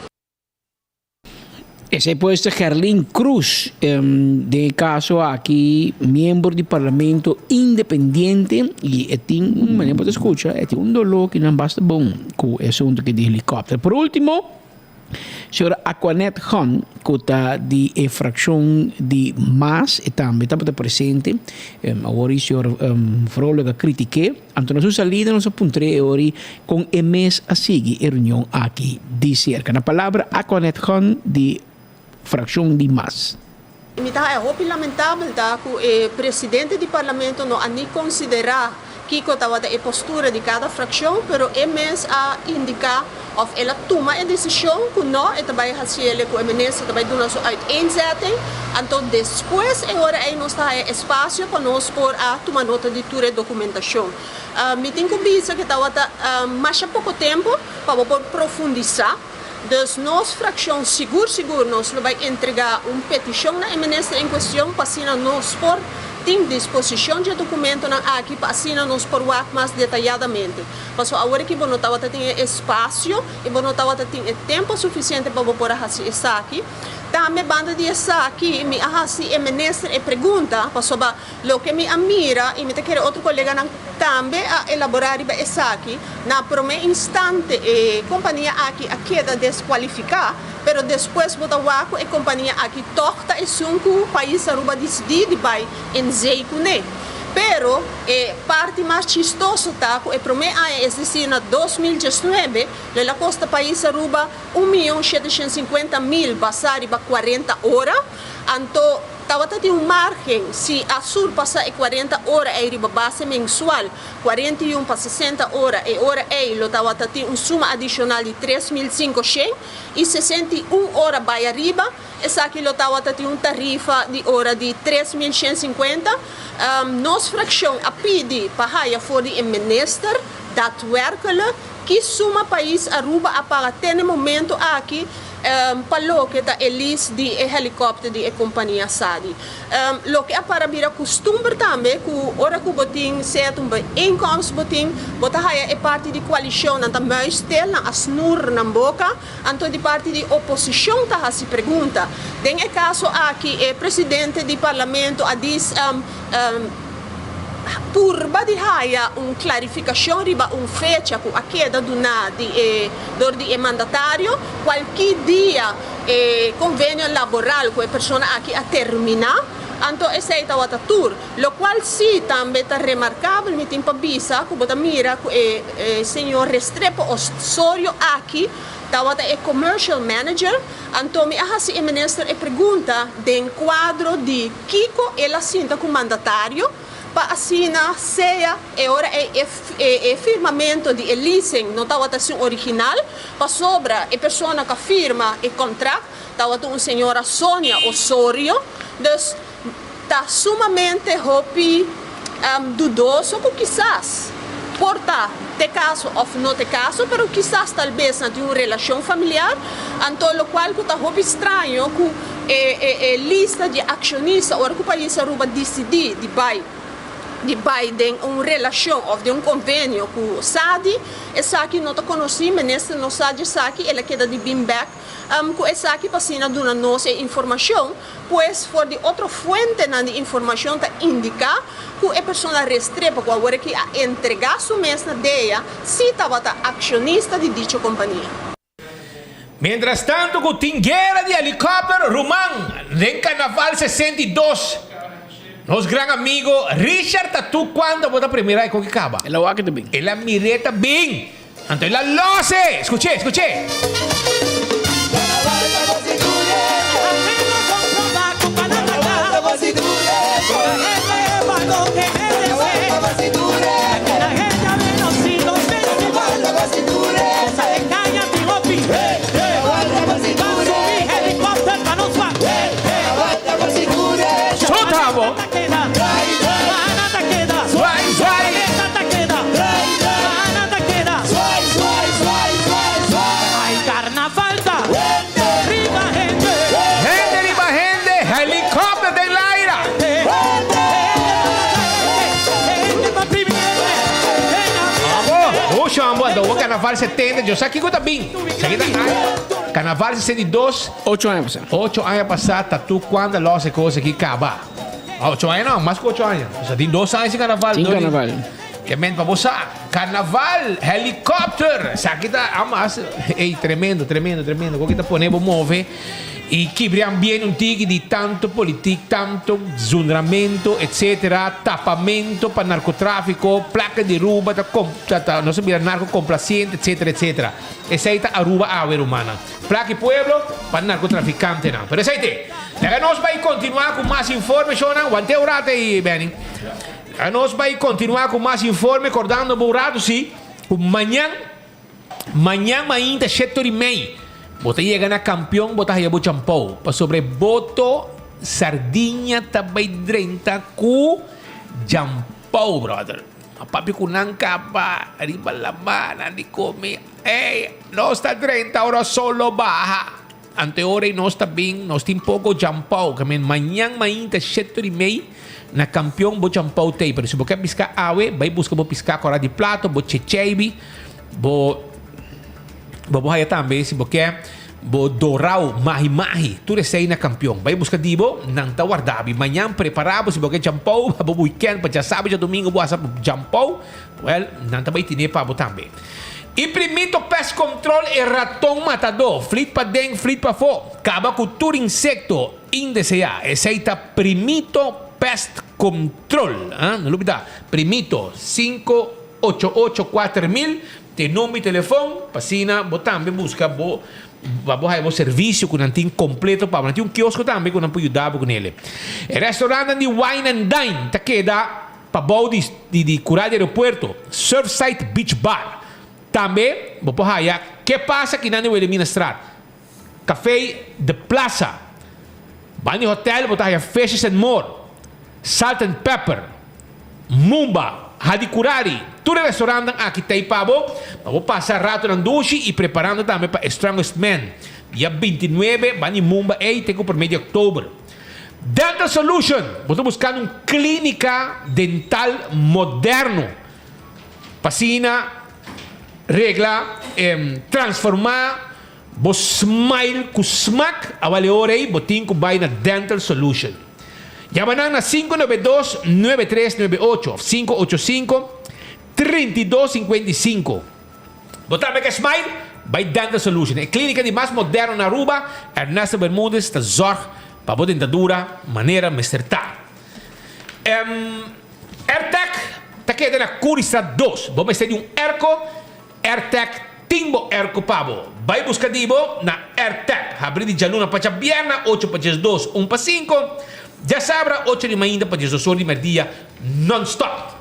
Esei pues ta Gerlin Cruz, den e caso aki miembro di parlamento independiente y e tin, manera bo ta scucha, e tin un dolor ki nan basta bon cu e asunto aki di helicopter. Por ultimo, señora Aquanet Gon, cu ta di e fraccion di mas, e tambe tabata presente, awor y señor Vrolijk a critique. Anto na su salida nos a puntr'é e ori kon e mes a sigui e reunion aki di serka. Na palabra Aquanet Gun di frakshon di mas. Mi ta haña hopi lamentabel ta ku e presidente di parlamento no a ni konsiderá kiko tabata e postura di kada frakshon, pero e mes a indiká òf el a tuma e desishon ku no e ta bai hasiele ku e minister ta bai duna su uiteenzetting. Anto despues e ora ei nos ta haya espasio pa nos por a tuma nota di tur e dokumentashon. Mi tin ku bisa ku tabata masha poko tempu pa bo por profundisá. Dus nos frakshon sigur sigur nos lo bai entregá un petishon na e minister en kuestion pa asina nos por tin disposishon dje dokumentonan aki pa asina nos por wak mas detayadamente. Pasobra awor aki bo no tabata tin e espasio i bo no tabata tin e tempu sufisiente pa bo por a hasi esaki. Tambe banda di esaki mi a hasi e minister e pregunta pasobra loke mi a mira i mi ta kere otro koleganan tambe a elaborá riba esaki, na promé instante e kompania aki a keda deskualifiká, pero despues bo ta wak ku e kompania aki tòg ta esun ku pais Aruba disidí di bai en zee kuné. Pero e parti mas chistoso ta ku e promé aña, es desir na 2019, lo el a kosta pais Aruba un miyon 750.000 basá riba 40 ora, anto tabata tin un margen si a surpasá e 40 ora ei riba base mensual, 41 pa 60 ora, e ora ei lo tabata tin un suma adishonal di 3500 i 61 ora bai ariba, Esaki lo tabata tin un tarifa di ora di 3150. Nos fraccion a pidi pa haya for di e minister daadwerkelijk ki suma pais Aruba a paga te na e momento aki pa loke ta e lease di e helicopter di e compania Sadi. Loke a para bira custumber tambe cu ora cu bo tin sea ta un bijeenkomst bo tin, bo ta haya e parti di coalicion nan ta muisstil, nan a snoer nan boca. Anto di parti di oposicion ta haci pregunta. Den e caso aki e presidente di parlamento a dis purba di haya un clarificacion riba un fecha cu a keda duna di e dor di e mandatario cualki dia e convenio laboral cu e persona aki a termina. Anto esey tawata tur. Locual si tambe ta remarcabel mi tin pa bisa cu bo ta mira cu e señor Restrepo Osorio aki tawata e commercial manager, anto mi a haci e minister e pregunta den cuadro di kico el a sinta cu mandatario pa asina sea e ora ey e firmamento di e leasing no tawata esun original pasobra e persona cu a firma e contract tawata un señora Sonia Osorio, dus Ta sumamente hopi dudoso ku kisas por ta t'e kaso òf no t'e kaso, pero kisas tal bes nan tin un relashon familiar, anto lokual ku ta hopi straño ku e lista di akshonista ora ku pais Aruba disidí di bai. di bai den un relashon òf den un konvenio ku Sadi, esaki no ta konosí, minister no sa di esaki, el a keda di bin bèk ku esaki pa asina duna nos e informashon, pues for di otro fuentenan di informashon ta indiká ku e persona Restrepo ku awor aki a entregá su mes na DEA sí tabata akshonista di dicho kompania. Mientras tanto cu tin guera di helicopter ruman den Carnaval 62 nos gran amigo Richard Tatu cuando bo ta primera e coki caba. El a wak ta bin. El a mir'e ta bin. Anto el a los'e. Scuch'e, scuch'e. Sota bo! Zwai, zwai! Hende riba hende, helicopter den laira! Abo, Husho ambo adobo Carnaval 70, yo sa kiko ta bin. Sa kita aña, Carnaval 62. Ocho aña pasá. Ocho aña pasá, tatu cuando los e cosa aki caba. Ocho aña no, mas cu ocho aña. Osea tin dos aña sin carnaval. Sin carnaval. Ke men pa bo sa, carnaval, helicopter, esaki ta amas, ey tremendo, tremendo, tremendo. Koki ta pone bo move y kibri ambiente un tiki di tanto politik, tanto zundramento, etcetera, tapamento pa narcotrafico, placa di Aruba ta ta ta nos a bira narco complaciente, etcetera, etcetera. Esey ta Aruba awe rumannan. Placa y pueblo pa narcotraficantenan. Pero esey te. Laga nos bay continua cu mas informe, shownan. Wante un rato ey, Benny. Nos bai kontinuá ku mas informe kordando bo un ratu si ku mañan mañan mainta shete ora i mei bo ta yega na Kampion bo ta haya bo champou pasobra e boto sardiña ta bai drenta ku jampou brother a papia ku nan kaba riba lama nan di kome ey nos ta drenta ora sol lo baha Ante ora y nos ta bin, nos tin poco jampou. Ke men mañan mainta shete ora y mei na Campeon bo jampou tei. Pero si bo ke pisca awe, bay busca bo pisca cora di plato, bo checheibi, bo bo bo haya tambe si bo ke bo dorao mahi mahi. Tur esey na Campeon. Bay busca di bo, nan ta warda bi. Mañan prepara bo si bo ke jampou pa bo weekend, pa djasabra, djadomingo bo hasa bo jampou. Well, nan ta bay tine pa bo tambe. E primito pest control e raton matadó, flit paden, flit pafó, kaba ku tur insekto indeseá. Esei ta Primito Pest Control. No lubidá, Primito, 588 4000 ta e number di telefon pa asina bo tambe buska bo pa bo haya bo servisio ku nan tin kompleto pa bo. Nan tin un kiosko tambe ku nan por yuda bo ku nele. E restaurantnan di Wine and Dine ta keda. Pabou di di Cura di Aeropuerto, Surfside Beach Bar. Tambe bo por haya Ke Pasa Kinan di Wilhelminastraat, Café The Plaza. Banda di hotel bo ta haya Fishes and More, Salt and Pepper, Mumba, Hadi Curari. Tur e restaurantnan aki ta ei pa bo, pa bo pasa ratonan dushi y preparando tambe pa e Strongest Man, dia 29 banda di Mumba ei te cu prome di october. Dental Solution, bo ta buskando un klínika dental moderno pa asina regla, transformá bo smile ku smak, awal e ora ei bo tin ku bai na Dental Solution. Yama nan na 592 9398 òf 585 3255. Bo tambe ke smile? Bai Dental Solution, e klínika di mas moderno na Aruba. Ernesto Bermudez ta zorg pa bo dentadura manera mester ta. Airtec ta keda na Curiestraat dos. Bo mester di un airco? Airtec tin bo airco pa bo. Bai buska di bo na Airtec. Habri di djaluna pa djabierna, ocho pa diesdos, un pa cinco. Djasabra, ocho di mainta pa diesdos or di merdia, non-stop.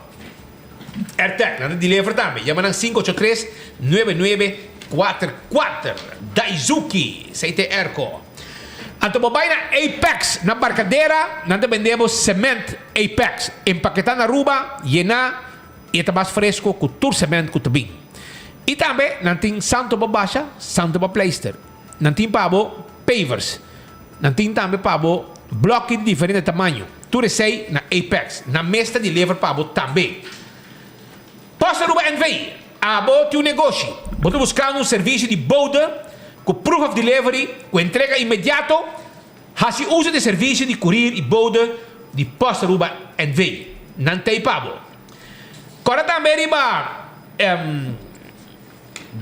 Airtec, nan ta deliver tambe. Yama nan 583 9944. Daizuki, esei ta e airco. Anto bo bai na Apex na Barcadera, nan ta bende bo cement Apex, empaketá na Aruba, yená i e ta mas fresco ku tur cement ku ta bin. I tambe nan tin santo pa basha, santo pa pleister. Nan tin pa bo pavers. Nan tin tambe pa bo bloki di diferente tamaño. Tur esei na Apex. Nan mes ta deliver pa bo tambe. Post Aruba NV, Abo tin un negoshi? Bo ta buskando un servisio di bode ku proof of delivery ku entrega inmediato? Hasi uso di e servisio di kurir i bode di Post Aruba NV. Nan t'ei pa bo. Kòrda tambe riba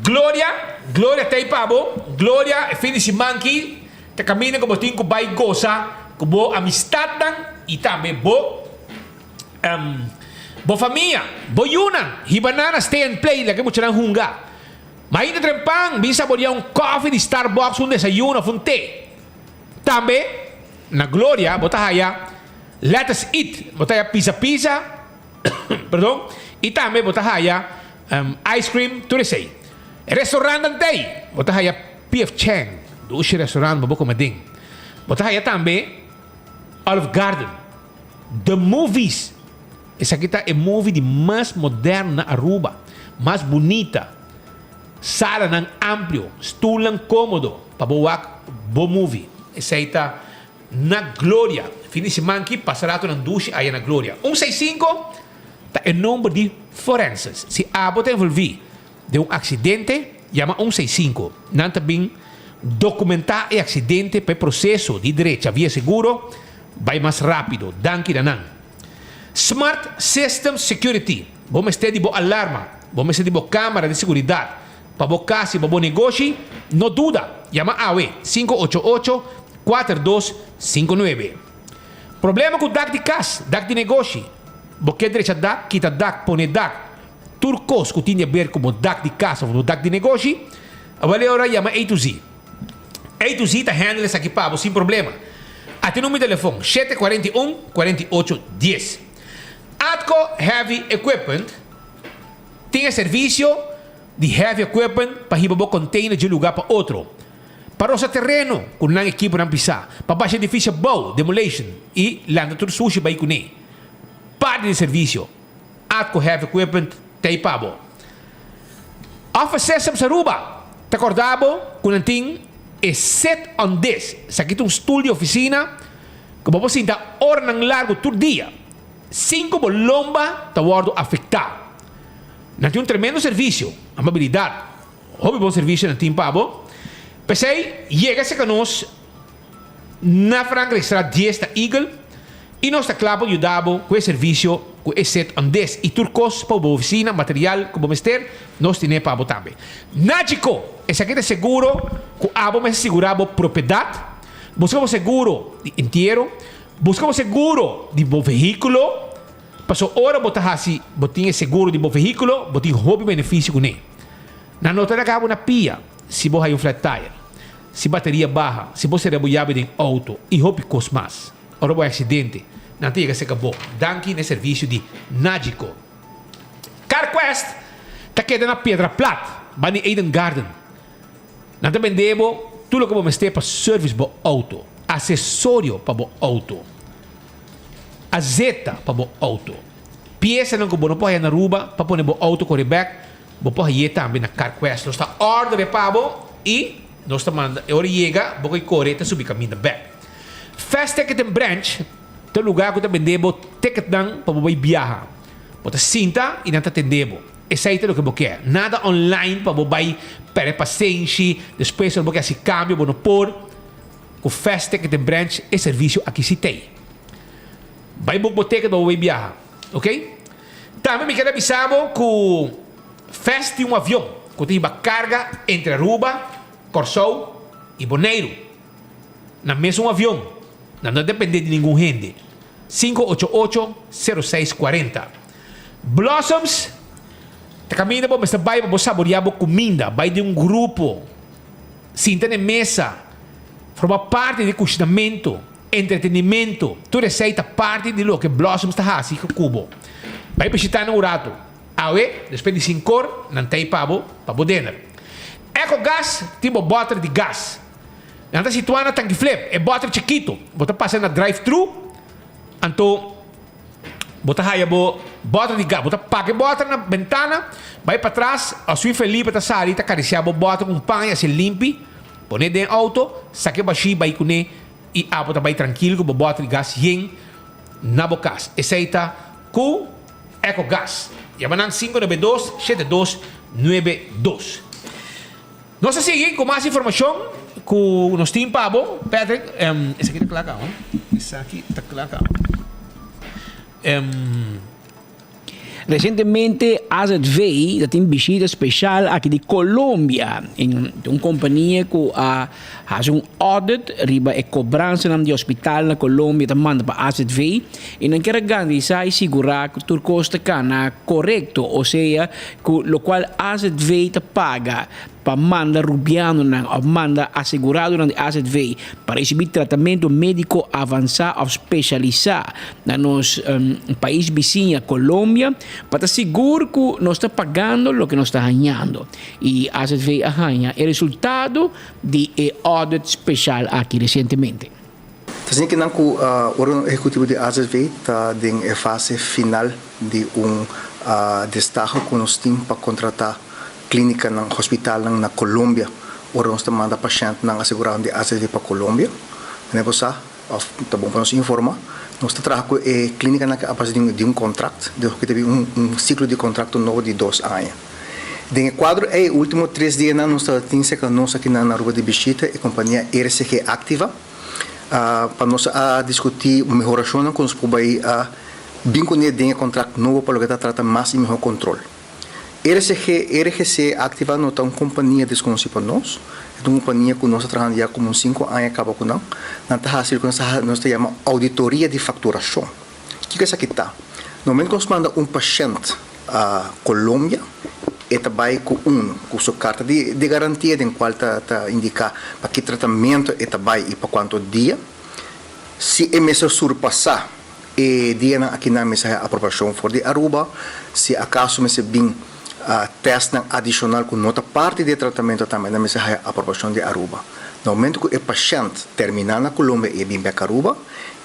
Gloria, Gloria t'ei pa bo. Gloria, e fin di siman ki ta kaminda ku bo tin ku bai gosa ku bo amistatnan i tambe bo Bo famia, bo yunan, hiba nan na Stay and Play laga e muchanan hunga. Mainta trempan, bin saboria un koffie di Starbucks, un desayuno of un te. Tambe, na Gloria bo ta haya Let Us Eat, bo ta haya pizza pizza, perdon, y tambe bo ta haya ice cream, tur esey. E restaurantnan t'ey, bo ta haya PF Chang, dushi restaurant pa bo come den. Bo ta haya tambe Olive Garden. The Movies, Esaki ta e movie di mas moderno na Aruba, mas bunita, salanan amplio, stulnan komodo pa bo wak bo movie. Esei ta na Gloria. Fin di siman ki pasa ratonan dushi aya na Gloria. Un seis sinku ta e nomber di forenses. Si abo ta envolvi den un aksidente, yama un seis sinku. Nan ta bin dokumentá e aksidente pa e proseso di drecha via seguro Bai mas rápido, danki na nan. Smart System Security, Bo mester di bo alarma, bo mester di bo kámara di seguridat pa bo kas i pa bo negoshi? No duda, yama awe, 588 4259. Problema ku dak di kas, dak di negoshi? Bo ke drecha dak, kita dak, pone dak, tur kos ku tin di aber ku bo dak di kas òf bo dak di negoshi? Awel e ora yama A to Z. A to Z ta handle esaki pa bo sin problema. Ati number di telefon, 741 48 10. Atco Heavy Equipment tin e servisio di heavy equipment pa hiba bo container di un lugar pa otro, pa rosa tereno ku nan ekiponan pisá, pa basha edifisio abou, demolition, i lanta tur sushi bai kuné. Parti di servisio Atco Heavy Equipment t'ei pa bo. Office Systems Aruba ta corda bo cu nan tin e Sit on This. Esaki ta un stoel di oficina cu bo por sinta oranan largo tur dia sin cu bo lomba ta wordo afecta. Nan tin un tremendo servicio, amabilidad, hopi bon servicio nan tin pa bo. P'esey yega cerca nos Na Frankrijkstraat dies ta Eagle y nos ta kla pa yuda bo cu e servicio cu e set on des y tur cos pa bo oficina, material cu bo mester, nos tine pa bo tambe. Nagico! Esaki ta seguro cu abo mester sigura bo propiedad, busca bo seguro di entiero, busca bo seguro di bo vehiculo, paso ora bo ta haci bo tin e seguro di bo vehiculo bo tin hopi beneficio cune. Nan no ta laga bo na pia si bo haya un flat tire. Si bateria baha, si bo sera bo yabi den auto y hopi cos mas. Ora bo hay accidente, nan ta yega cerca bo. Danki na e servicio di Nagico. CarQuest ta keda na Piedra Plat, banda di Eden Garden. Nan ta bende bo tur loke bo mester pa service bo auto, accesorio pa bo auto, azeta pa bo auto, piesanan cu bo no por haya na Aruba pa pone bo auto core bek. Bo por haye tambe na CarQuest. Nos ta order e pa bo y nos ta manda e ora yega bo koe kore ta subi kaminda bek. Fast Ticket and Branch ta un lugar ku ta bende bo ticketnan pa bo bai biaha. Bo ta sinta y nan ta atende bo. Esei ta loke bo ke. Nada online pa bo bai perde pasenshi, despues ora bo ke hasi kambio bo no por. Ku Fast Ticket and Branch e servisio aki si t'ei. Bai book bo ticket pa bo bai biaha. Ok. Tambe mi ker a bisa bo ku Fest tin un avion ku ta hiba karga entre Aruba, Kòrsou i Boneiru. Na mesun avion, nan no dependé di ningun hende. 588 06 40. Blossoms ta kaminda bo mester bai pa bo saboriá bo kuminda, bai den un grupo, sinta na e mesa, forma parti di e kushinamentu. Entretenimento, tur esei ta parti di loke Blossoms ta hasi ku bo. Bai bishitá nan un ratu. Awe, despues di sinkor, nan ta ei pa bo pa bo dinner. Eco Gas tin bo bòter di gas. Nan ta situá na Tanki Flip, e bòter chikitu. Bo ta pasa na drive-thru, anto bo ta haya bo bòter di gas. Bo ta paka e bòter na bentana, bai patras, Oswin Felipe ta sali ta karisiá bo bòter ku un paña así limpi, pon'é den outo, saka e bashí bai kuné. I abo ta bai trankil ku bo bòter di gas yen. na bo kas. Esei ta ku Ecogas. Yama nan 592 7292. Nos ta sigui ku mas informashon ku nos tin pa bo. Patrick, esaki ta kla kaba. Esaki ta kla kaba. Resientemente AZV ta tin bishita special aki di Colombia en un compania cu a haci un audit riba e cobransanan di hospital na Colombia ta manda pa AZV y nan kier a garantisa y sigura cu tur cos ta cana corecto osea cu locual AZV ta paga pa manda rubianonan òf manda aseguradonan di azv pa risibí tratamentu médiko avansá òf spesialisá na nos pais bisiña Colombia pa ta sigur ku nos ta pagando loke nos ta hañando. I azv a haña e resultado di e audit speshal aki resientemente. Ta asina kinan ku órgano ehekutivo di azv ta den e fase final di un destaho ku nos tin pa kontratá Klínikanan, hospitalnan na Colombia ora nos ta manda pashèntnan asegurado di azv pa Colombia. Mane bo sa òf ta bon pa nos informá, nos ta traha ku e klínikanan aki a base di un kontrakt, di loke ta bin un siklo di kontrakto nobo di dos aña. Den e kuadro ei, e último tres dianan nos ta tin serka nos aki na Aruba di bishita e kompania RCG Activa pa nos a diskutí mehorashonnan ku nos por bai bin kuné den e kontrakt nobo pa loke ta trata mas i mihó kontrol. RCG, RGC Activa no ta un kompania deskonosí pa nos. E ta un kompania ku nos ta trahando ya komo un sinku aña kaba ku nan. Nan ta hasi loke nos ta nos ta yama ouditoria di fakturashon. Kiko esaki ta? Na momento ku nos manda un pashènt a Colombia, e ta bai ku un ku su karta di di garantia den kual ta ta indiká pa ki tratamentu e ta bai i pa kuantu dia. Si e mester surpasá E dianan aki nan mester haya aprobacion for di Aruba. Si acaso mester bin testnan adicional cu no ta parti di e tratamento tambe nan mester haya aprobacion di Aruba. Na momento cu e pashent termina na Colombia y e bin bek Aruba,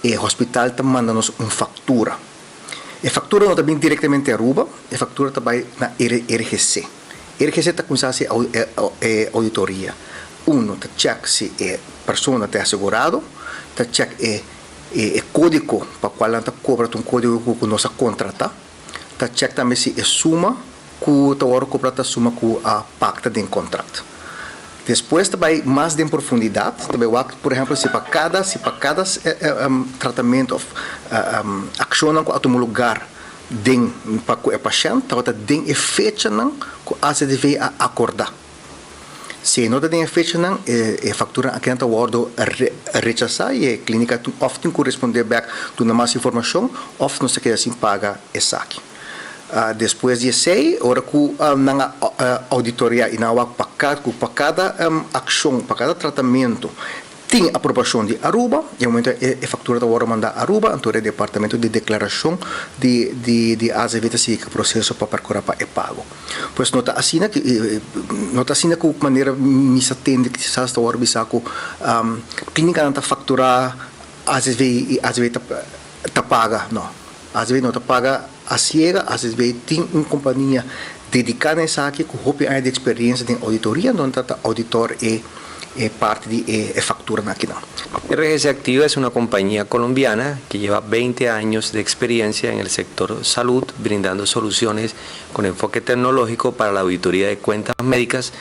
e hospital ta manda nos un factura. E factura no ta bin directamente Aruba, e factura ta bay na RGC. RGC ta cuminsa haci e auditoria. Uno ta check si e persona ta asegurado, ta check e. E kódigo pa kual nan ta kobra ta un kódigo ku nos a kontratá. Ta chèk tambe si e suma ku ta wòrdu kobrá ta suma ku a pakta den kontrakt. Despues ta bai mas den profundidat, ta bai wak por ehèmpel si pa kada si pa kada tratamentu òf akshonnan ku a tuma lugar den pa ku e pashènt tabata den e fechanan ku AZV a akordá. Si e no ta den e fechanan, e factura akinan ta wordo rechasa y e clinica of tin cu responde bek duna mas informacion of nos ta keda sin paga esaki. Despues di esey, ora cu nan a auditoria y nan a wak cu pa cada accion, pa cada tratamento Tin aprobacion di Aruba, e momento e factura ta wordo manda Aruba, anto e departamento di declaracion di di di azv ta sigui cu e proceso pa percura pa e pago. Pues no ta asina cu no ta asina cu manera mi sa tende kisas ta wordo bisa cu clinicanan ta factura azv y azv ta ta paga, no. Azv no ta paga a ciega, azv tin un compania dedica na esaki cu hopi aña di experiencia den auditoria, anto nan ta ta auditor e e parti di e e facturanan akinan. RGC Activa es una compañía colombiana que lleva 20 años de experiencia en el sector salud, brindando soluciones con enfoque tecnológico para la auditoría de cuentas médicas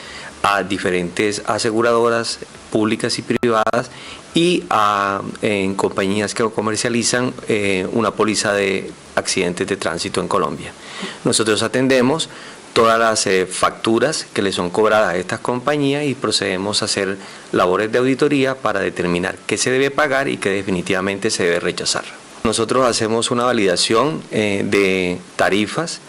a diferentes aseguradoras públicas y privadas y a en compañías que comercializan eh, una póliza de accidentes de tránsito en Colombia. Nosotros atendemos todas las eh, facturas que le son cobradas a estas compañías y procedemos a hacer labores de auditoría para determinar qué se debe pagar y qué definitivamente se debe rechazar. Nosotros hacemos una validación eh, de tarifas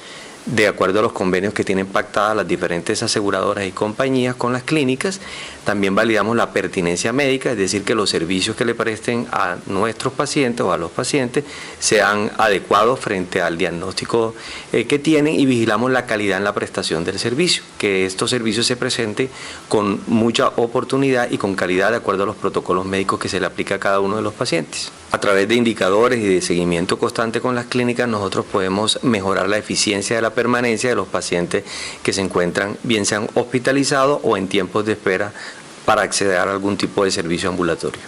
de acuerdo a los convenios que tienen pactadas las diferentes aseguradoras y compañías con las clínicas. También validamos la pertinencia médica, es decir, que los servicios que le presten a nuestros pacientes o a los pacientes sean adecuados frente al diagnóstico eh, que tienen y vigilamos la calidad en la prestación del servicio, que estos servicios se presenten con mucha oportunidad y con calidad de acuerdo a los protocolos médicos que se le aplica a cada uno de los pacientes. A través de indicadores y de seguimiento constante con las clínicas, nosotros podemos mejorar la eficiencia de la permanencia de los pacientes que se encuentran, bien sean hospitalizados o en tiempos de espera para acceder a algún tipo de servicio ambulatorio.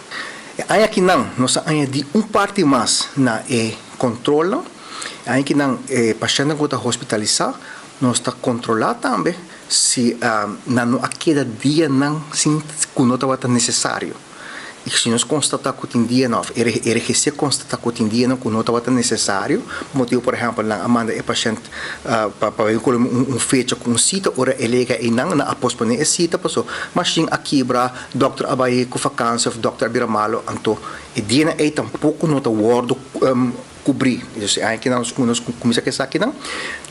E aña akinan nos a añadí un parti mas na e. kontrolnan. Ainkinan e pashèntnan ku ta hospitalisá nos ta kontrolá tambe si nan no a keda dianan sin ku no tabata nesesario. I si nos konstatá ku tin dianan òf e RGC konstatá ku tin dianan ku no tabata nesesario, pa motibu por ehèmpel nan a manda e pashènt pa pa bai Colombia un un fecha ku un sita ora e lega einan nan a posponé e sita paso mashin a kibra, dòkter a bai ku fakansia òf dòkter a bira malo anto e dianan ei tampoko no ta wòrdu kubrí. Entonces e aña kinan nos nos kuminsá ku esakinan.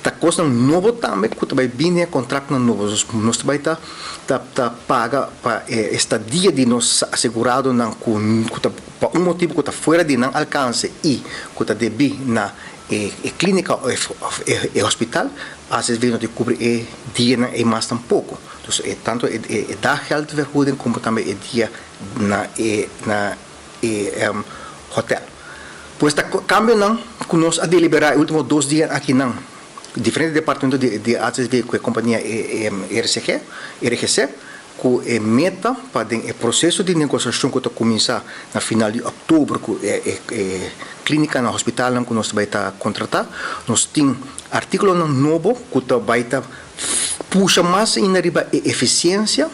Ta kosnan nobo tambe ku ta bai bini e kontraktonan nobo. Nos nos ta bai ta ta ta paga pa e estadia di nos aseguradonan ku ku ta pa un motibu ku ta fuera di nan alkanse i ku ta debí na e e klínika òf e e hospital, AZV no ta kubri e dianan ei mas tampoko. Entonces e tantu e e daggeldvergoeding komo tambe e dia na e na e hotel. Pues ta cambionan cu nos a delibera e ultimo dos dia akinan. Diferente departamento di di AZV cu e compania RCG, RGC, cu e meta pa den e proceso di negociacion cu ta cuminsa na final di october cu e e clinicanan, hospitalnan cu nos ta bay ta contrata, nos tin articulonan nobo cu ta bay ta pusha mas ainda riba e eficiencia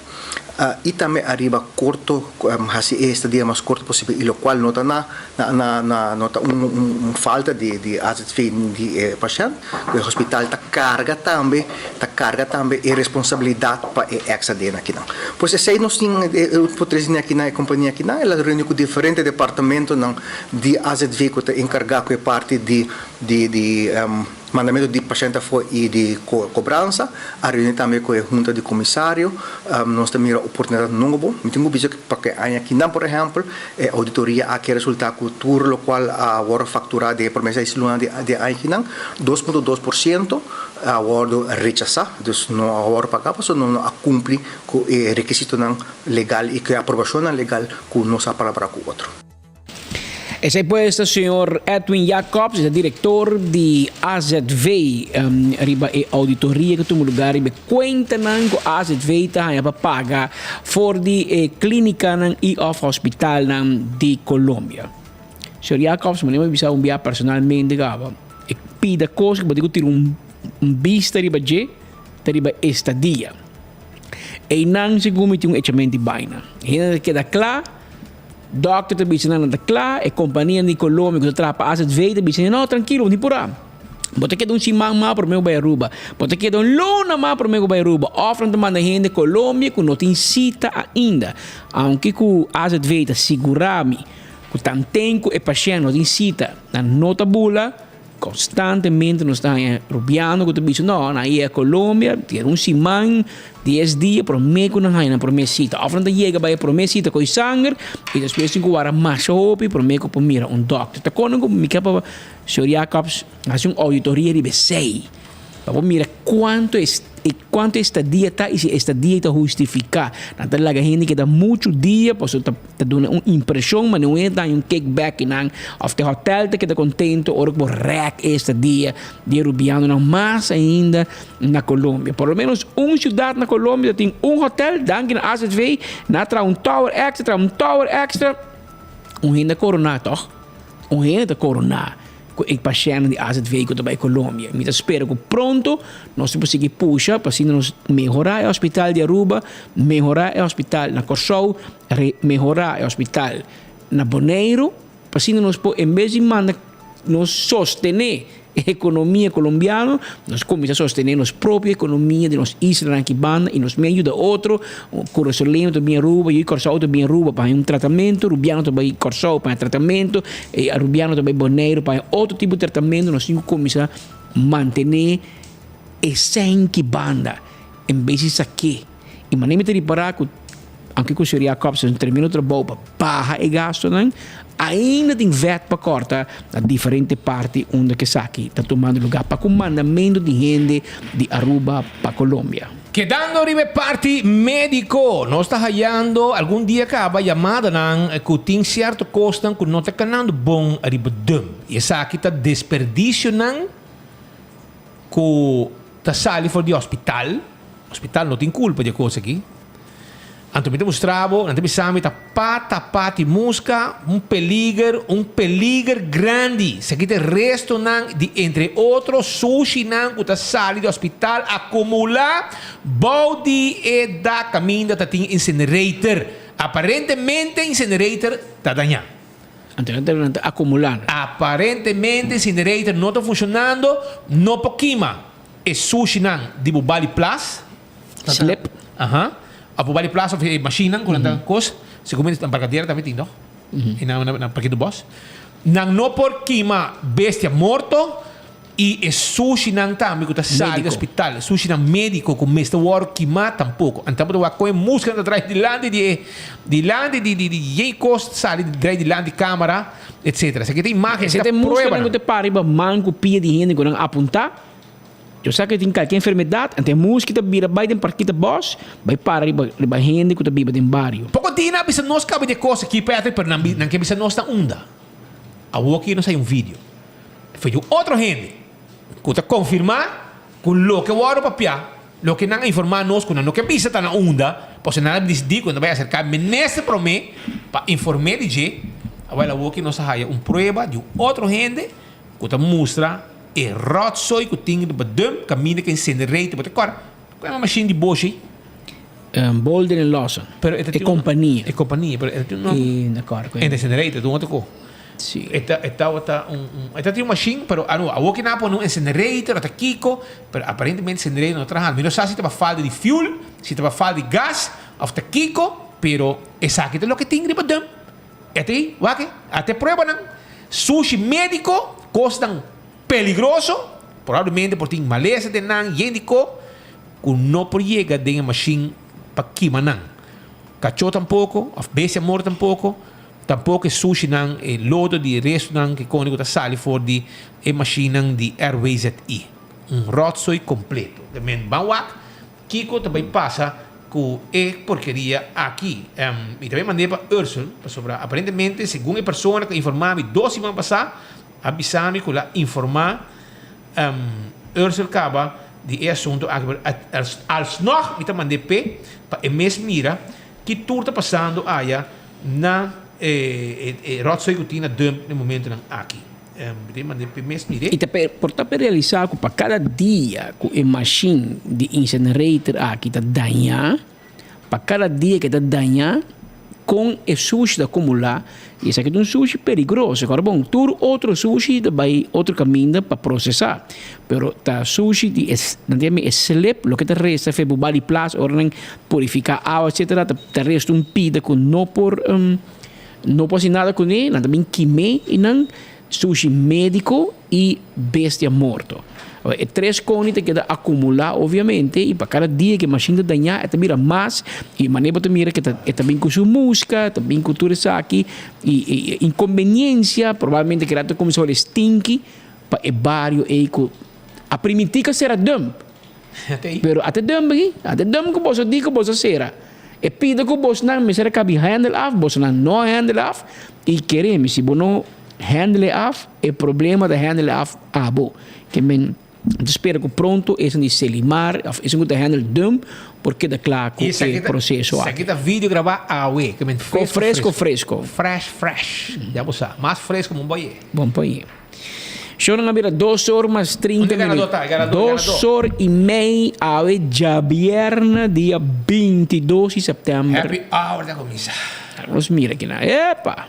y tambe ariba corto haci e estadia mas corto posibel y locual no ta na na na no ta un un falta di di azv di e pashent cu e hospital ta carga tambe ta carga tambe e responsabilidad pa e extra dianan akinan. Pues esey nos tin e ultimo tres dia akinan e compania akinan el a reuni cu diferente departamentonan di azv cu ta encarga cu e parti di di di Mandamentu di pashènt afó i di kobransa, a reuni tambe ku e hunta di komisario. Nos ta mira oportunidat nobo. Mi tin ku bisa ku pa ke aña akinan, por ehèmpel, e ouditoria a ke resultá ku tur lokual a wòrdu fakturá den e promé seis luna di e aña akinan, 2.2 por siento a wòrdu rechasá, dus no a wòrdu pagá pasobra no a kumpli ku e rekisitonan legal i ku e aprobashonnan legal ku nos a palabrá ku otro. Esei pues ta señor Edwin Jacobs, e ta director di AZV. Riba e auditoria ku tuma lugar riba e kuentanan ku AZV ta haña pa paga for di e klínikanan i òf hospitalnan di Colombia. Señor Jacobs, manera mi bisa un bia personalmente kaba, e pida kos ku bo tin ku tira un bista riba dje ta riba estadia. Einan segun mi tin un echamento di baina. Hende ta keda kla. Dokter ta bisa nan nan ta kla, e kompania di Colombia ku ta traha pa AZV ta bisa nan, no, trankilo, bo tin purá. Bo ta keda un siman mas promé ku bai Aruba. Bo ta keda un luna mas promé ku bai Aruba. Òf nan ta manda hende Colombia ku no tin sita ainda. Aunke ku AZV ta sigurá mi ku tanten ku e pashènt no tin sita, nan no ta bula. Constantemente nos ta haña rubiano cu ta bisa no, nan a yega Colombia, tin un siman, dies dia prome cu nan haña nan prome cita. Of nan ta yega bay e prome cita cu e sanger y despues tin cu wara masha hopi prome cu por mira un dokter. Ta con cu mi ke pa señor Jacobs haci un auditoria riba esey pa por mira cuanto es. E kuantu estadia ta i si estadia ta hustifiká. Nan ta laga hende keda muchu dia pasobra ta ta duna un impreshon manera un hende ta haña un kickback i nan òf te hòtèl ta keda kontentu ora ku bo rèk e estadia di e rubianonan mas ainda na Colombia. Por lo menos un siudat na Colombia ta tin un hòtèl danki na AZV nan a traha un tower èkstra traha un tower èkstra un hende a koroná tòg un hende ta koroná. Ku e pashèntnan di azv ku ta bai Colombia. Mi ta spera ku pronto nos ta por sigui pusha pa asina nos mehorá e hospital di Aruba, mehorá e hospital na Kòrsou, mehorá e hospital na Boneiru, pa asina nos por en bes di manda nos sostené e ekonomia kolombiano, nos kuminsá sostené nos propio ekonomia di nos islanan aki banda i nos mes yuda otro. Kurasoleño ta bin Aruba, yu di Kòrsou ta bin Aruba pa haña un tratamentu, rubiano ta bai Kòrsou pa haña tratamentu, e arubiano ta bai Boneiru pa haña otro tipo di tratamentu. Nos tin ku kuminsá mantené e sènki banda en bes di sak'é. I manera mi ta ripará ku aunke ku señor Jacobs a hasi un tremendo trabou pa baha e gastunan, ainda tin vèt pa kòrta na diferente parti unda ku esaki ta tumando lugá pa ku mandamentu di hende di Aruba pa Colombia. Kedando riba e parti médiko, nos ta hayando algun dia kaba yamadanan ku tin sierto kosnan ku no ta kanando bon riba dum. I esaki ta desperdisionan ku ta sali for di hospital. Hospital no tin kulpa di e kos aki. Anto mi ta mustra bo, nan ta bisa mi ta pata pati musca, un peliger, un peliger grandi. Esaki ta e restonan di entre otro sushinan cu ta sali di hospital acumula bou di e dak caminda ta tin incinerator. Aparentemente incinerator ta daña. Anto nan ta acumula. Aparentemente incinerator no ta funcionando, no por kima e sushinan di bo bali plas. Slip. Aha. Of bo bali plas of e mashinnan ku nan ta kos. Segun mi na Barcadera tambe tin toch? I na na Parkito Bos. Nan no por kima bestia morto i e sushinan tambe ku ta sali di hospital. E sushinan mediko ku mester wòrdu kima tampoko. Anto bo ta wak kon e muskanan ta drai dilanti di e dilanti di di di yen kos ta sali drai dilanti kamera etsetera. Esaki ta imagen, esaki ta Esei ta muskanan pruebanan. ku ta para riba man ku pia di hende ku nan apuntá. Yo sa ku tin kalke enfermedat, anto e muski ta bira bai den parkita bòs, bai para riba riba hende ku ta biba den bario. Poko di nan a bisa nos kaba di e kos aki, Patrick, pero nan nan ke bisa nos ta unda. Awor ki nos hay un video for di un otro hende ku ta konfirmá ku loke wòrdu papiá, loke nan a informá nos ku nan no ke bisa ta na unda, pasobra nan a disidí ku nan ta bai aserká minister promé pa inform'é di dje. Awèl awor ki nos a haya un prueba di un otro hende ku ta mustra E rotzooi ku tin riba dump kaminda ku incinerator bo ta kòrda ku e machine di Bosch ei? Bolden en Lawson. Pero e ta E tin un kompania. E kompania pero e ta tin un nòmber. E no kòrda ku E incinerator ta un otro ko. Si. E ta e tabata un un e ta tin un machine pero anu awor ki nan a pone un incinerator ota kiko pero aparentemente incinerator no trahando. Mi no sa si ta pa falta di fuel si ta pa falta di gas òf ta kiko pero esaki ta loke tin riba dump. E ta ei, wak e, ata e pruebanan, sushi médiko, kosnan peligroso, probablemente por tin malesa den nan, yen di ko, ku no por yega den e mashin pa kima nan. Kachó tampoko, òf bestia morto tampoko, tampoko e sushinan, e lodo di e restonan ku e koni ku ta sali for di e mashinnan di RWZI. Un ròtzooi kompleto. Te men ban wak Kiko ta bai pasa ku e porkeria aki? Mi ta bai mand'é pa Ursel, pasobra aparentemente segun e persona ku a informá mi dos siman pasá, a bisa mi ku el a informá Ursel kaba di e asuntu aki, pero alsnog mi ta mand'é p'e pa e mes mira ki tur ta pasando aya na e rotzooi ku tin na dump na e momentunan aki. I ta por ta per realisá ku pa kada dia ku e mashin di incinerator aki ta dañá, pa kada dia ku e ta dañá, kon e sushi ta kumulá, i esaki ta un sushi peligroso. Kòrda bon, tur otro sushi ta bai otro kaminda pa prosesá, pero ta sushi di e, nan ta yama e slip, loke ta resta for bo bali plas ora nan purifiká awa etsetera, ta resta un pida ku no por. No por hasi nada kuné, nan ta bin kim'é i nan sushi médiko i bestia morto. Awor e tres koni ta keda akumulá obviamente i pa kada dia ku e mashin ta dañá e ta bira mas i manera bo ta mira ku e ta bin ku su muska, e ta bin ku tur esaki i e inkonbeniensia probablemente keda ta kuminsá holi stinki pa e bario ei ku a primintí ku a sera dump. Pero ata dump aki, ata dump ku boso di ku boso a sera. E pida ku bosnan mester a kabi handle af, bosnan no a handle af, i kere mi si bo no handle e af, e problema ta handle af abo. Ke men ta spera ku pronto esun di Selimar of esun ku ta handle dump por keda kla ku e proseso aki. Esaki ta video grabá awe, ke men fresco fresco. Fresco. Fresh fresh, ya bo sa, mas fresco bon por ye. Bon por ye. Shownan a bira dos or mas 30 Unda e ganador minuut. ta? E ganador, e Dos ganador. or i mei awe djabièrnè dia 22 di sèptèmber. Happy hour ta kuminsá. Nos mira kinan. Epa!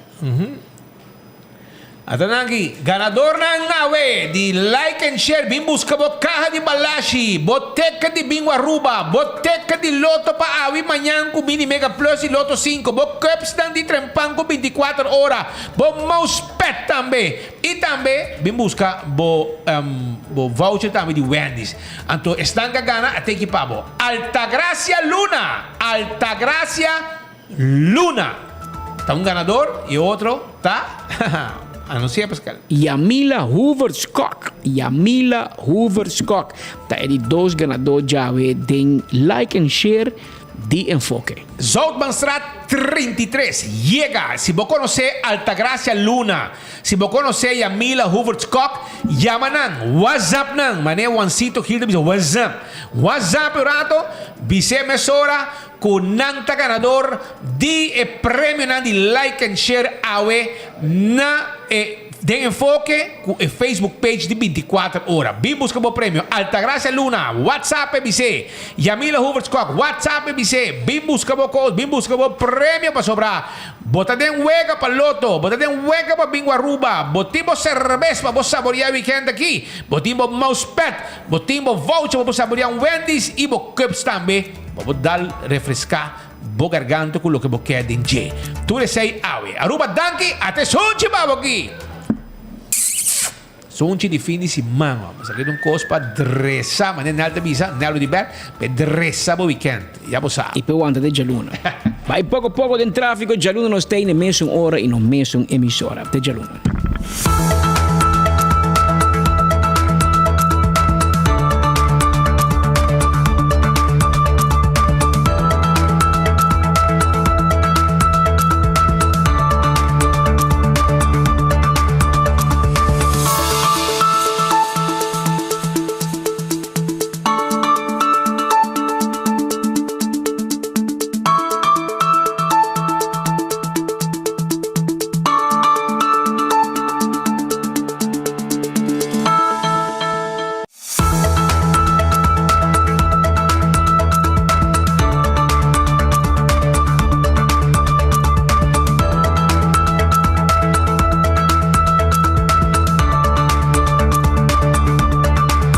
Ata nan aki, ganadornan awe di Like and Share bin buska bo kaha di balashi, bo teken di Bingo Aruba, bo teken di Lotto pa awe i mañan ku Mini Mega Plus i Lotto 5, bo cupsnan di Trempan ku 24 ora, bo mousepad tambe. I tambe bin buska bo bo voucher tambe di Wendy's. Anto esnan ka gana a teki pa bo. Altagracia Luna! Altagracia Luna! Ta un ganador i e otro ta anuncia Pascal. Yamila Hooverskok Yamila Hooverskok ta e di dos ganador djawe den Like and Share di Enfoke. Zoutmanstraat 33, Yega! Si bo konosé Altagracia Luna, si bo konosé Yamila Hoovertskok, yama nan, whatsapp nan, manera Juancito Gil ta bisa, whatsapp, whatsapp un rato, bis'é mesora. ku nan ta ganador di e premionan di like and share awe na e Den Enfoke ku e Facebook page di 24 ora. Bin buska bo premio. Altagracia Luna, WhatsApp e bis'é. Yamila Hoevertskok, WhatsApp e bis'é. Bin buska bo kos, bin buska bo premio pasobra bo ta den wega pa loto, bo ta den wega pa bingo Aruba, bo tin bo serbes pa bo saboria e weekend aki, bo tin bo mousepad, bo tin bo voucher pa bo saboria un Wendy's i bo cups tambe pa bo dal refreská bo garganta ku loke bo ke den dje. Tur esei awe. Aruba danki, ate sunchi pa bo aki! Sunchi di fin di siman ho. Esaki ta un kos pa dresa, manera Nel ta bisa, Nel lo di bek, pa e dresa bo weekend. Ya bo sa. I pa e wanta te djaluna. Bai poko poko den trafiko, djaluna nos ta ei na e mesun ora i nos mesun emisora. Te djaluna.